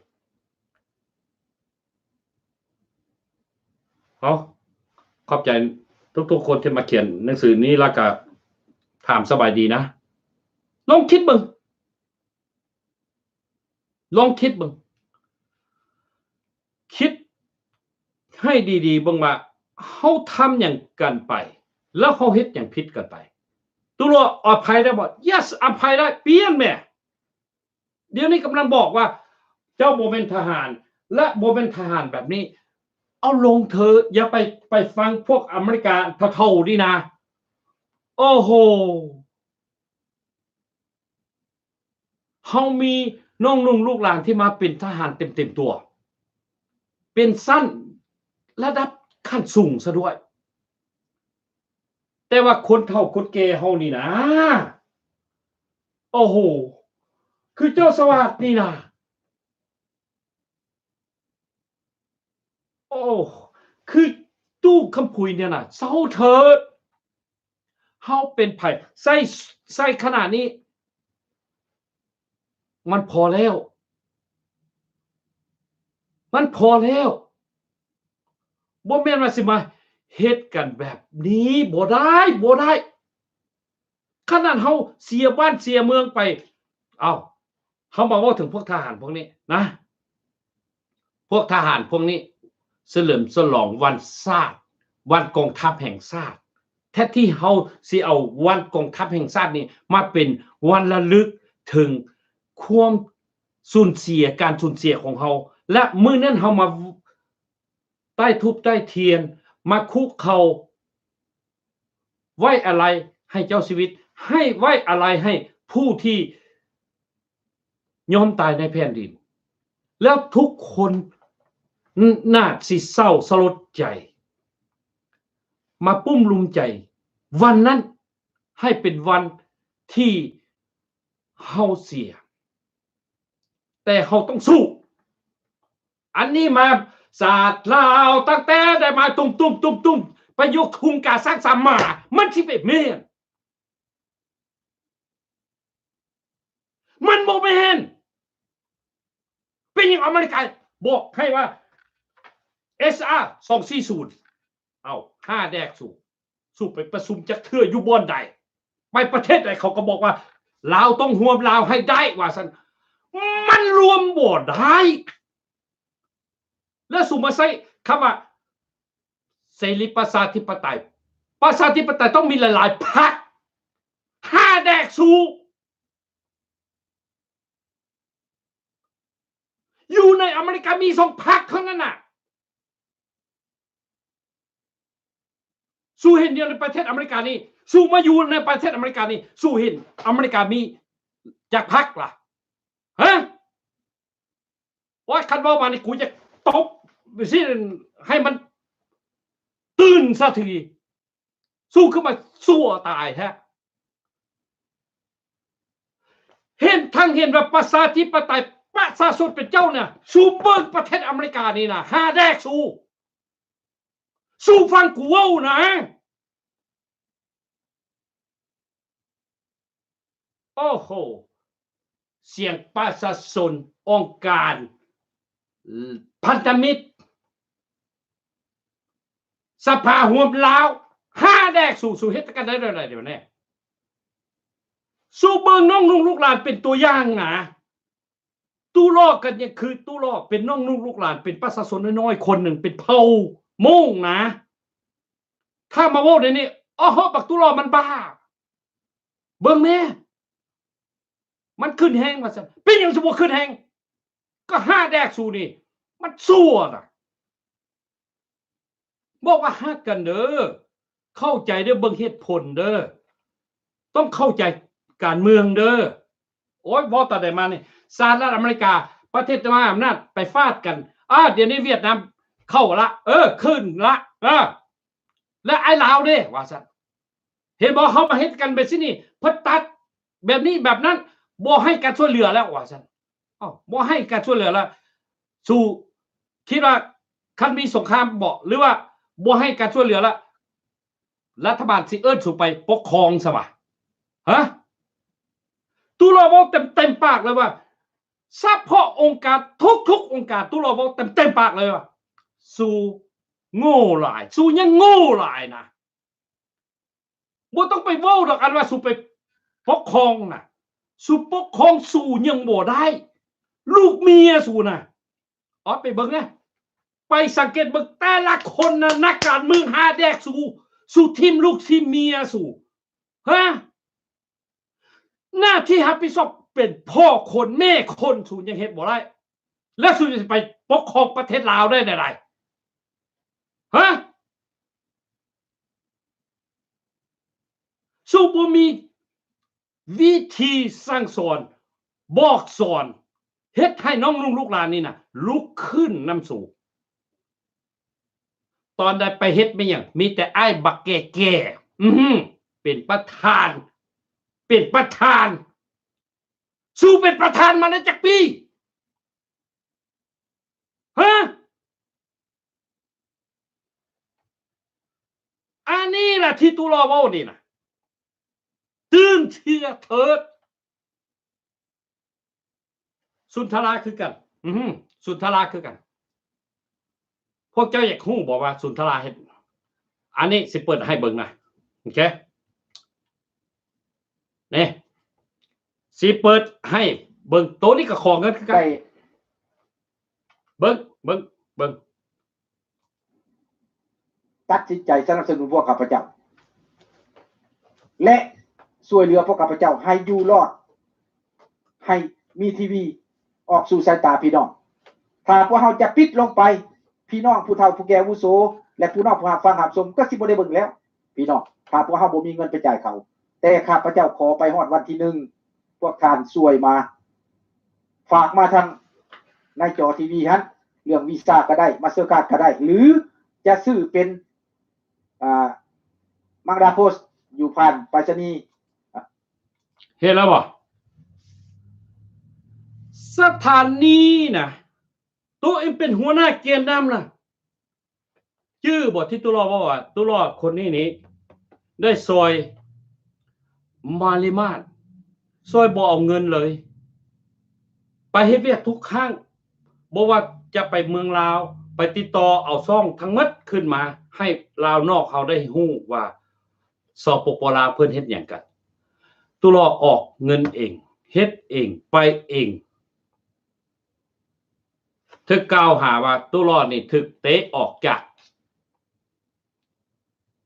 ເອົາ, ຂອບໃຈທຸກໆຄົນທີ່ມາຂຽນໜັງສືນີ້ ແລ້ວກະຖາມສະບາຍດີນະ. ລອງຄິດເບິ່ງ, ລອງຄິດເບິ່ງ, ຄິດໃຫ້ດີໆເບິ່ງວ່າ ເຮົາທຳຫຍັງກັນໄປ ແລ້ວເຮົາເຮັດຫຍັງຜິດກັນໄປ? ຕູ້ຫຼໍ່ອະໄພໄດ້ບໍ່? Yes, ອະໄພໄດ້. ປ່ຽນແມ້. ດຽວນີ້ກຳລັງບອກວ່າ ເຈົ້າບໍ່ແມ່ນທະຫານ ແລະ ບໍ່ແມ່ນທະຫານແບບນີ້. ເອົາລົງເທີະ, ຢ່າໄປ, ໄປຟັງພວກອາເມລິກາເຖົ້າໆນີ້ນະ. ໂອ້ໂຫ. ເຮົາມີນ້ອງນຸ່ງລູກຫຼານທີ່ມາເປັນທະຫານເຕັມໆຕົວ, ເປັນຊັ້ນລະດັບຂັ້ນສູງຊະດ້ວຍ. ແຕ່ວ່າຄົນເຖົ້າຄົນແກ່ເຮົານີ້ນາ, ໂອ້ໂຫ, ຄືເຈົ້າສະຫວາດນີ້ນາ. ໂອ້ ຄືຕູ້ຄຳຜຸຍນີ້ນະ ເຊົາເທີ້ ເຮົາເປັນໃຜ ໃຊ້ ໃຊ້ຂະໜາດນີ້ ມັນພໍແລ້ວ ມັນພໍແລ້ວ ບໍ່ແມ່ນວ່າຊິມາເຮັດກັນແບບນີ້ ບໍ່ໄດ້ ບໍ່ໄດ້ ຂະໜາດເຮົາເສຍບ້ານເສຍເມືອງໄປ ເອົ້າ ເຮົາມາເວົ້າເຖິງພວກທະຫານພວກນີ້ນະ ພວກທະຫານພວກນີ້ສະເຫຼີມສະຫຼອງວັນຊາດ ວັນກອງທັບແຫ່ງຊາດ ແທນທີ່ເຮົາຊິເອົາວັນກອງທັບແຫ່ງຊາດນີ້ມາເປັນວັນລະລຶກເຖິງຄວາມສູນເສຍ ການສູນເສຍຂອງເຮົາ ແລະ ມື້ນັ້ນເຮົາມາ ໃຕ້ທູບໃຕ້ທຽນ ມາຄຸເຂົ່າໄວ້ອາໄລໃຫ້ເຈົ້າຊີວິດ ໃຫ້ໄວ້ອາໄລໃຫ້ຜູ້ທີ່ຍອມຕາຍໃນແຜ່ນດິນ ແລ້ວທຸກຄົນນ- ໜ້າຊິເສົ້າສະຫຼົດໃຈ ມາປຸ້ມລຸມໃຈ ວັນນັ້ນໃຫ້ເປັນວັນທີ່ເຮົາເສຍ ແຕ່ເຮົາຕ້ອງສູ້ ອັນນີ້ມາຊາດລາວຕັ້ງແຕ່ໄດ້ມາຕຸ້ມໆໆໆ ໄປຍົກທຸງກາສ້າງສາມາ ມັນຊິໄປແມ່ນ ມັນບໍ່ແມ່ນ ເປັນຫຍັງອາເມລິກາບອກໃຫ້ວ່າ ເອສອາ ສອງສີ່ສູນ ເອົ້າ ຫ້າແດກສູ ສູໄປປະຊຸມຈັກເທື່ອຢູ່ບ່ອນໃດ ໄປປະເທດໃດ ເຂົາກໍບອກວ່າ ລາວຕ້ອງຮ່ວມລາວໃຫ້ໄດ້ ວ່າຊັ້ນ ມັນລວມບໍ່ໄດ້ ແລ້ວສູມາໃຊ້ຄຳວ່າເສລີປະຊາທິປະໄຕ ປະຊາທິປະໄຕຕ້ອງມີຫຼາຍໆພັກ ຫ້າແດກສູ ຢູ່ໃນອາເມລິກາມີສອງພັກເທົ່ານັ້ນນະ ສູເຫັນຢູ່ໃນປະເທດອາເມລິການີ້ ສູມາຢູ່ໃນປະເທດອາເມລິການີ້ ສູເຫັນອາເມລິກາມີຈັກພັກລະ? ຮະ? ໂອ້ຍ ຄັນເວົ້າມານີ້ ກູຢາກຕົບຊິໃຫ້ມັນຕື່ນຊະທີ. ສູຄືມາຊົ່ວຕາຍແທ້. ເຫັນທັງເຫັນວ່າປະຊາທິປະໄຕ ປະຊາຊົນເປັນເຈົ້ານະ. ສູເບິ່ງປະເທດອາເມລິການີ້ນະ ຫ້າແດກສູ. ສູຟັງກູເວົ້ານະ. ໂອ້ໂຫ ສຽງປະຊາຊົນ ອົງການ ພັນທະມິດ ສະພາຮ່ວມລາວ ຫ້າແດກສູ. ສູເຮັດກັນໄດ້ແນວໃດດຽວນີ້? ສູເບິ່ງນ້ອງນຸ່ງລູກຫຼານເປັນຕົວຢ່າງນະ. ຕູ້ຫຼໍ່ກໍຍັງຄືຕູ້ຫຼໍ່ ເປັນນ້ອງນຸ່ງລູກຫຼານ ເປັນປະຊາຊົນນ້ອຍໆຄົນໜຶ່ງ ເປັນເຜົ່າມົ້ງນະ. ຖ້າມາເວົ້າໃນນີ້ ໂອ້ໂຫ ບັກຕູ້ຫຼໍ່ມັນບ້າ. ເບິ່ງແມ້ ມັນຂຶ້ນແຮງວ່າຊັ້ນ. ເປັນຫຍັງຊິບໍ່ຂຶ້ນແຮງ? ກໍຫ້າແດກສູນີ້ ມັນຊົ່ວນະ. ບອກວ່າຮັກກັນເດີ ເຂົ້າໃຈເດີ ເບິ່ງເຫດຜົນເດີ ຕ້ອງເຂົ້າໃຈການເມືອງເດີ. ໂອ້ຍ ເວົ້າຕາໃດມານີ້ ສະຫະລັດອາເມລິກາ ປະເທດມະຫາອຳນາດໄປຟາດກັນ. ອາ ດຽວນີ້ຫວຽດນາມເຂົ້າລະ ເອີ ຂຶ້ນລະ ເອີ ແລະ ອ້າຍລາວເດ້ ວ່າຊັ້ນ. ເຫັນບໍ່ ເຮົາມາເຮັດກັນແບບຊີ້ນີ້ ເພິ່ນຕັດແບບນີ້ແບບນັ້ນ ບໍ່ໃຫ້ການຊ່ວຍເຫຼືອແລ້ວ ວ່າຊັ້ນ. ເອົ້າ ບໍ່ໃຫ້ການຊ່ວຍເຫຼືອແລ້ວ ສູຄິດວ່າຄັນມີສົງຄາມບໍ ຫຼືວ່າບໍ່ໃຫ້ການຊ່ວຍເຫຼືອແລ້ວ ລັດຖະບານຊິເອີ້ນສູໄປປົກຄອງຊະຫວາ? ຮະ? ຕູ້ຫຼໍ່ເວົ້າເຕັມໆປາກເລີຍວ່າ ສະເພາະອົງການ ທຸກໆອົງການ ຕູ້ຫຼໍ່ເວົ້າເຕັມໆປາກເລີຍວ່າ ສູໂງ່ຫຼາຍ ສູຍັງໂງ່ຫຼາຍນະ. ບໍ່ຕ້ອງໄປເວົ້າດອກ ອັນວ່າສູໄປປົກຄອງນະ ສູປົກຄອງສູຍັງບໍ່ໄດ້ ລູກເມຍສູນະ. ອອດໄປເບິ່ງນະ ໄປສັງເກດເບິ່ງແຕ່ລະຄົນນະ ນັກການເມືອງຫ້າແດກສູ ສູຖິ້ມລູກຖິ້ມເມຍສູ ຮະ? ໜ້າທີ່ຮັບຜິດຊອບເປັນພໍ່ຄົນແມ່ຄົນ ສູຍັງເຮັດບໍ່ໄດ້ ແລ້ວສູຈະໄປປົກຄອງປະເທດລາວໄດ້ແນວໃດ? ຮະ? ສູບໍ່ມີວິທີສັ່ງສອນ ບອກສອນ ເຮັດໃຫ້ນ້ອງນຸ່ງລູກຫຼານນີ້ນະ ລຸກຂຶ້ນນຳສູ. ຕອນໃດໄປເຮັດແມ່ນຫຍັງ? ມີແຕ່ອ້າຍບັກແກ່ໆ ອື ເປັນປະທານ ເປັນປະທານ. ສູເປັນປະທານມາໄດ້ຈັກປີ? ຮະ? ທີ່ຕຸລາເວົ້ານີ້ນະ ຕື່ນເທື່ອເຖີດ. ສຸນທະລາຄືກັນ ອື ສຸນທະລາຄືກັນ. ພວກເຈົ້າຢາກຮູ້ບໍ່ວ່າສຸນທະລາເຮັດ? ອັນນີ້ຊິເປີດໃຫ້ເບິ່ງນະ ໂອເຄ ນີ້ ຊິເປີດໃຫ້ເບິ່ງ. ໂຕນີ້ກໍຂໍເງິນຄືກັນ ໄດ້ ເບິ່ງ ເບິ່ງ ເບິ່ງ. ຕັດສິນໃຈສະໜັບສະໜູນພວກຂ້າພະເຈົ້າ ແລະ ຊ່ວຍເຫຼືອພວກຂ້າພະເຈົ້າໃຫ້ຢູ່ລອດ ໃຫ້ມີທີວີອອກສູ່ສາຍຕາພີ່ນ້ອງ. ຖ້າພວກເຮົາຈະປິດລົງໄປ, ພີ່ນ້ອງຜູ້ເຖົ້າຜູ້ແກ່ອາວຸໂສ ແລະ ຜູ້ນ້ອງຜູ້ຮັບຟັງຮັບຊົມກໍຊິບໍ່ໄດ້ເບິ່ງແລ້ວ ພີ່ນ້ອງ, ຖ້າພວກເຮົາບໍ່ມີເງິນໄປຈ່າຍເຂົາ. ແຕ່ຂ້າພະເຈົ້າຂໍໄປຮອດວັນທີໜຶ່ງ ພວກທ່ານຊ່ວຍມາ ຝາກມາທາງໃນຈໍທີວີຫັ້ນ ເລື່ອງວີຊາກໍໄດ້ ມາສເຕີກາດກໍໄດ້ ຫຼື ຈະຊື້ເປັນ ອ່າ ມັງດາໂພສຢູ່ຜ່ານໄປສະນີ. ເຫັນແລ້ວບໍ່? ສະຖານນີນະ ໂຕເອງເປັນຫົວໜ້າແກນນຳນະ. ຈື່ບໍ່ທີ່ຕຸລາເວົ້າວ່າ ຕຸລາຄົນນີ້ນີ້ໄດ້ຊ່ອຍມາລິມາດ ຊ່ອຍບໍ່ເອົາເງິນເລີຍ ໄປເຮັດວຽກທຸກຄັ້ງ ບໍ່ວ່າຈະໄປເມືອງລາວ ໄປຕິດຕໍ່ເອົາຊ່ອງທັງໝົດຂຶ້ນມາ ໃຫ້ລາວນອກເຮົາໄດ້ຮູ້ວ່າ ສປປ ລາວ ເພິ່ນເຮັດຫຍັງກັນ. ຕຸລາອອກເງິນເອງ ເຮັດເອງ ໄປເອງ. ຖືກກ່າວຫາວ່າຕຸລານີ້ຖືກເຕະອອກຈາກ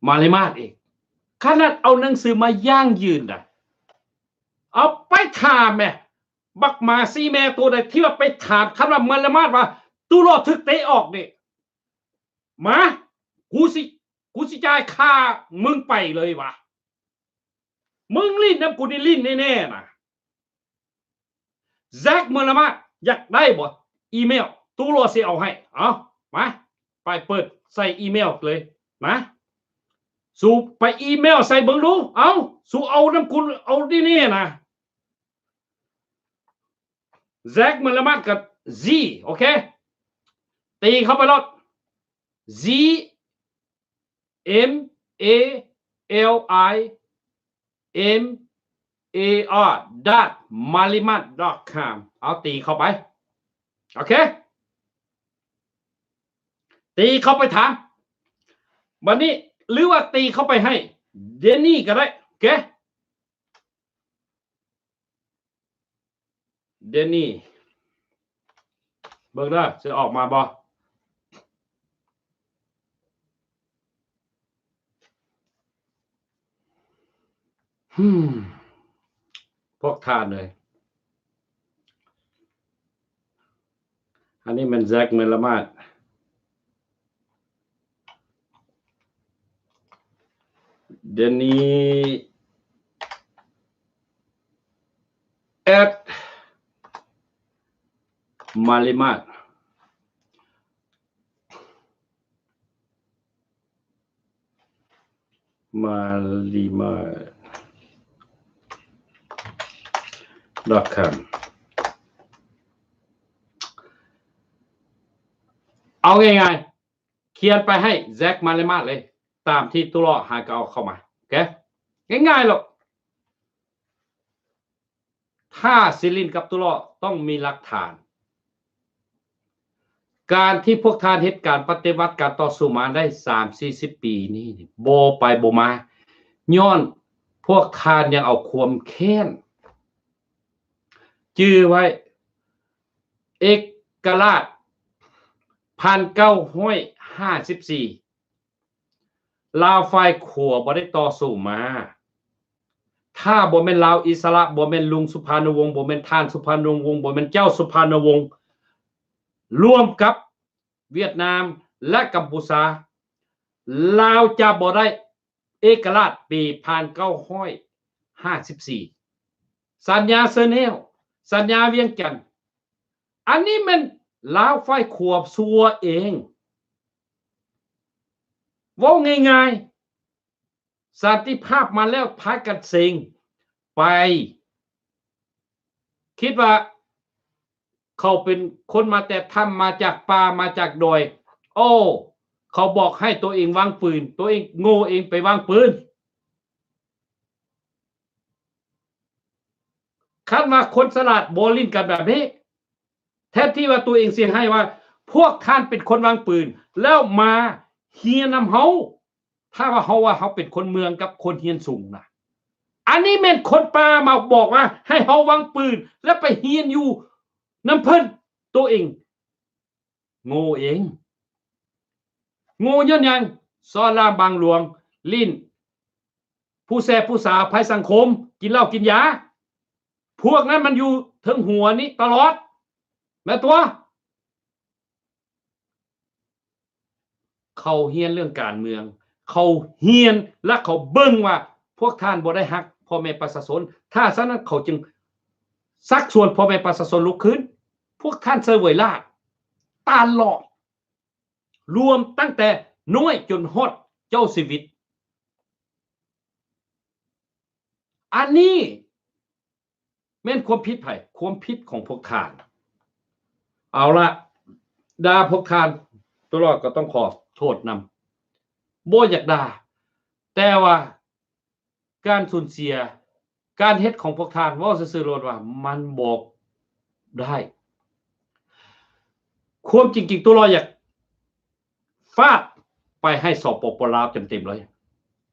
ມາລິມາດເອງ. ຂະໜາດເອົາໜັງສືມາຢັ້ງຢືນນະ ເອົາໄປຖາມແໝ່ ບັກໝາສີ່ແມ່ໂຕໃດທີ່ວ່າໄປຖາມ ຄັນວ່າມາລິມາດວ່າຕຸລາຖືກເຕະອອກນີ້ ມາ ກູຊິ ກູຊິຈ່າຍຄ່າມຶງໄປເລີຍວ່າ ມຶງຫຼິ້ນນຳກູນີ້ຫຼິ້ນແນ່ໆນະ. ແຊັກ ມາລາມາດ ຢາກໄດ້ບໍ່? ອີເມວ ຕຸລາຊິເອົາໃຫ້. ເອົາ ມາ ໄປເປີດໃສ່ອີເມວເລີຍ ມາ ສູໄປອີເມວໃສ່ເບິ່ງດູ. ເອົາ ສູເອົານຳກູ ເອົາແນ່ໆນະ. ແຊັກ ມາລາມາດ ກັບ G ໂອເຄ ຕີເຂົ້າໄປໂລດ G M A L I M A R dot malimad dot com ເອົາຕີເຂົ້າໄປ ໂອເຄ ຕີເຂົ້າໄປຖາມ ບັດນີ້ ຫຼືວ່າຕີເຂົ້າໄປໃຫ້ Danny ກໍໄດ້ ໂອເຄ. ເດນນີ ເບິ່ງເດີ ຊິອອກມາບໍ່? ຫືມ ພວກທ່ານເອີຍ ອັນນີ້ແມ່ນແຊັກ ເມລະມາດ. ເດນນີ ແອັດ ມາລິມາດ ມາລິມາດ ດອດຄອມ ເອົາງ່າຍໆ ຂຽນໄປໃຫ້ແຊັກ ມາເລມາດເລີຍ ຕາມທີ່ຕຸລາຫາກໍເອົາເຂົ້າມາ ໂອເຄ ງ່າຍໆໂລດ. ຖ້າຊິຫຼິ້ນກັບຕຸລາຕ້ອງມີຫຼັກຖານ. ການທີ່ພວກທ່ານເຮັດການປະຕິວັດ ການຕໍ່ສູ້ມາໄດ້ສາມສີ່ສິບປີນີ້ ບໍ່ໄປບໍ່ມາ ຍ້ອນພວກທ່ານຍັງເອົາຄວາມແຄ້ນ ຈື່ໄວ້ ເອກະລາດ ພັນເກົ້າຮ້ອຍຫ້າສິບສີ່ ລາວຝ່າຍຂວາບໍ່ໄດ້ຕໍ່ສູ້ມາ ຖ້າບໍ່ແມ່ນລາວອິດສະຫຼະ ບໍ່ແມ່ນລຸງສຸພານຸວົງ ບໍ່ແມ່ນທ່ານສຸພານຸວົງ ບໍ່ແມ່ນເຈົ້າສຸພານຸວົງ ລວມກັບຫວຽດນາມ ແລະ ກຳປູຊາ ລາວຈະບໍ່ໄດ້ ເອກະລາດປີພັນເກົ້າຮ້ອຍຫ້າສິບສີ່ ສັນຍາເຊີແນວ ສັນຍາວຽງຈັນ ອັນນີ້ແມ່ນລາວຝ່າຍຂວາຊົ່ວເອງ ເວົ້າງ່າຍໆ ສັນຕິພາບມາແລ້ວພາກັນເຊັງໄປ ຄິດວ່າ ເຂົາເປັນຄົນມາແຕ່ຖ້ຳ ມາຈາກປ່າ ມາຈາກດອຍ ໂອ້ ເຂົາບອກໃຫ້ໂຕເອງວາງປືນ, ໂຕເອງໂງ່ເອງໄປວາງປືນ. ຄັນວ່າຄົນສະຫຼາດບໍ່ຫຼິ້ນກັນແບບນີ້, ແທນທີ່ວ່າໂຕເອງຊິໃຫ້ວ່າ ພວກທ່ານເປັນຄົນວາງປືນ ແລ້ວມາຮຽນນຳເຮົາ, ຖ້າວ່າເຮົາວ່າເຮົາເປັນຄົນເມືອງກັບຄົນຮຽນສູງນະ, ອັນນີ້ແມ່ນຄົນປ່າມາບອກວ່າໃຫ້ເຮົາວາງປືນ ແລ້ວໄປຮຽນຢູ່ນຳເພິ່ນ, ໂຕເອງໂງ່ເອງ. ໂງ່ຍ້ອນຫຍັງ? ສອນລາມບັງຫຼວງ, ຫຼິ້ນຜູ້ແຊຜູ້ສາວ, ໄພສັງຄົມ, ກິນເຫຼົ້າກິນຢາ, ພວກນັ້ນມັນຢູ່ເທິງຫົວນີ້ຕະຫຼອດ ແມ່ນຕົວະ. ເຂົາຮຽນເລື່ອງການເມືອງ, ເຂົາຮຽນ ແລະ ເຂົາເບິ່ງວ່າພວກທ່ານບໍ່ໄດ້ຮັກພໍ່ແມ່ປະຊາຊົນ, ຖ້າສະນັ້ນເຂົາຈຶ່ງຊັກຊວນພໍ່ແມ່ປະຊາຊົນລຸກຂຶ້ນ. ພວກທ່ານເຊີເຫວີຍລາດຕະຫຼອດ, ລວມຕັ້ງແຕ່ນ້ອຍຈົນຮອດເຈົ້າຊີວິດ. ອັນນີ້ ແມ່ນຄວາມຜິດໃຜ? ຄວາມຜິດຂອງພວກທ່ານ. ເອົາລະ, ດ່າພວກທ່ານ ໂຕຫຼອດກໍຕ້ອງຂໍໂທດນຳ. ບໍ່ຢາກດ່າ, ແຕ່ວ່າການສູນເສຍ, ການເຮັດຂອງພວກທ່ານ, ເວົ້າຊື່ໆໂລດວ່າມັນບໍ່ໄດ້. ຄວາມຈິງໆ ໂຕຫຼອດຢາກ ຟາດໄປໃຫ້ ສປປ ລາວ ເຕັມໆເລີຍ,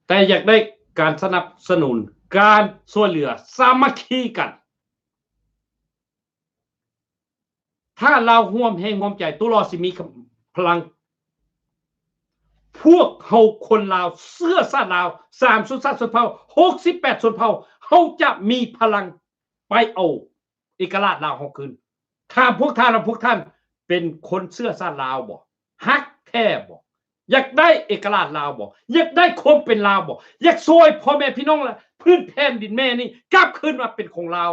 ແຕ່ຢາກໄດ້ການສະໜັບສະໜູນ, ການຊ່ວຍເຫຼືອ, ສາມັກຄີກັນ. ຖ້າລາວຮ່ວມແຮງຮ່ວມໃຈ, ໂຕຫຼອດຊິມີພະລັງ. ພວກເຮົາຄົນລາວ, ເຊື້ອຊາດລາວ, ສາມຊົນຊາດຊົນເຜົ່າ, ຫົກສິບແປດຊົນເຜົ່າ, ເຮົາຈະມີພະລັງໄປເອົາ ເອກະລາດລາວເຮົາຄືນ. ຖາມພວກທ່ານວ່າ ພວກທ່ານເປັນຄົນເຊື້ອຊາດລາວບໍ່? ຮັກແທ້ບໍ່? ຢາກໄດ້ເອກະລາດລາວບໍ່? ຢາກໄດ້ຄວາມເປັນລາວບໍ່? ຢາກຊ່ວຍພໍ່ແມ່ພີ່ນ້ອງ ແລະ ພື້ນແຜ່ນດິນແມ່ນີ້ກັບຄືນມາເປັນຂອງລາວ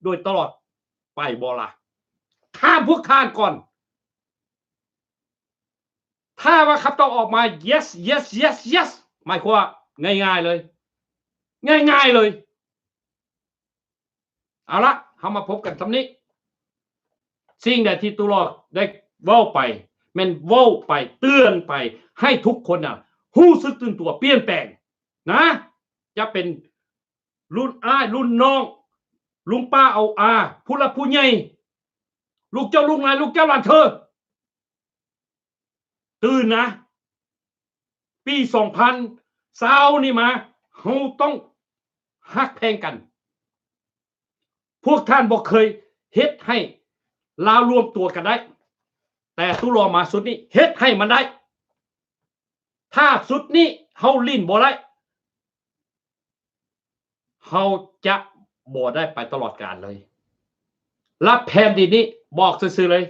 ໂດຍຕະຫຼອດໄປບໍ່ລະ? ຖາມພວກທ່ານກ່ອນ. ຖ້າວ່າຄຳຕອບອອກມາ yes yes yes yes yes, ໝາຍຄວາມວ່າງ່າຍໆເລີຍ, ງ່າຍໆເລີຍ. ເອົາລະ, ເຮົາມາພົບກັນຊ່ຳນີ້. ສິ່ງໃດທີ່ໂຕຫຼອດໄດ້ເວົ້າໄປ ແມ່ນເວົ້າໄປ ເຕືອນໄປ ໃຫ້ທຸກຄົນນະຮູ້ສຶກຕື່ນຕົວ, ປ່ຽນແປງນະ. ຈະເປັນລຸ້ນອ້າຍ ລຸ້ນນ້ອງ, ລຸງປ້າອາວອາ, ຜູ້ຫຼັກຜູ້ໃຫຍ່, ລູກເຈົ້າລູກນາຍ, ລູກເຈົ້າຫຼານເທີ. ຕື່ນນະ, ປີສອງພັນຊາວນີ້ມາ ເຮົາຕ້ອງຮັກແພງກັນ. ພວກທ່ານບໍ່ເຄີຍເຮັດໃຫ້ລາວລວມຕົວກັນໄດ້, ແຕ່ຕຸລາມາຊຸດນີ້ເຮັດໃຫ້ມັນໄດ້. ຖ້າຊຸດນີ້ເຮົາຫຼິ້ນບໍ່ໄດ້, ເຮົາຈະບໍ່ໄດ້ໄປຕະຫຼອດການເລີຍ. ລະແຜ່ນດິນນີ້ບອກຊື່ໆເລີຍ,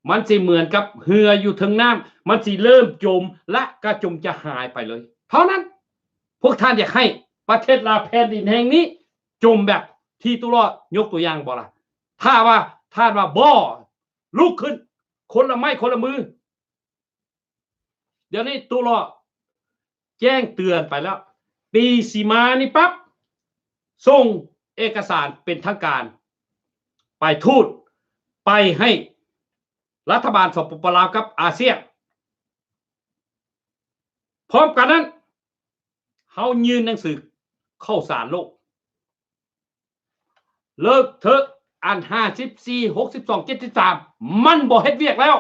ມັນຊິເໝືອນກັບເຮືອຢູ່ເທິງນ້ຳ, ມັນຊິເລີ່ມຈົມ ລະກະຈົມຈະຫາຍໄປເລີຍເທົ່ານັ້ນ. ພວກທ່ານຢາກໃຫ້ປະເທດລາວແຜ່ນດິນແຫ່ງນີ້ຈົມແບບທີ່ຕຸລາຍົກຕົວຢ່າງບໍ່ລະ? ຖ້າວ່າທ່ານວ່າບໍ່, ລຸກຂຶ້ນ, ຄົນລະໄມ້ຄົນລະມື. ດຽວນີ້ຕຸລາແຈ້ງເຕືອນໄປແລ້ວ, ປີຊິມານີ້ປັບ ສົ່ງເອກະສານເປັນທາງການໄປທູດ, ໄປໃຫ້ລັດຖະບານ ສປປ ລາວ ກັບອາຊຽນ. ພ້ອມກັນນັ້ນ ເຮົາຍື່ນໜັງສືເຂົ້າສານໂລກ. ເລີກເຖາະ ອັນຫ້າສິບສີ່ ຫົກສິບສອງ ເຈັດສິບສາມ ມັນບໍ່ເຮັດວຽກແລ້ວ.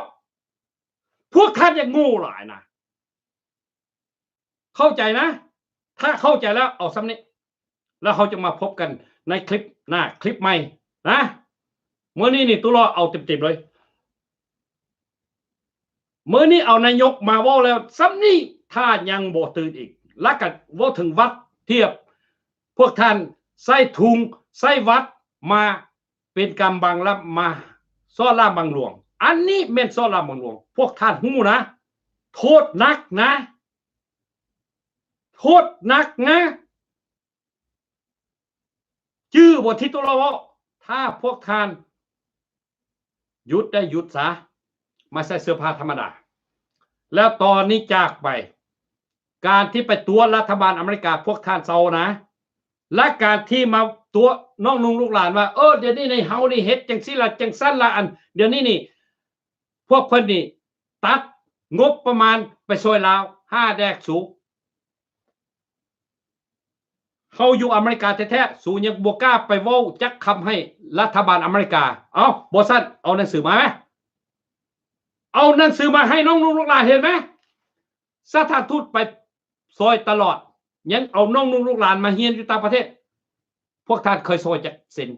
ພວກທ່ານຢ່າໂງ່ຫຼາຍນະ. ເຂົ້າໃຈນະ? ຖ້າເຂົ້າໃຈແລ້ວເອົາຊ່ຳນີ້, ແລ້ວເຮົາຈະມາພົບກັນໃນຄລິບໜ້າ, ຄລິບໃໝ່ນະ. ມື້ນີ້ນີ້ ຕຸລາເອົາເຕັມໆເລີຍ. ມື້ນີ້ເອົານາຍົກມາເວົ້າແລ້ວຊ່ຳນີ້, ຖ້າຍັງບໍ່ຕື່ນອີກ, ລະກະເວົ້າເຖິງວັດ, ທຽບພວກທ່ານໃຊ້ທຸງໃຊ້ວັດມາເປັນກຳບັງ ລະມາສໍ້ລາມບັງຫຼວງ. ອັນນີ້ແມ່ນສໍ້ລາມບັງຫຼວງ. ພວກທ່ານຮູ້ນະ, ໂທດໜັກນະ, ໂທດໜັກນະ. ຈື່ບໍ່ທີ່ຕຸລາເວົ້າ? ຖ້າພວກທ່ານຢຸດໄດ້ຢຸດຊະ, ມາໃສ່ເສື້ອຜ້າທຳມະດາ. ແລ້ວຕອນນີ້ຈາກໄປ, ການທີ່ໄປຕົວະລັດຖະບານອາເມລິກາ, ພວກທ່ານເຊົານະ. ແລະ ການທີ່ມາຕົວະນ້ອງນຸ່ງລູກຫຼານວ່າ, ເອີ, ດຽວນີ້ໃນເຮົານີ້ເຮັດຈັ່ງຊີ້ລະ, ຈັ່ງຊັ້ນລະ, ອັນດຽວນີ້ນີ້ ພວກເພິ່ນນີ້ຕັດ ງົບປະມານໄປຊ່ອຍລາວ ຫາແດກສູ. ເຮົາຢູ່ອາເມລິກາແທ້ໆ ສູຍັງບໍ່ກ້າໄປເວົ້າຈັກຄຳໃຫ້ລັດຖະບານອາເມລິກາ. ເອົ້າ ບໍ່ຊັ້ນ ເອົາໜັງສືມາແມ ເອົາໜັງສືມາໃຫ້ນ້ອງໆລູກຫຼານເຫັນແມ. ສະຖານທູດໄປຊ່ອຍຕະຫຼອດ ຍັງເອົານ້ອງໆລູກຫຼານມາຮຽນຢູ່ຕ່າງປະເທດ. ພວກທ່ານເຄີຍຊ່ອຍຈັກເຊັນ?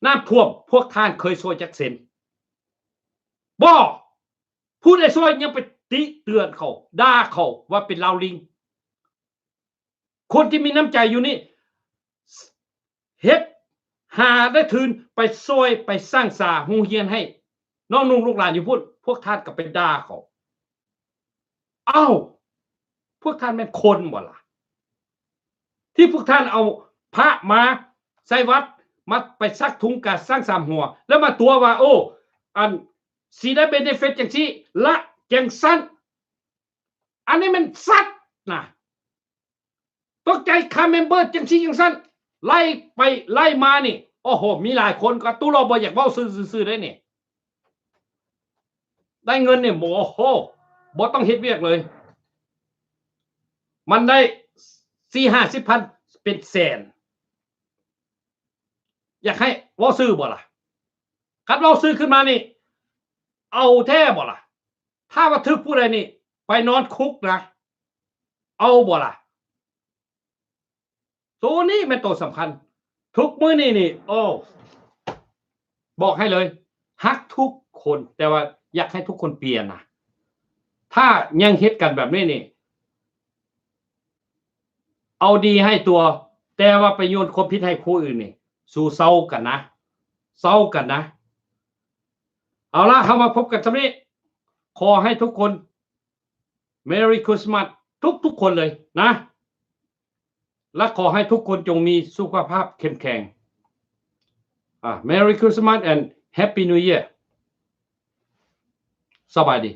ນ້ຳຖ້ວມ ພວກທ່ານເຄີຍຊ່ອຍຈັກເຊັນ? ບໍ່. ຜູ້ໃດຊ່ອຍຍັງໄປຕິເຕືອນເຂົາ ດ່າເຂົາວ່າເປັນລາວລິງ. ຄົນທີ່ມີນ້ຳໃຈຢູ່ນີ້ ເຮັດ ຫາໄດ້ທຶນໄປຊ່ອຍ ໄປສ້າງສາໂຮງຮຽນໃຫ້ນ້ອງໆລູກຫຼານຢູ່ພຸ້ນ ພວກທ່ານກໍໄປດ່າເຂົາ. ອ້າວ ພວກທ່ານແມ່ນຄົນບໍ່ລະ? ທີ່ພວກທ່ານເອົາພະມາໃສ່ວັດ ມາໄປສັກທຸງການສ້າງສາມຫົວ ແລ້ວມາຕົວະວ່າ ໂອ້ ອັນ ຊິໄດ້ເບເນຟິດຈັ່ງຊີ້ ລະຈັ່ງຊັ້ນ. ອັນນີ້ແມ່ນສັດນະ. ຕົກໃຈຄ່າເມັມເບີຈັ່ງຊີ້ຈັ່ງຊັ້ນ ໄລ່ໄປໄລ່ມານີ້ ໂອ້ໂຫ ມີຫຼາຍຄົນກໍຕູ້ລໍບໍ່ຢາກເວົ້າຊື່ໆໄດ້ນີ້ ໄດ້ເງິນນີ້ ໂອ້ໂຫ ບໍ່ຕ້ອງເຮັດວຽກເລີຍ ມັນໄດ້ສີ່ຫ້າສິບພັນ ເປັນແສນ ຢາກໃຫ້ເວົ້າຊື່ບໍ່ລະ? ຄັນເວົ້າຊື່ຂຶ້ນມານີ້ ເອົາແທ້ບໍ່ລະ? ຖ້າວ່າຖືກຜູ້ໃດນີ້ ໄປນອນຄຸກນະ ເອົາບໍ່ລະ? ໂຕນີ້ແມ່ນໂຕສຳຄັນ ທຸກມື້ນີ້ນີ້ ໂອ້ ບອກໃຫ້ເລີຍ ຮັກທຸກຄົນ ແຕ່ວ່າຢາກໃຫ້ທຸກຄົນປ່ຽນນະ. ຖ້າຍັງເຮັດກັນແບບນີ້ນີ້ ເອົາດີໃຫ້ຕົວ ແຕ່ວ່າໄປໂຍນຄວາມຜິດໃຫ້ຜູ້ອື່ນນີ້ ສູ່ເຊົາກັນນະ ເຊົາກັນນະ. ເອົາລະ ເຮົາມາພົບກັນຊ່ຳນີ້ ຂໍໃຫ້ທຸກຄົນ Merry Christmas ທຸກໆຄົນເລີຍນະ ແລະ ຂໍໃຫ້ທຸກຄົນຈົ່ງມີສຸຂະພາບເຂັ້ມແຂງ. ອາ Merry Christmas and Happy New Year. ສະບາຍດີ.